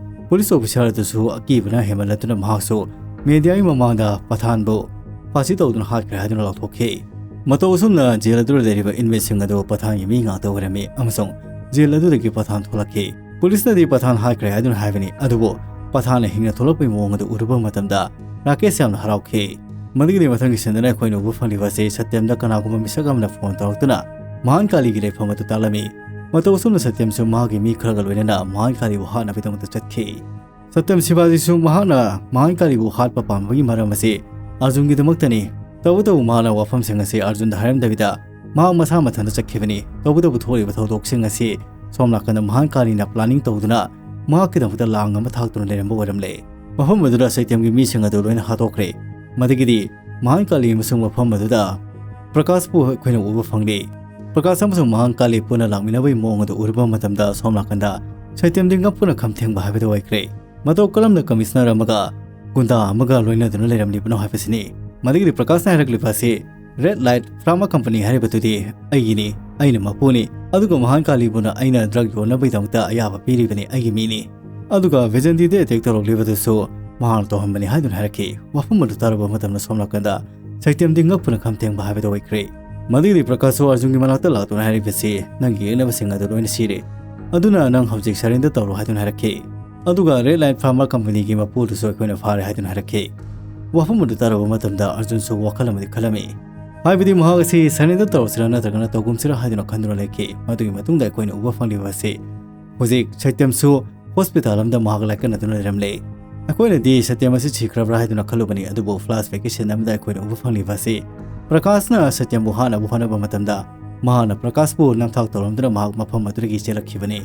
ꯄꯨꯂꯤꯁ ꯑꯣꯐꯤꯁꯥꯔ ꯑꯗꯨꯁꯨ ꯑꯀꯤꯕꯅ ꯍꯦꯟꯃꯟꯂꯗꯨꯅ ꯃꯍꯥꯛꯁꯨ ꯃꯤꯗꯤꯌꯥꯒꯤ ꯃꯃꯥꯡꯗ ꯄꯊꯥꯟꯕꯨ ꯐꯥꯁꯤ ꯇꯧꯗꯨꯅ ꯍꯥꯠꯈ꯭ꯔꯦ ꯍꯥꯏꯗꯨꯅ ꯂꯥꯎꯊꯣꯛꯈꯤ꯫ ꯃꯇꯧ ꯑꯁꯨꯝꯅ ꯖꯦꯜ ꯑꯗꯨꯗ ꯂꯩꯔꯤꯕ ꯏꯟꯃꯦꯠꯁꯤꯡ ꯑꯗꯨ ꯄꯊꯥꯟꯒꯤ ꯃꯤ ꯉꯥꯛꯇ ꯑꯣꯏꯔꯝꯃꯤ ꯑꯃꯁꯨꯡ ꯖꯦꯜ ꯑꯗꯨꯗꯒꯤ ꯄꯊꯥꯟ ꯊꯣꯛꯂꯛꯈꯤ꯫ ꯄꯨꯂꯤꯁꯅꯗꯤ ꯄꯊꯥꯟ ꯍꯥꯠꯈ꯭ꯔꯦ ꯍꯥꯏꯗꯨꯅ ꯍꯥꯏꯕꯅꯤ, ꯑꯗꯨꯕꯨ ꯄꯊꯥꯟꯅ ꯍꯤꯡꯅ ꯊꯣꯛꯂꯛꯄꯒꯤ ꯃꯑꯣꯡ ꯑꯗꯨ ꯎꯔꯨꯕ ꯃꯇꯝꯗ ꯔꯥꯀꯦꯁ ꯌꯥꯝꯅ ꯍꯔꯥꯎꯈꯤ꯫ ꯃꯗꯨꯒꯤꯗꯤ ꯃꯊꯪꯒꯤ ꯁꯤꯟꯗꯅ ꯑꯩꯈꯣꯏꯅ ꯎꯕ ꯐꯪꯂꯤꯕ ꯑꯁꯤ ꯁꯇ꯭ꯌꯝꯗ ꯀꯅꯥꯒꯨꯝꯕ ꯃꯤꯁꯛ ꯑꯃꯅ ꯐꯣꯟ ꯇꯧꯔꯛꯇꯨꯅ ꯃꯍꯥꯟ ꯀꯥꯂꯤꯒꯤ ꯂꯩꯐꯝ ꯑꯗꯨ ꯇꯥꯛꯂꯝꯃꯤ꯫ ꯃꯇꯧ ꯑꯁꯨꯝꯅ ꯁꯇ꯭ꯌꯝꯁꯨ ꯃꯍꯥꯛꯀꯤ ꯃꯤ ꯈꯔꯒ ꯂꯣꯏꯅꯅ ꯃꯍꯥꯟ ꯀꯥꯂꯤꯕꯨ ꯍꯥꯠꯅꯕꯒꯤꯗꯃꯛꯇ ꯆꯠꯈꯤ꯫ ꯁꯇ꯭ꯌꯝ ꯁꯤꯕꯥꯖꯤꯁꯨ ꯃꯍꯥꯛꯅ ꯃꯍꯥꯟ ꯀꯥꯂꯤꯕꯨ ꯍꯥꯠꯄ ꯄꯥꯝꯕꯒꯤ ꯃꯔꯝ ꯑꯁꯤ ꯑꯥꯔꯖꯨꯟꯒꯤꯗꯃꯛꯇꯅꯤ꯫ ꯇꯧꯕꯇꯕꯨ ꯃꯍꯥꯛꯅ ꯋꯥꯐꯝꯁꯤꯡ ꯑꯁꯤ ꯑꯥꯔꯖꯨꯟꯗ ꯍꯥꯏꯔꯝꯗꯕꯤꯗ ꯃꯍꯥꯛ ꯃꯁꯥ ꯃꯊꯟꯇ ꯆꯠꯈꯤꯕꯅꯤ꯫ ꯇꯧꯕꯇꯕꯨ ꯊꯣꯛꯂꯤꯕ ꯊꯧꯗꯣꯛꯁꯤꯡ ꯑꯁꯤ ꯁꯣꯝ ꯅꯥꯀꯟꯗ ꯃꯍꯥꯟ ꯀꯥꯂꯤꯅ planning ꯇꯧꯗꯨꯅ ꯃꯍꯥꯛꯀꯤꯗꯃꯛꯇ ꯂꯥꯡ ꯑꯃ ꯊꯥꯛꯇꯨꯅ ꯂꯩꯔꯝꯕ ꯑꯣꯏꯔꯝꯂꯦ꯫ ꯃꯐꯝ ꯑꯗꯨꯗ ꯁꯩꯇꯦꯝꯒꯤ ꯃꯤꯁꯤꯡ ꯑꯗꯨ ꯂꯣꯏꯅ ꯍꯥꯠꯇꯣꯛꯈ꯭ꯔꯦ꯫ ꯃꯗꯨꯒꯤꯗꯤ ꯃꯍꯥꯟ ꯀꯥꯂꯤ ꯑꯃꯁꯨꯡ ꯃꯐꯝ ꯑꯗꯨꯗ ꯄ꯭ꯔꯀꯥꯁꯄꯨ ꯑꯩꯈꯣꯏꯅ ꯎꯕ ꯐꯪꯂꯤ꯫ ꯄ꯭ꯔꯀꯥꯁ ꯑꯃꯁꯨꯡ ꯃꯍꯥꯟ ꯀꯥꯂꯤ ꯄꯨꯟꯅ ꯂꯥꯛꯃꯤꯟꯅꯕꯒꯤ ꯃꯑꯣꯡ ꯑꯗꯨ ꯎꯔꯨꯕ ꯃꯇꯝꯗ ꯁꯣꯝ ꯅꯥꯀꯟꯗ ꯁꯩꯇꯦꯝꯗꯤ ꯉꯛꯄꯅ ꯈꯝ ꯊꯦꯡꯕ ꯍꯥꯏꯕꯗꯨ ꯑꯣꯏꯈ꯭ꯔꯦ꯫ ꯃꯇꯧ ꯀꯔꯝꯅ ꯀꯃꯤꯁꯅꯔ ꯑꯃꯒ ꯒꯨꯟꯗꯥ ꯑꯃꯒ ꯂꯣꯏꯅꯗꯨꯅ ꯂꯩꯔꯝꯂꯤꯕꯅꯣ ꯍꯥꯏꯕꯁꯤꯅꯤ꯫ ꯃꯗꯨꯒꯤꯗꯤ ꯄ꯭ꯔꯀꯥꯁꯅ ꯍꯥꯏꯔꯛꯂꯤꯕ ꯑꯁꯤ, "ꯔꯦꯗ ꯂꯥꯏꯠ ꯐꯥꯔꯃꯥ ꯀꯝꯄꯅꯤ ꯍꯥꯏꯔꯤꯕꯗꯨꯗꯤ ꯑꯩꯒꯤꯅꯤ, ꯑꯩꯅ ꯃꯄꯨꯅꯤ, ꯑꯗꯨꯒ ꯃꯍꯥꯟ ꯀꯥꯂꯤꯕꯨꯅ ꯑꯩꯅ ꯗ꯭ꯔꯒ ꯌꯣꯟꯅꯕꯒꯤꯗꯃꯛꯇ ꯑꯌꯥꯕ ꯄꯤꯔꯤꯕꯅꯤ, ꯑꯩꯒꯤ ꯃꯤꯅꯤ꯫ ꯑꯗꯨꯒ ꯚꯤꯖꯟꯗꯤꯗ ꯑꯦꯇꯦꯛ ꯇꯧꯔꯛꯂꯤꯕꯗꯨꯁꯨ ꯃꯍꯥꯛꯅ ꯇꯧꯍꯟꯕꯅꯤ" ꯍꯥꯏꯗꯨꯅ ꯍꯥꯏꯔꯛꯈꯤ꯫ ꯋꯥꯐꯝ ꯑꯗꯨ ꯇꯥꯔꯨꯕ ꯃꯇꯝꯗ ꯁꯣꯝ ꯅꯥꯀꯟꯗ ꯁꯩꯇꯦꯝꯗꯤ ꯉꯛꯄꯅ ꯈꯝ ꯊꯦꯡꯕ ꯍꯥꯏꯕꯗꯨ ꯑꯣꯏꯈ꯭ꯔꯦ꯫ ꯃꯗꯨꯒꯤꯗꯤ ꯄ꯭ꯔꯀꯥꯁꯁꯨ ꯑꯔꯖꯨꯟꯒꯤ ꯃꯅꯥꯛꯇ ꯂꯥꯛꯇꯨꯅ ꯍꯥꯏꯔꯤꯕꯁꯤ, "ꯅꯪꯒꯤ ꯌꯦꯛꯅꯕꯁꯤꯡ ꯑꯗꯨ ꯂꯣꯏꯅ ꯁꯤꯔꯦ, ꯑꯗꯨꯅ ꯅꯪ ꯍꯧꯖꯤꯛ ꯁꯔꯦꯟꯗꯔ ꯇꯧꯔꯣ" ꯍꯥꯏꯗꯨꯅ ꯍꯥꯏꯔꯛꯈꯤ꯫ ꯑꯗꯨꯒ ꯔꯦꯗ ꯂꯥꯏꯠ ꯐꯥꯔꯃꯥ ꯀꯝꯄꯅꯤꯒꯤ ꯃꯄꯨꯗꯨꯁꯨ ꯑꯩꯈꯣꯏꯅ ꯐꯥꯔꯦ ꯍꯥꯏꯗꯨꯅ ꯍꯥꯏꯔꯛꯈꯤ꯫ ꯋꯥꯐꯝ ꯑꯗꯨ ꯇꯥꯔꯨꯕ ꯃꯇꯝꯗ ꯑꯔꯖꯨꯟꯁꯨ ꯋꯥꯈꯜ ꯑꯃꯗꯤ ꯈꯜꯂꯝꯃꯤ꯫ ꯍꯥꯏꯕꯗꯤ ꯃꯍꯥꯛ ꯑꯁꯤ ꯁꯔꯦꯟꯗꯔ ꯇꯧꯔꯁꯤꯔꯥ ꯅꯠꯇ꯭ꯔꯒꯅ ꯇꯧꯒꯨꯝꯁꯤꯔꯥ ꯍꯥꯏꯗꯨꯅ ꯈꯟꯗꯨꯅ ꯂꯩꯈꯤ꯫ ꯃꯗꯨꯒꯤ ꯃꯇꯨꯡꯗ ꯑꯩꯈꯣꯏꯅ ꯎꯕ ꯐꯪꯂꯤꯕ ꯑꯁꯤ, ꯍꯧꯖꯤꯛ ꯁꯩꯇꯦꯝꯁꯨ ꯍꯣꯁꯄꯤꯇꯥꯜ ꯑꯃꯗ ꯃꯍꯥꯛ ꯂꯥꯏꯀꯠꯅꯗꯨꯅ ꯂꯩꯔꯝꯂꯦ꯫ ꯑꯩꯈꯣꯏꯅꯗꯤ ꯁꯩꯇꯦꯝ ꯑꯁꯤ ꯁꯤꯈ꯭ꯔꯕ꯭ꯔꯥ ꯍꯥꯏꯗꯨꯅ ꯈꯜꯂꯨꯕꯅꯤ, ꯑꯗꯨꯕꯨ ꯐ꯭ꯂꯥꯁ ꯕꯦꯛꯀꯤ ꯁꯤꯟ ꯑꯃꯗ ꯑꯩꯈꯣꯏꯅ ꯎꯕ ꯐꯪꯂꯤꯕ ꯑꯁꯤ, ꯄ꯭ꯔꯀꯥꯁꯅ ꯁꯩꯇꯦꯝꯕꯨ ꯍꯥꯠꯅꯕ ꯍꯣꯠꯅꯕ ꯃꯇꯝꯗ ꯃꯍꯥꯛꯅ ꯄ꯭ꯔꯀꯥꯁꯄꯨ ꯅꯝꯊꯥꯛ ꯇꯧꯔꯝꯗꯨꯅ ꯃꯍꯥꯛ ꯃꯐꯝ ꯑꯗꯨꯗꯒꯤ ꯆꯦꯜꯂꯛꯈꯤꯕꯅꯤ꯫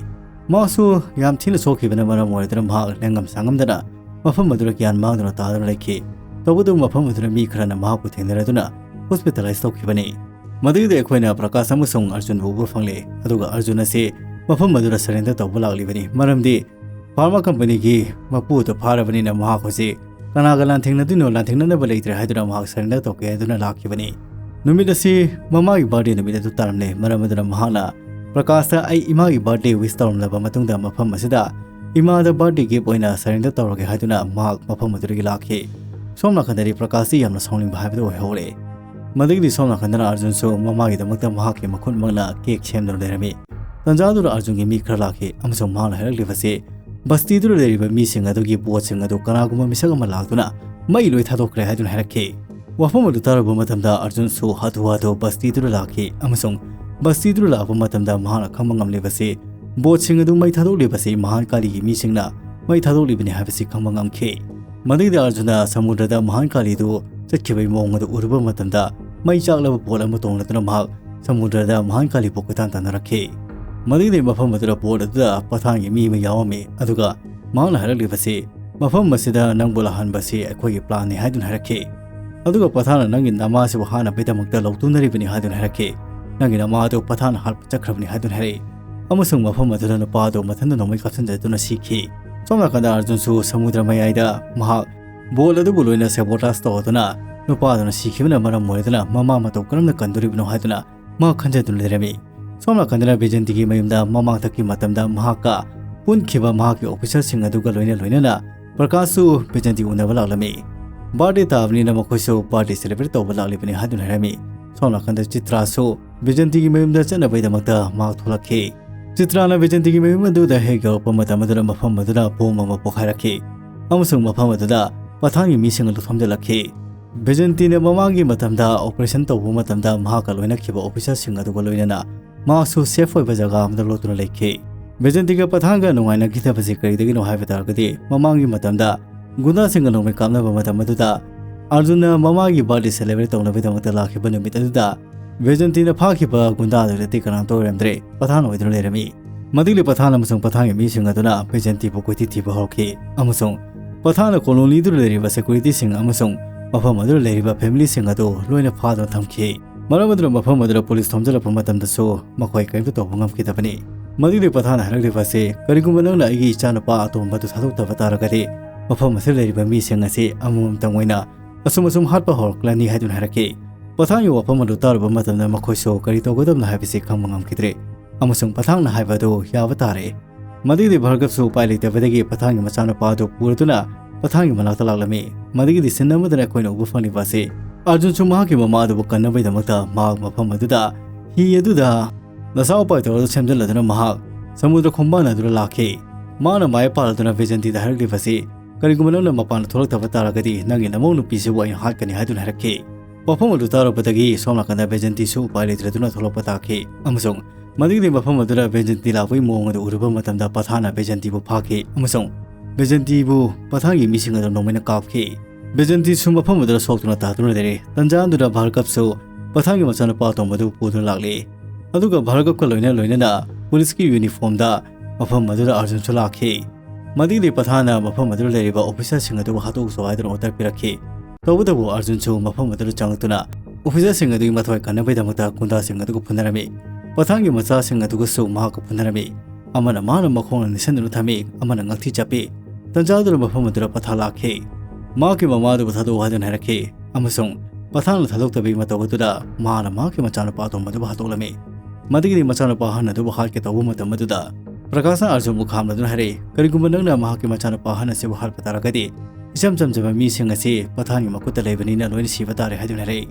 ꯃꯍꯥꯛꯁꯨ ꯌꯥꯝ ꯊꯤꯅ ꯁꯣꯛꯈꯤꯕꯅ ꯃꯔꯝ ꯑꯣꯏꯔꯗꯨꯅ ꯃꯍꯥꯛ ꯂꯦꯡꯉꯝ ꯁꯥꯉꯝꯗꯅ ꯃꯐꯝ ꯑꯗꯨꯗ ꯒ꯭ꯌꯥꯟ ꯃꯥꯡꯗꯨꯅ ꯇꯥꯗꯨꯅ ꯂꯩꯈꯤ꯫ ꯇꯧꯕꯇꯕꯨ ꯃꯐꯝ ꯑꯗꯨꯗ ꯃꯤ ꯈꯔꯅ ꯃꯍꯥꯛꯄꯨ ꯊꯦꯡꯅꯔꯗꯨꯅ ꯍꯣꯁꯄꯤꯇꯥꯂꯥꯏꯁ ꯇꯧꯈꯤꯕꯅꯤ꯫ ꯃꯗꯨꯗꯒꯤꯗꯤ ꯑꯩꯈꯣꯏꯅ ꯄ꯭ꯔꯀꯥꯁ ꯑꯃꯁꯨꯡ ꯑꯔꯖꯨꯟꯕꯨ ꯎꯕ ꯐꯪꯂꯦ꯫ ꯑꯗꯨꯒ ꯑꯔꯖꯨꯟ ꯑꯁꯤ ꯃꯐꯝ ꯑꯗꯨꯗ ꯁꯔꯦꯟꯗꯔ ꯇꯧꯕ ꯂꯥꯛꯂꯤꯕꯅꯤ, ꯃꯔꯝꯗꯤ ꯐꯥꯔꯃꯥ ꯀꯝꯄꯅꯤꯒꯤ ꯃꯄꯨ ꯑꯗꯨ ꯐꯥꯔꯕꯅꯤꯅ ꯃꯍꯥꯛ ꯍꯧꯖꯤꯛ ꯀꯅꯥꯒ ꯂꯥꯟꯊꯦꯡꯅꯗꯣꯏꯅꯣ, ꯂꯥꯟꯊꯦꯡꯅꯅꯕ ꯂꯩꯇ꯭ꯔꯦ ꯍꯥꯏꯗꯨꯅ ꯃꯍꯥꯛ ꯁꯔꯦꯟꯗꯔ ꯇꯧꯒꯦ ꯍꯥꯏꯗꯨꯅ ꯂꯥꯛꯈꯤꯕꯅꯤ꯫ ꯅꯨꯃꯤꯠ ꯑꯁꯤ ꯃꯃꯥꯒꯤ ꯕꯥꯔꯗꯦ ꯅꯨꯃꯤꯠ ꯑꯗꯨ ꯇꯥꯔꯝꯂꯦ, ꯃꯔꯝ ꯑꯗꯨꯅ ꯃꯍꯥꯛꯅ ꯄ꯭ꯔꯀꯥꯁꯇ "ꯑꯩ ꯏꯃꯥꯒꯤ ꯕꯥꯔꯗꯦ ꯋꯤꯁ ꯇꯧꯔꯝꯂꯕ ꯃꯇꯨꯡꯗ ꯃꯐꯝ ꯑꯁꯤꯗ ꯏꯃꯥꯗ ꯕꯥꯔꯗꯦ ꯒꯤꯐ ꯑꯣꯏꯅ ꯁꯔꯦꯟꯗꯔ ꯇꯧꯔꯒꯦ" ꯍꯥꯏꯗꯨꯅ ꯃꯍꯥꯛ ꯃꯐꯝ ꯑꯗꯨꯗꯒꯤ ꯂꯥꯛꯈꯤ꯫ ꯁꯣꯝ ꯅꯥꯀꯟꯗꯗꯤ ꯄ꯭ꯔꯀꯥꯁꯇꯤ ꯌꯥꯝꯅ ꯁꯥꯎꯅꯤꯡꯕ ꯍꯥꯏꯕꯗꯨ ꯑꯣꯏꯍꯧꯔꯦ꯫ ꯃꯗꯨꯒꯤꯗꯤ ꯁꯣꯝ ꯅꯥꯀꯟꯗꯅ ꯑꯔꯖꯨꯟꯁꯨ ꯃꯃꯥꯒꯤꯗꯃꯛꯇ ꯃꯍꯥꯛꯀꯤ ꯃꯈꯨꯠꯃꯛꯅ ꯀꯦꯛ ꯁꯦꯝꯗꯨꯅ ꯂꯩꯔꯝꯃꯤ꯫ ꯇꯟꯖꯥꯗꯨꯗ ꯑꯔꯖꯨꯟꯒꯤ ꯃꯤ ꯈꯔ ꯂꯥꯛꯈꯤ ꯑꯃꯁꯨꯡ ꯃꯍꯥꯛꯅ ꯍꯥꯏꯔꯛꯂꯤꯕꯁꯤ, ꯕꯁꯇꯤꯗꯨꯗ ꯂꯩꯔꯤꯕ ꯃꯤꯁꯤꯡ ꯑꯗꯨꯒꯤ ꯕꯣꯠꯁꯤꯡ ꯑꯗꯨ ꯀꯅꯥꯒꯨꯝꯕ ꯃꯤꯁꯛ ꯑꯃ ꯂꯥꯛꯇꯨꯅ ꯃꯩ ꯂꯣꯏ ꯊꯥꯗꯣꯛꯈ꯭ꯔꯦ ꯍꯥꯏꯗꯨꯅ ꯍꯥꯏꯔꯛꯈꯤ꯫ ꯋꯥꯐꯝ ꯑꯗꯨ ꯇꯥꯔꯨꯕ ꯃꯇꯝꯗ ꯑꯔꯖꯨꯟꯁꯨ ꯍꯥꯊꯨ ꯍꯥꯊꯨ ꯕꯁꯇꯤꯗꯨꯗ ꯂꯥꯛꯈꯤ ꯑꯃꯁꯨꯡ ꯕꯁꯇꯤꯗꯨꯗ ꯂꯥꯛꯄ ꯃꯇꯝꯗ ꯃꯍꯥꯛꯅ ꯈꯪꯕ ꯉꯝꯂꯤꯕꯁꯤ, ꯕꯣꯠꯁꯤꯡ ꯑꯗꯨ ꯃꯩ ꯊꯥꯗꯣꯛꯂꯤꯕꯁꯤ ꯃꯍꯥꯟ ꯀꯥꯂꯤꯒꯤ ꯃꯤꯁꯤꯡꯅ ꯃꯩ ꯊꯥꯗꯣꯛꯂꯤꯕꯅꯤ ꯍꯥꯏꯕꯁꯤ ꯈꯪꯕ ꯉꯝꯈꯤ꯫ ꯃꯗꯨꯒꯤꯗꯤ ꯑꯔꯖꯨꯟꯅ ꯁꯃꯨꯗ꯭ꯔꯗ ꯃꯍꯥꯟ ꯀꯥꯂꯤꯗꯨ ꯆꯠꯈꯤꯕꯒꯤ ꯃꯑꯣꯡ ꯑꯗꯨ ꯎꯔꯨꯕ ꯃꯇꯝꯗ, ꯃꯩ ꯆꯥꯛꯂꯕ ꯕꯣꯠ ꯑꯃ ꯇꯣꯡꯂꯗꯨꯅ ꯃꯍꯥꯛ ꯁꯃꯨꯗ꯭ꯔꯗ ꯃꯍꯥꯟ ꯀꯥꯂꯤꯕꯨ ꯀꯣꯏꯇꯥꯟ ꯇꯥꯟꯅꯔꯛꯈꯤ꯫ ꯃꯗꯨꯒꯤꯗꯤ ꯃꯐꯝ ꯑꯗꯨꯗ ꯕꯣꯠ ꯑꯗꯨꯗ ꯄꯊꯥꯟꯒꯤ ꯃꯤ ꯑꯃ ꯌꯥꯎꯔꯝꯃꯤ, ꯑꯗꯨꯒ ꯃꯍꯥꯛꯅ ꯍꯥꯏꯔꯛꯂꯤꯕꯁꯤ, "ꯃꯐꯝ ꯑꯁꯤꯗ ꯅꯪꯕꯨ ꯂꯥꯛꯍꯟꯕꯁꯤ ꯑꯩꯈꯣꯏꯒꯤ ꯄ꯭ꯂꯥꯟꯅꯤ" ꯍꯥꯏꯗꯨꯅ ꯍꯥꯏꯔꯛꯈꯤ꯫ ꯑꯗꯨꯒ ꯄꯊꯥꯟꯅ, "ꯅꯪꯒꯤ ꯅꯃꯥꯁꯤꯕꯨ ꯍꯥꯠꯅꯕꯒꯤꯗꯃꯛꯇ ꯂꯧꯇꯨꯅꯔꯤꯕꯅꯤ" ꯍꯥꯏꯗꯨꯅ ꯍꯥꯏꯔꯛꯈꯤ꯫ "ꯅꯪꯒꯤ ꯅꯃꯥ ꯑꯗꯨ ꯄꯊꯥꯟꯅ ꯍꯥꯠꯄ ꯆꯠꯈ꯭ꯔꯕꯅꯤ" ꯍꯥꯏꯗꯨꯅ ꯍꯥꯏꯔꯛꯏ꯫ ꯑꯃꯁꯨꯡ ꯃꯐꯝ ꯑꯗꯨꯗ ꯅꯨꯄꯥ ꯑꯗꯨ ꯃꯊꯟꯇ ꯅꯣꯡꯃꯩ ꯀꯥꯞꯁꯤꯟꯖꯗꯨꯅ ꯁꯤꯈꯤ꯫ ꯁꯣꯝ ꯅꯥꯀꯟꯗ ꯑꯥꯔꯖꯨꯟꯁꯨ ꯁꯃꯨꯗ꯭ꯔ ꯃꯌꯥꯏꯗ ꯃꯍꯥꯛ ꯕꯣꯜ ꯑꯗꯨꯕꯨ ꯂꯣꯏꯅ ꯁꯦꯕꯣꯇꯥꯖ ꯇꯧꯗꯨꯅ ꯅꯨꯄꯥꯗꯨꯅ ꯁꯤꯈꯤꯕꯅ ꯃꯔꯝ ꯑꯣꯏꯔꯗꯨꯅ ꯃꯃꯥ ꯃꯇꯧ ꯀꯔꯝꯅ ꯀꯟꯗꯣꯔꯤꯕꯅꯣ ꯍꯥꯏꯗꯨꯅ ꯃꯍꯥꯛ ꯈꯟꯖꯗꯨꯅ ꯂꯩꯔꯝꯃꯤ꯫ ꯁꯣꯝ ꯅꯥꯀꯟꯗꯅ ꯕꯤꯖꯟꯇꯤꯒꯤ ꯃꯌꯨꯝꯗ ꯃꯃꯥꯡꯊꯛꯀꯤ ꯃꯇꯝꯗ ꯃꯍꯥꯛꯀ ꯄꯨꯟꯈꯤꯕ ꯃꯍꯥꯛꯀꯤ ꯑꯣꯐꯤꯁꯔꯁꯤꯡ ꯑꯗꯨꯒ ꯂꯣꯏꯅ ꯂꯣꯏꯅꯅ ꯄ꯭ꯔꯀꯥꯁꯁꯨ ꯕꯤꯖꯟꯇꯤ ꯎꯅꯕ ꯂꯥꯛꯂꯝꯃꯤ꯫ ꯕꯥꯔꯗꯦ ꯇꯥꯕꯅꯤꯅ ꯃꯈꯣꯏꯁꯨ ꯕꯥꯔꯗꯦ ꯁꯦꯂꯦꯕ꯭ꯔꯦꯠ ꯇꯧꯕ ꯂꯥꯛꯂꯤꯕꯅꯤ ꯍꯥꯏꯗꯨꯅ ꯍꯥꯏꯔꯝꯃꯤ꯫ ꯁꯣꯝ ꯅꯥꯀꯟꯗ ꯆꯤꯇ꯭ꯔꯥꯁꯨ ꯕꯤꯖꯟꯇꯤꯒꯤ ꯃꯌꯨꯝꯗ ꯆꯠꯅꯕꯒꯤꯗꯃꯛꯇ ꯃꯍꯥꯛ ꯊꯣꯛꯂꯛꯈꯤ꯫ ꯆꯤꯇ꯭ꯔꯥꯅ ꯕꯤꯖꯟꯇꯤꯒꯤ ꯃꯌꯨꯝ ꯑꯗꯨꯗ ꯍꯦꯛ ꯌꯧꯔꯛꯄ ꯃꯇꯝ ꯑꯗꯨꯗ ꯃꯐꯝ ꯑꯗꯨꯗ ꯕꯣꯝ ꯑꯃ ꯄꯣꯈꯥꯏꯔꯛꯈꯤ ꯑꯃꯁꯨꯡ ꯃꯐꯝ ꯑꯗꯨꯗ ꯄꯊꯥꯟꯒꯤ ꯃꯤꯁꯤꯡ ꯑꯗꯨ ꯊꯣꯝꯖꯤꯜꯂꯛꯈꯤ꯫ ꯕꯤꯖꯟꯇꯤꯅ ꯃꯃꯥꯡꯒꯤ ꯃꯇꯝꯗ ꯑꯣꯄꯔꯦꯁꯟ ꯇꯧꯕ ꯃꯇꯝꯗ ꯃꯍꯥꯛꯀ ꯂꯣꯏꯅꯈꯤꯕ ꯑꯣꯐꯤꯁꯔꯁꯤꯡ ꯑꯗꯨꯒ ꯂꯣꯏꯅꯅ ꯃꯍꯥꯛꯁꯨ ꯁꯦꯐ ꯑꯣꯏꯕ ꯖꯒꯥ ꯑꯃꯗ ꯂꯣꯠꯇꯨꯅ ꯂꯩꯈꯤ꯫ ꯕꯤꯖꯟꯇꯤꯒ ꯄꯊꯥꯟꯒ ꯅꯨꯡꯉꯥꯏꯅꯈꯤꯗꯕꯁꯤ ꯀꯔꯤꯗꯒꯤꯅꯣ ꯍꯥꯏꯕ ꯇꯥꯔꯒꯗꯤ, ꯃꯃꯥꯡꯒꯤ ꯃꯇꯝꯗ ꯒꯨꯟꯗꯥꯁꯤꯡꯒ ꯅꯣꯡꯃꯩ ꯀꯥꯞꯅꯕ ꯃꯇꯝ ꯑꯗꯨꯗ ꯑꯥꯔꯖꯨꯟꯅ ꯃꯃꯥꯒꯤ ꯕꯥꯔꯗꯦ ꯁꯦꯂꯦꯕ꯭ꯔꯦꯠ ꯇꯧꯅꯕꯒꯤꯗꯃꯛꯇ ꯂꯥꯛꯈꯤꯕ ꯅꯨꯃꯤꯠ ꯑꯗꯨꯗ ꯕꯤꯖꯟꯇꯤꯅ ꯐꯥꯈꯤꯕ ꯒꯨꯟꯗꯥ ꯑꯗꯨꯗꯤ ꯀꯅꯥꯝꯇ ꯑꯣꯏꯔꯝꯗ꯭ꯔꯦ, ꯄꯊꯥꯟ ꯑꯣꯏꯗꯨꯅ ꯂꯩꯔꯝꯃꯤ꯫ ꯃꯗꯨꯒꯤ ꯄꯊꯥꯟ ꯑꯃꯁꯨꯡ ꯄꯊꯥꯟꯒꯤ ꯃꯤꯁꯤꯡ ꯑꯗꯨꯅ ꯕꯤꯖꯟꯇꯤꯕꯨ ꯀꯣꯏꯊꯤ ꯊꯤꯕ ꯍꯧꯔꯛꯈꯤ ꯑꯃꯁꯨꯡ ꯄꯊꯥꯟꯅ ꯀꯣꯂꯣꯅꯤꯗꯨꯗ ꯂꯩꯔꯤꯕ ꯁꯦꯀ꯭ꯌꯨꯔꯤꯇꯤꯁꯤꯡ ꯑꯃꯁꯨꯡ ꯃꯐꯝ ꯑꯗꯨꯗ ꯂꯩꯔꯤꯕ ꯐꯦꯃꯤꯂꯤꯁꯤꯡ ꯑꯗꯨ ꯂꯣꯏꯅ ꯐꯥꯗꯨꯅ ꯊꯝꯈꯤ꯫ ꯃꯔꯝ ꯑꯗꯨꯅ ꯃꯐꯝ ꯑꯗꯨꯗ ꯄꯨꯂꯤꯁ ꯊꯣꯝꯖꯤꯜꯂꯛꯄ ꯃꯇꯝꯗꯁꯨ ꯃꯈꯣꯏ ꯀꯔꯤꯝꯇ ꯇꯧꯕ ꯉꯝꯈꯤꯗꯕꯅꯤ꯫ ꯃꯗꯨꯒꯤ ꯄꯊꯥꯟꯅ ꯍꯥꯏꯔꯛꯂꯤꯕ ꯑꯁꯤ, "ꯀꯔꯤꯒꯨꯝꯕ ꯅꯪꯅ ꯑꯩꯒꯤ ꯏꯆꯥꯅꯨꯄꯥ ꯑꯇꯣꯝꯕꯗꯨ ꯊꯥꯗꯣꯛꯇꯕ ꯇꯥꯔꯒꯗꯤ, ꯃꯐꯝ ꯑꯁꯤꯗ ꯂꯩꯔꯤꯕ ꯃꯤꯁꯤꯡ ꯑꯁꯤ ꯑꯃꯃꯝꯇꯪ ꯑꯣꯏꯅ ꯑꯁꯨꯝ ꯑꯁꯨꯝ ꯍꯥꯠꯄ ꯍꯧꯔꯛꯂꯅꯤ" ꯍꯥꯏꯗꯨꯅ ꯍꯥꯏꯔꯛꯈꯤ꯫ ꯄꯊꯥꯟꯒꯤ ꯋꯥꯐꯝ ꯑꯗꯨ ꯇꯥꯔꯨꯕ ꯃꯇꯝꯗ ꯃꯈꯣꯏꯁꯨ ꯀꯔꯤ ꯇꯧꯒꯗꯕꯅꯣ ꯍꯥꯏꯕꯁꯤ ꯈꯪꯕ ꯉꯝꯈꯤꯗ꯭ꯔꯦ ꯑꯃꯁꯨꯡ ꯄꯊꯥꯟꯅ ꯍꯥꯏꯕ ꯑꯗꯨ ꯌꯥꯕ ꯇꯥꯔꯦ꯫ ꯃꯗꯨꯒꯤꯗꯤ ꯚꯥꯔꯒꯕꯁꯨ ꯎꯄꯥꯏ ꯂꯩꯇꯕꯗꯒꯤ ꯄꯊꯥꯟꯒꯤ ꯃꯆꯥꯅꯨꯄꯥ ꯑꯗꯨ ꯄꯨꯔꯗꯨꯅ ꯄꯊꯥꯟꯒꯤ ꯃꯅꯥꯛꯇ ꯂꯥꯛꯂꯝꯃꯤ꯫ ꯃꯗꯨꯒꯤꯗꯤ ꯁꯤꯟ ꯑꯃꯗꯅ ꯑꯩꯈꯣꯏꯅ ꯎꯕ ꯐꯪꯂꯤꯕ ꯑꯁꯤ, ꯑꯥꯔꯖꯨꯟꯁꯨ ꯃꯍꯥꯛꯀꯤ ꯃꯃꯥ ꯑꯗꯨꯕꯨ ꯀꯟꯅꯕꯒꯤꯗꯃꯛꯇ ꯃꯍꯥꯛ ꯃꯐꯝ ꯑꯗꯨꯗ ꯍꯤ ꯑꯗꯨꯗ ꯅꯁꯥ ꯎꯄꯥꯏ ꯇꯧꯔꯒ ꯁꯦꯝꯖꯤꯜꯂꯗꯨꯅ ꯃꯍꯥꯛ ꯁꯃꯨꯗ꯭ꯔ ꯈꯣꯡꯕꯥꯟ ꯑꯗꯨꯗ ꯂꯥꯛꯈꯤ꯫ ꯃꯥꯅ ꯃꯥꯏ ꯄꯥꯛꯂꯗꯨꯅ ꯕꯤꯖꯟꯇꯤꯗ ꯍꯥꯏꯔꯛꯂꯤꯕ ꯑꯁꯤ, "ꯀꯔꯤꯒꯨꯝꯕ ꯅꯪꯅ ꯃꯄꯥꯟꯗ ꯊꯣꯛꯂꯛꯇꯕ ꯇꯥꯔꯒꯗꯤ, ꯅꯪꯒꯤ ꯅꯃꯧ ꯅꯨꯄꯤꯁꯤꯕꯨ ꯑꯩꯅ ꯍꯥꯠꯀꯅꯤ" ꯍꯥꯏꯗꯨꯅ ꯍꯥꯏꯔꯛꯈꯤ꯫ ꯋꯥꯐꯝ ꯑꯗꯨ ꯇꯥꯔꯨꯕꯗꯒꯤ ꯁꯣꯝ ꯅꯥꯀꯟꯗ ꯕꯤꯖꯟꯇꯤꯁꯨ ꯎꯄꯥꯏ ꯂꯩꯇ꯭ꯔꯗꯨꯅ ꯊꯣꯛꯂꯛꯄ ꯇꯥꯈꯤ ꯑꯃꯁꯨꯡ ꯃꯗꯨꯒꯤꯗꯤ ꯃꯐꯝ ꯑꯗꯨꯗ ꯕꯤꯖꯟꯇꯤ ꯂꯥꯛꯄꯒꯤ ꯃꯑꯣꯡ ꯑꯗꯨ ꯎꯔꯨꯕ ꯃꯇꯝꯗ ꯄꯊꯥꯟꯅ ꯕꯤꯖꯟꯇꯤꯕꯨ ꯐꯥꯈꯤ ꯑꯃꯁꯨꯡ ꯕꯤꯖꯟꯇꯤꯕꯨ ꯄꯊꯥꯟꯒꯤ ꯃꯤꯁꯤꯡ ꯑꯗꯨ ꯅꯣꯡꯃꯩꯅ ꯀꯥꯞꯈꯤ꯫ ꯕꯤꯖꯟꯇꯤꯁꯨ ꯃꯐꯝ ꯑꯗꯨꯗ ꯁꯣꯛꯇꯨꯅ ꯇꯥꯗꯨꯅ ꯂꯩꯔꯦ꯫ ꯇꯟꯖꯥ ꯑꯗꯨꯗ ꯚꯥꯔꯒꯕꯁꯨ ꯄꯊꯥꯟꯒꯤ ꯃꯆꯥꯅꯨꯄꯥ ꯑꯇꯣꯝꯕꯗꯨ ꯄꯨꯗꯨꯅ ꯂꯥꯛꯂꯤ꯫ ꯑꯗꯨꯒ ꯚꯥꯔꯒꯕꯀ ꯂꯣꯏꯅ ꯂꯣꯏꯅꯅ ꯄꯨꯂꯤꯁꯀꯤ ꯌꯨꯅꯤꯐꯣꯔꯝꯗ ꯃꯐꯝ ꯑꯗꯨꯗ ꯑꯥꯔꯖꯨꯟꯁꯨ ꯂꯥꯛꯈꯤ꯫ ꯃꯗꯨꯒꯤꯗꯤ ꯄꯊꯥꯟꯅ ꯃꯐꯝ ꯑꯗꯨꯗ ꯂꯩꯔꯤꯕ ꯑꯣꯐꯤꯁꯔꯁꯤꯡ ꯑꯗꯨꯕꯨ ꯍꯥꯠꯇꯣꯛꯆꯧ ꯍꯥꯏꯗꯨꯅ ꯑꯣꯔꯗꯔ ꯄꯤꯔꯛꯈꯤ꯫ ꯇꯧꯕꯇꯕꯨ ꯑꯥꯔꯖꯨꯟꯁꯨ ꯃꯐꯝ ꯑꯗꯨꯗ ꯆꯪꯂꯛꯇꯨꯅ ꯑꯣꯐꯤꯁꯔꯁꯤꯡ ꯑꯗꯨꯒꯤ ꯃꯊ꯭ꯋꯥꯏ ꯀꯟꯅꯕꯒꯤꯗꯃꯛꯇ ꯒꯨꯟꯗꯥꯁꯤꯡ ꯑꯗꯨꯒ ꯐꯨꯅꯔꯝꯃꯤ꯫ ꯄꯊꯥꯟꯒꯤ ꯃꯆꯥꯁꯤꯡ ꯑꯗꯨꯒꯁꯨ ꯃꯍꯥꯛꯀ ꯐꯨꯅꯔꯝꯃꯤ꯫ ꯑꯃꯅ ꯃꯍꯥꯛꯅ ꯃꯈꯣꯡꯅ ꯅꯤꯡꯁꯤꯟꯗꯨꯅ ꯊꯝꯃꯤ, ꯑꯃꯅ ꯉꯛꯊꯤ ꯆꯞꯄꯤ꯫ ꯇꯟꯖꯥꯗꯨꯗ ꯃꯐꯝ ꯑꯗꯨꯗ ꯄꯊꯥꯟ ꯂꯥꯛꯈꯤ꯫ ꯃꯍꯥꯛꯀꯤ ꯃꯃꯥꯗꯨꯕꯨ ꯊꯥꯗꯣꯛꯎ ꯍꯥꯏꯗꯨꯅ ꯍꯥꯏꯔꯛꯈꯤ, ꯑꯃꯁꯨꯡ ꯄꯊꯥꯟꯅ ꯊꯥꯗꯣꯛꯇꯕꯒꯤ ꯃꯇꯧ ꯑꯗꯨꯗ ꯃꯍꯥꯛꯅ ꯃꯍꯥꯛꯀꯤ ꯃꯆꯥꯅꯨꯄꯥ ꯑꯇꯣꯝꯕꯗꯨꯕꯨ ꯍꯥꯠꯇꯣꯛꯂꯝꯃꯤ꯫ ꯃꯗꯨꯒꯤꯗꯤ ꯃꯆꯥꯅꯨꯄꯥ ꯑꯍꯟ ꯑꯗꯨꯕꯨ ꯍꯥꯠꯀꯦ ꯇꯧꯕ ꯃꯇꯝ ꯑꯗꯨꯗ ꯄ꯭ꯔꯀꯥꯁꯅ ꯑꯔꯖꯨꯟꯕꯨ ꯈꯥꯝꯂꯗꯨꯅ ꯍꯥꯏꯔꯛꯏ, "ꯀꯔꯤꯒꯨꯝꯕ ꯅꯪꯅ ꯃꯍꯥꯛꯀꯤ ꯃꯆꯥꯅꯨꯄꯥ ꯑꯍꯟ ꯑꯁꯤꯕꯨ ꯍꯥꯠꯄ ꯇꯥꯔꯒꯗꯤ, ꯏꯆꯝ ꯆꯝꯖꯕ ꯃꯤꯁꯤꯡ ꯑꯁꯤ ꯄꯊꯥꯟꯒꯤ ꯃꯈꯨꯠꯇ ꯂꯩꯕꯅꯤꯅ ꯂꯣꯏꯅ ꯁꯤꯕ ꯇꯥꯔꯦ" ꯍꯥꯏꯗꯨꯅ ꯍꯥꯏꯔꯛꯏ꯫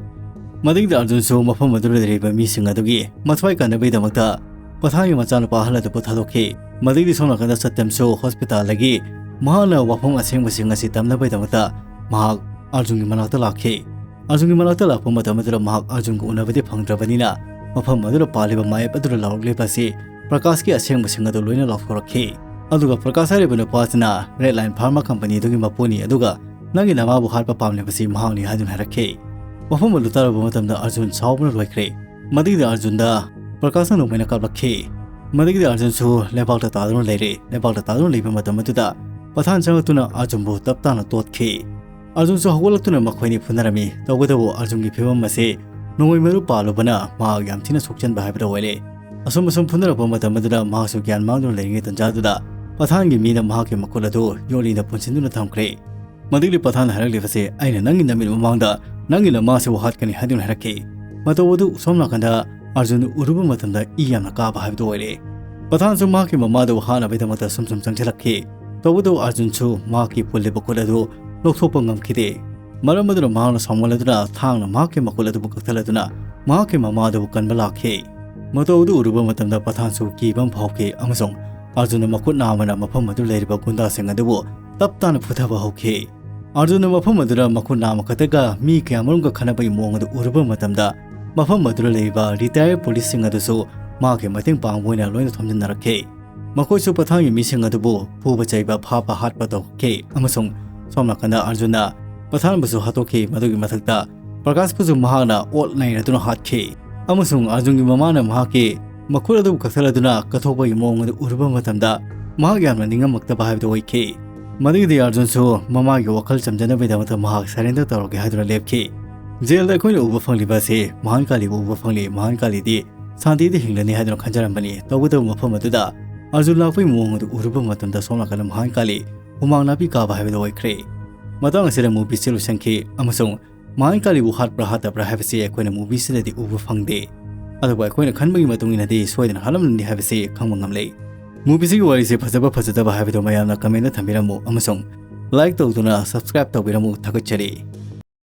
ꯃꯗꯨꯒꯤꯗ ꯑꯔꯖꯨꯟꯁꯨ ꯃꯐꯝ ꯑꯗꯨꯗ ꯂꯩꯔꯤꯕ ꯃꯤꯁꯤꯡ ꯑꯗꯨꯒꯤ ꯃꯊ꯭ꯋꯥꯏ ꯀꯟꯅꯕꯒꯤꯗꯃꯛꯇ ꯄꯊꯥꯟꯒꯤ ꯃꯆꯥꯅꯨꯄꯥ ꯑꯍꯜ ꯑꯗꯨꯕꯨ ꯊꯥꯗꯣꯛꯈꯤ꯫ ꯃꯗꯨꯒꯤꯗꯤ ꯁꯣꯝ ꯅꯥꯀꯟꯗ ꯁꯠꯇꯝꯁꯨ ꯍꯣꯁꯄꯤꯇꯥꯜꯗꯒꯤ ꯃꯍꯥꯛꯅ ꯋꯥꯐꯝ ꯑꯁꯦꯡꯕꯁꯤꯡ ꯑꯁꯤ ꯇꯝꯅꯕꯒꯤꯗꯃꯛꯇ ꯃꯍꯥꯛ ꯑꯔꯖꯨꯟꯒꯤ ꯃꯅꯥꯛꯇ ꯂꯥꯛꯈꯤ꯫ ꯑꯔꯖꯨꯟꯒꯤ ꯃꯅꯥꯛꯇ ꯂꯥꯛꯄ ꯃꯇꯝ ꯑꯗꯨꯗ ꯃꯍꯥꯛ ꯑꯔꯖꯨꯟꯒ ꯎꯅꯕꯗꯤ ꯐꯪꯗ꯭ꯔꯕꯅꯤꯅ, ꯃꯐꯝ ꯑꯗꯨꯗ ꯄꯥꯜꯂꯤꯕ ꯃꯥꯌꯦꯞ ꯑꯗꯨꯗ ꯂꯥꯎꯔꯛꯂꯤꯕ ꯑꯁꯤ ꯄ꯭ꯔꯀꯥꯁꯀꯤ ꯑꯁꯦꯡꯕꯁꯤꯡ ꯑꯗꯨ ꯂꯣꯏꯅ ꯂꯥꯎꯊꯣꯔꯛꯈꯤ꯫ ꯑꯗꯨꯒ ꯄ꯭ꯔꯀꯥꯁ ꯍꯥꯏꯔꯤꯕ ꯅꯨꯄꯥ ꯑꯁꯤꯅ ꯔꯦꯗ ꯂꯥꯏꯟ ꯐꯥꯔꯃꯥ ꯀꯝꯄꯅꯤ ꯑꯗꯨꯒꯤ ꯃꯄꯨꯅꯤ, ꯑꯗꯨꯒ ꯅꯪꯒꯤ ꯅꯃꯥꯕꯨ ꯍꯥꯠꯄ ꯄꯥꯝꯂꯤꯕꯁꯤ ꯃꯍꯥꯛꯅꯤ ꯍꯥꯏꯗꯨꯅ ꯍꯥꯏꯔꯛꯈꯤ꯫ ꯃꯐꯝ ꯑꯗꯨ ꯇꯥꯔꯨꯕ ꯃꯇꯝꯗ ꯑꯔꯖꯨꯟ ꯁꯥꯎꯕꯅ ꯂꯣꯏꯈ꯭ꯔꯦ꯫ ꯃꯗꯨꯒꯤꯗꯤ ꯑꯔꯖꯨꯟꯗ ꯄ꯭ꯔꯀꯥꯁꯅ ꯅꯣꯡꯃꯩꯅ ꯀꯥꯞꯂꯛꯈꯤ꯫ ꯃꯗꯨꯒꯤꯗꯤ ꯑꯔꯖꯨꯟꯁꯨ ꯂꯩꯕꯥꯛꯇ ꯇꯥꯗꯨꯅ ꯂꯩꯔꯦ꯫ ꯂꯩꯕꯥꯛꯇ ꯇꯥꯗꯨꯅ ꯂꯩꯕ ꯃꯇꯝ ꯑꯗꯨꯗ ꯄꯊꯥꯟ ꯆꯪꯂꯛꯇꯨꯅ ꯑꯔꯖꯨꯟꯕꯨ ꯇꯞ ꯇꯥꯅ ꯇꯣꯠꯈꯤ꯫ ꯑꯔꯖꯨꯟꯁꯨ ꯍꯧꯒꯠꯂꯛꯇꯨꯅ ꯃꯈꯣꯏꯅꯤ ꯐꯨꯅꯔꯝꯃꯤ꯫ ꯇꯧꯕꯇꯕꯨ ꯑꯔꯖꯨꯟꯒꯤ ꯐꯤꯕꯝ ꯑꯁꯤ ꯅꯣꯡꯃꯩ ꯃꯔꯨ ꯄꯥꯜꯂꯨꯕꯅ ꯃꯍꯥꯛ ꯌꯥꯝ ꯊꯤꯅ ꯁꯣꯛꯆꯟꯕ ꯍꯥꯏꯕꯗꯨ ꯑꯣꯏꯔꯦ꯫ ꯑꯁꯨꯝ ꯑꯁꯨꯝ ꯐꯨꯅꯔꯛꯄ ꯃꯇꯝ ꯑꯗꯨꯗ ꯃꯍꯥꯛꯁꯨ ꯒ꯭ꯌꯥꯟ ꯃꯥꯡꯗꯨꯅ ꯂꯩꯔꯤꯉꯩ ꯇꯟꯖꯥꯗꯨꯗ ꯄꯊꯥꯟꯒꯤ ꯃꯤꯅ ꯃꯍꯥꯛꯀꯤ ꯃꯈꯨꯠ ꯑꯗꯨ ꯌꯣꯠꯂꯤꯅ ꯄꯨꯟꯁꯤꯟꯗꯨꯅ ꯊꯝꯈ꯭ꯔꯦ꯫ ꯃꯗꯨꯒꯤ ꯄꯊꯥꯟꯅ ꯍꯥꯏꯔꯛꯂꯤꯕꯁꯦ, "ꯑꯩꯅ ꯅꯪꯒꯤ ꯅꯃꯤꯠ ꯃꯃꯥꯡꯗ ꯅꯪꯒꯤ ꯅꯃꯥꯁꯤꯕꯨ ꯍꯥꯠꯀꯅꯤ" ꯍꯥꯏꯗꯨꯅ ꯍꯥꯏꯔꯛꯈꯤ꯫ ꯃꯇꯧ ꯑꯗꯨ ꯁꯣꯝ ꯅꯥꯀꯟꯗ ꯑꯔꯖꯨꯟ ꯎꯔꯨꯕ ꯃꯇꯝꯗ ꯏ ꯌꯥꯝꯅ ꯀꯥꯕ ꯍꯥꯏꯕꯗꯨ ꯑꯣꯏꯔꯦ꯫ ꯄꯊꯥꯟꯁꯨ ꯃꯍꯥꯛꯀꯤ ꯃꯃꯥꯗꯨ ꯍꯥꯠꯅꯕꯒꯤꯗꯃꯛꯇ ꯁꯨꯝ ꯁꯨꯝ ꯆꯪꯁꯤꯜꯂꯛꯈꯤ꯫ ꯇꯧꯕꯇꯕꯨ ꯑꯔꯖꯨꯟꯁꯨ ꯃꯍꯥꯛꯀꯤ ꯄꯨꯜꯂꯤꯕ ꯈꯨꯠ ꯑꯗꯨ ꯂꯧꯊꯣꯛꯄ ꯉꯝꯈꯤꯗꯦ꯫ ꯃꯔꯝ ꯑꯗꯨꯅ ꯃꯍꯥꯛꯅ ꯁꯥꯎꯃꯜꯂꯗꯨꯅ ꯊꯥꯡꯅ ꯃꯍꯥꯛꯀꯤ ꯃꯈꯨꯠ ꯑꯗꯨꯕꯨ ꯀꯛꯊꯠꯂꯗꯨꯅ ꯃꯍꯥꯛꯀꯤ ꯃꯃꯥ ꯑꯗꯨꯕꯨ ꯀꯟꯕ ꯂꯥꯛꯈꯤ꯫ ꯃꯇꯧ ꯑꯗꯨ ꯎꯔꯨꯕ ꯃꯇꯝꯗ ꯄꯊꯥꯟꯁꯨ ꯀꯤꯕ ꯑꯃ ꯐꯥꯎꯈꯤ ꯑꯃꯁꯨꯡ ꯑꯔꯖꯨꯟꯅ ꯃꯈꯨꯠ ꯅꯥꯝꯃꯅ ꯃꯐꯝ ꯑꯗꯨ ꯂꯩꯔꯤꯕ ꯒꯨꯟꯗꯥꯁꯤꯡ ꯑꯗꯨꯕꯨ ꯇꯞ ꯇꯥꯅ ꯐꯨꯊꯕ ꯍꯧꯈꯤ꯫ ꯑꯔꯖꯨꯟꯅ ꯃꯐꯝ ꯑꯗꯨꯗ ꯃꯈꯨꯠ ꯅꯥꯝꯃ ꯈꯛꯇꯒ ꯃꯤ ꯀꯌꯥꯃꯔꯨꯝꯒ ꯈꯠꯅꯕꯒꯤ ꯃꯑꯣꯡ ꯑꯗꯨ ꯎꯔꯨꯕ ꯃꯇꯝꯗ, ꯃꯐꯝ ꯑꯗꯨꯗ ꯂꯩꯔꯤꯕ ꯔꯤꯇꯥꯌꯔ ꯄꯨꯂꯤꯁꯁꯤꯡ ꯑꯗꯨꯁꯨ ꯃꯍꯥꯛꯀꯤ ꯃꯇꯦꯡ ꯄꯥꯡꯕ ꯑꯣꯏꯅ ꯂꯣꯏꯅ ꯊꯣꯝꯖꯤꯟꯅꯔꯛꯈꯤ꯫ ꯃꯈꯣꯏꯁꯨ ꯄꯊꯥꯟꯒꯤ ꯃꯤꯁꯤꯡ ꯑꯗꯨꯕꯨ ꯐꯨꯕ ꯆꯩꯕ, ꯐꯥꯕ ꯍꯥꯠꯄ ꯇꯧꯈꯤ ꯑꯃꯁꯨꯡ ꯁꯣꯝ ꯅꯥꯀꯟꯗ ꯑꯔꯖꯨꯟꯅ ꯄꯊꯥꯟꯕꯨꯁꯨ ꯍꯥꯠꯇꯣꯛꯈꯤ꯫ ꯃꯗꯨꯒꯤ ꯃꯊꯛꯇ ꯄ꯭ꯔꯀꯥꯁꯄꯨꯁꯨ ꯃꯍꯥꯛꯅ ꯑꯣꯠ ꯅꯩꯔꯗꯨꯅ ꯍꯥꯠꯈꯤ꯫ ꯑꯃꯁꯨꯡ ꯑꯔꯖꯨꯟꯒꯤ ꯃꯃꯥꯅ ꯃꯍꯥꯛꯀꯤ ꯃꯈꯨꯠ ꯑꯗꯨꯕꯨ ꯀꯛꯊꯠꯂꯗꯨꯅ ꯀꯠꯊꯣꯛꯄꯒꯤ ꯃꯑꯣꯡ ꯑꯗꯨ ꯎꯔꯨꯕ ꯃꯇꯝꯗ ꯃꯍꯥꯛ ꯌꯥꯝꯅ ꯅꯤꯡꯉꯝꯃꯛꯇꯕ ꯍꯥꯏꯕꯗꯨ ꯑꯣꯏꯈꯤ꯫ ꯃꯗꯨꯒꯤꯗꯤ ꯑꯔꯖꯨꯟꯁꯨ ꯃꯃꯥꯒꯤ ꯋꯥꯈꯜ ꯆꯝꯖꯅꯕꯒꯤꯗꯃꯛꯇ ꯃꯍꯥꯛ ꯁꯔꯦꯟꯗꯔ ꯇꯧꯔꯒꯦ ꯍꯥꯏꯗꯨꯅ ꯂꯦꯞꯈꯤ꯫ ꯖꯦꯜꯗ ꯑꯩꯈꯣꯏꯅ ꯎꯕ ꯐꯪꯂꯤꯕ ꯑꯁꯤ ꯃꯍꯥꯟ ꯀꯥꯂꯤꯕꯨ ꯎꯕ ꯐꯪꯂꯤ꯫ ꯃꯍꯥꯟ ꯀꯥꯂꯤꯗꯤ ꯁꯥꯟꯇꯤꯗ ꯍꯤꯡꯂꯅꯤ ꯍꯥꯏꯗꯨꯅ ꯈꯟꯖꯔꯝꯕꯅꯤ꯫ ꯇꯧꯕꯇꯕꯨ ꯃꯐꯝ ꯑꯗꯨꯗ ꯑꯥꯔꯖꯨꯟ ꯂꯥꯛꯄꯒꯤ ꯃꯑꯣꯡ ꯑꯗꯨ ꯎꯔꯨꯕ ꯃꯇꯝꯗ ꯁꯣꯝ ꯅꯥꯀꯟꯗ ꯃꯍꯥꯟꯀꯥꯂꯤ ꯍꯨꯃꯥꯡ ꯅꯥꯄꯤ ꯀꯥꯕ ꯍꯥꯏꯕꯗꯨ ꯑꯣꯏꯈ꯭ꯔꯦ꯫ ꯃꯇꯥꯡ ꯑꯁꯤꯗ movieꯁꯤ ꯂꯣꯏꯁꯤꯟꯈꯤ ꯑꯃꯁꯨꯡ ꯃꯍꯥꯟꯀꯥꯂꯤꯕꯨ ꯍꯥꯠꯄ꯭ꯔꯥ ꯍꯥꯠꯇꯕ꯭ꯔꯥ ꯍꯥꯏꯕꯁꯤ ꯑꯩꯈꯣꯏꯅ movieꯁꯤꯗꯗꯤ ꯎꯕ ꯐꯪꯗꯦ꯫ ꯑꯗꯨꯕꯨ ꯑꯩꯈꯣꯏꯅ ꯈꯟꯕꯒꯤ ꯃꯇꯨꯡ ꯏꯟꯅꯗꯤ ꯁꯣꯏꯗꯅ ꯍꯥꯠꯂꯝꯂꯅꯤ ꯍꯥꯏꯕꯁꯤ ꯈꯪꯕ ꯉꯝꯂꯦ꯫ Movieꯁꯤꯒꯤ ꯋꯥꯔꯤꯁꯤ ꯐꯖꯕ ꯐꯖꯗꯕ ꯍꯥꯏꯕꯗꯨ ꯃꯌꯥꯝꯅ commentꯗ ꯊꯝꯕꯤꯔꯝꯃꯨ ꯑꯃꯁꯨꯡ like ꯇꯧꯗꯨꯅ subscribe ꯇꯧꯕꯤꯔꯝꯃꯨ꯫ ꯊꯥꯒꯠꯆꯔꯤ꯫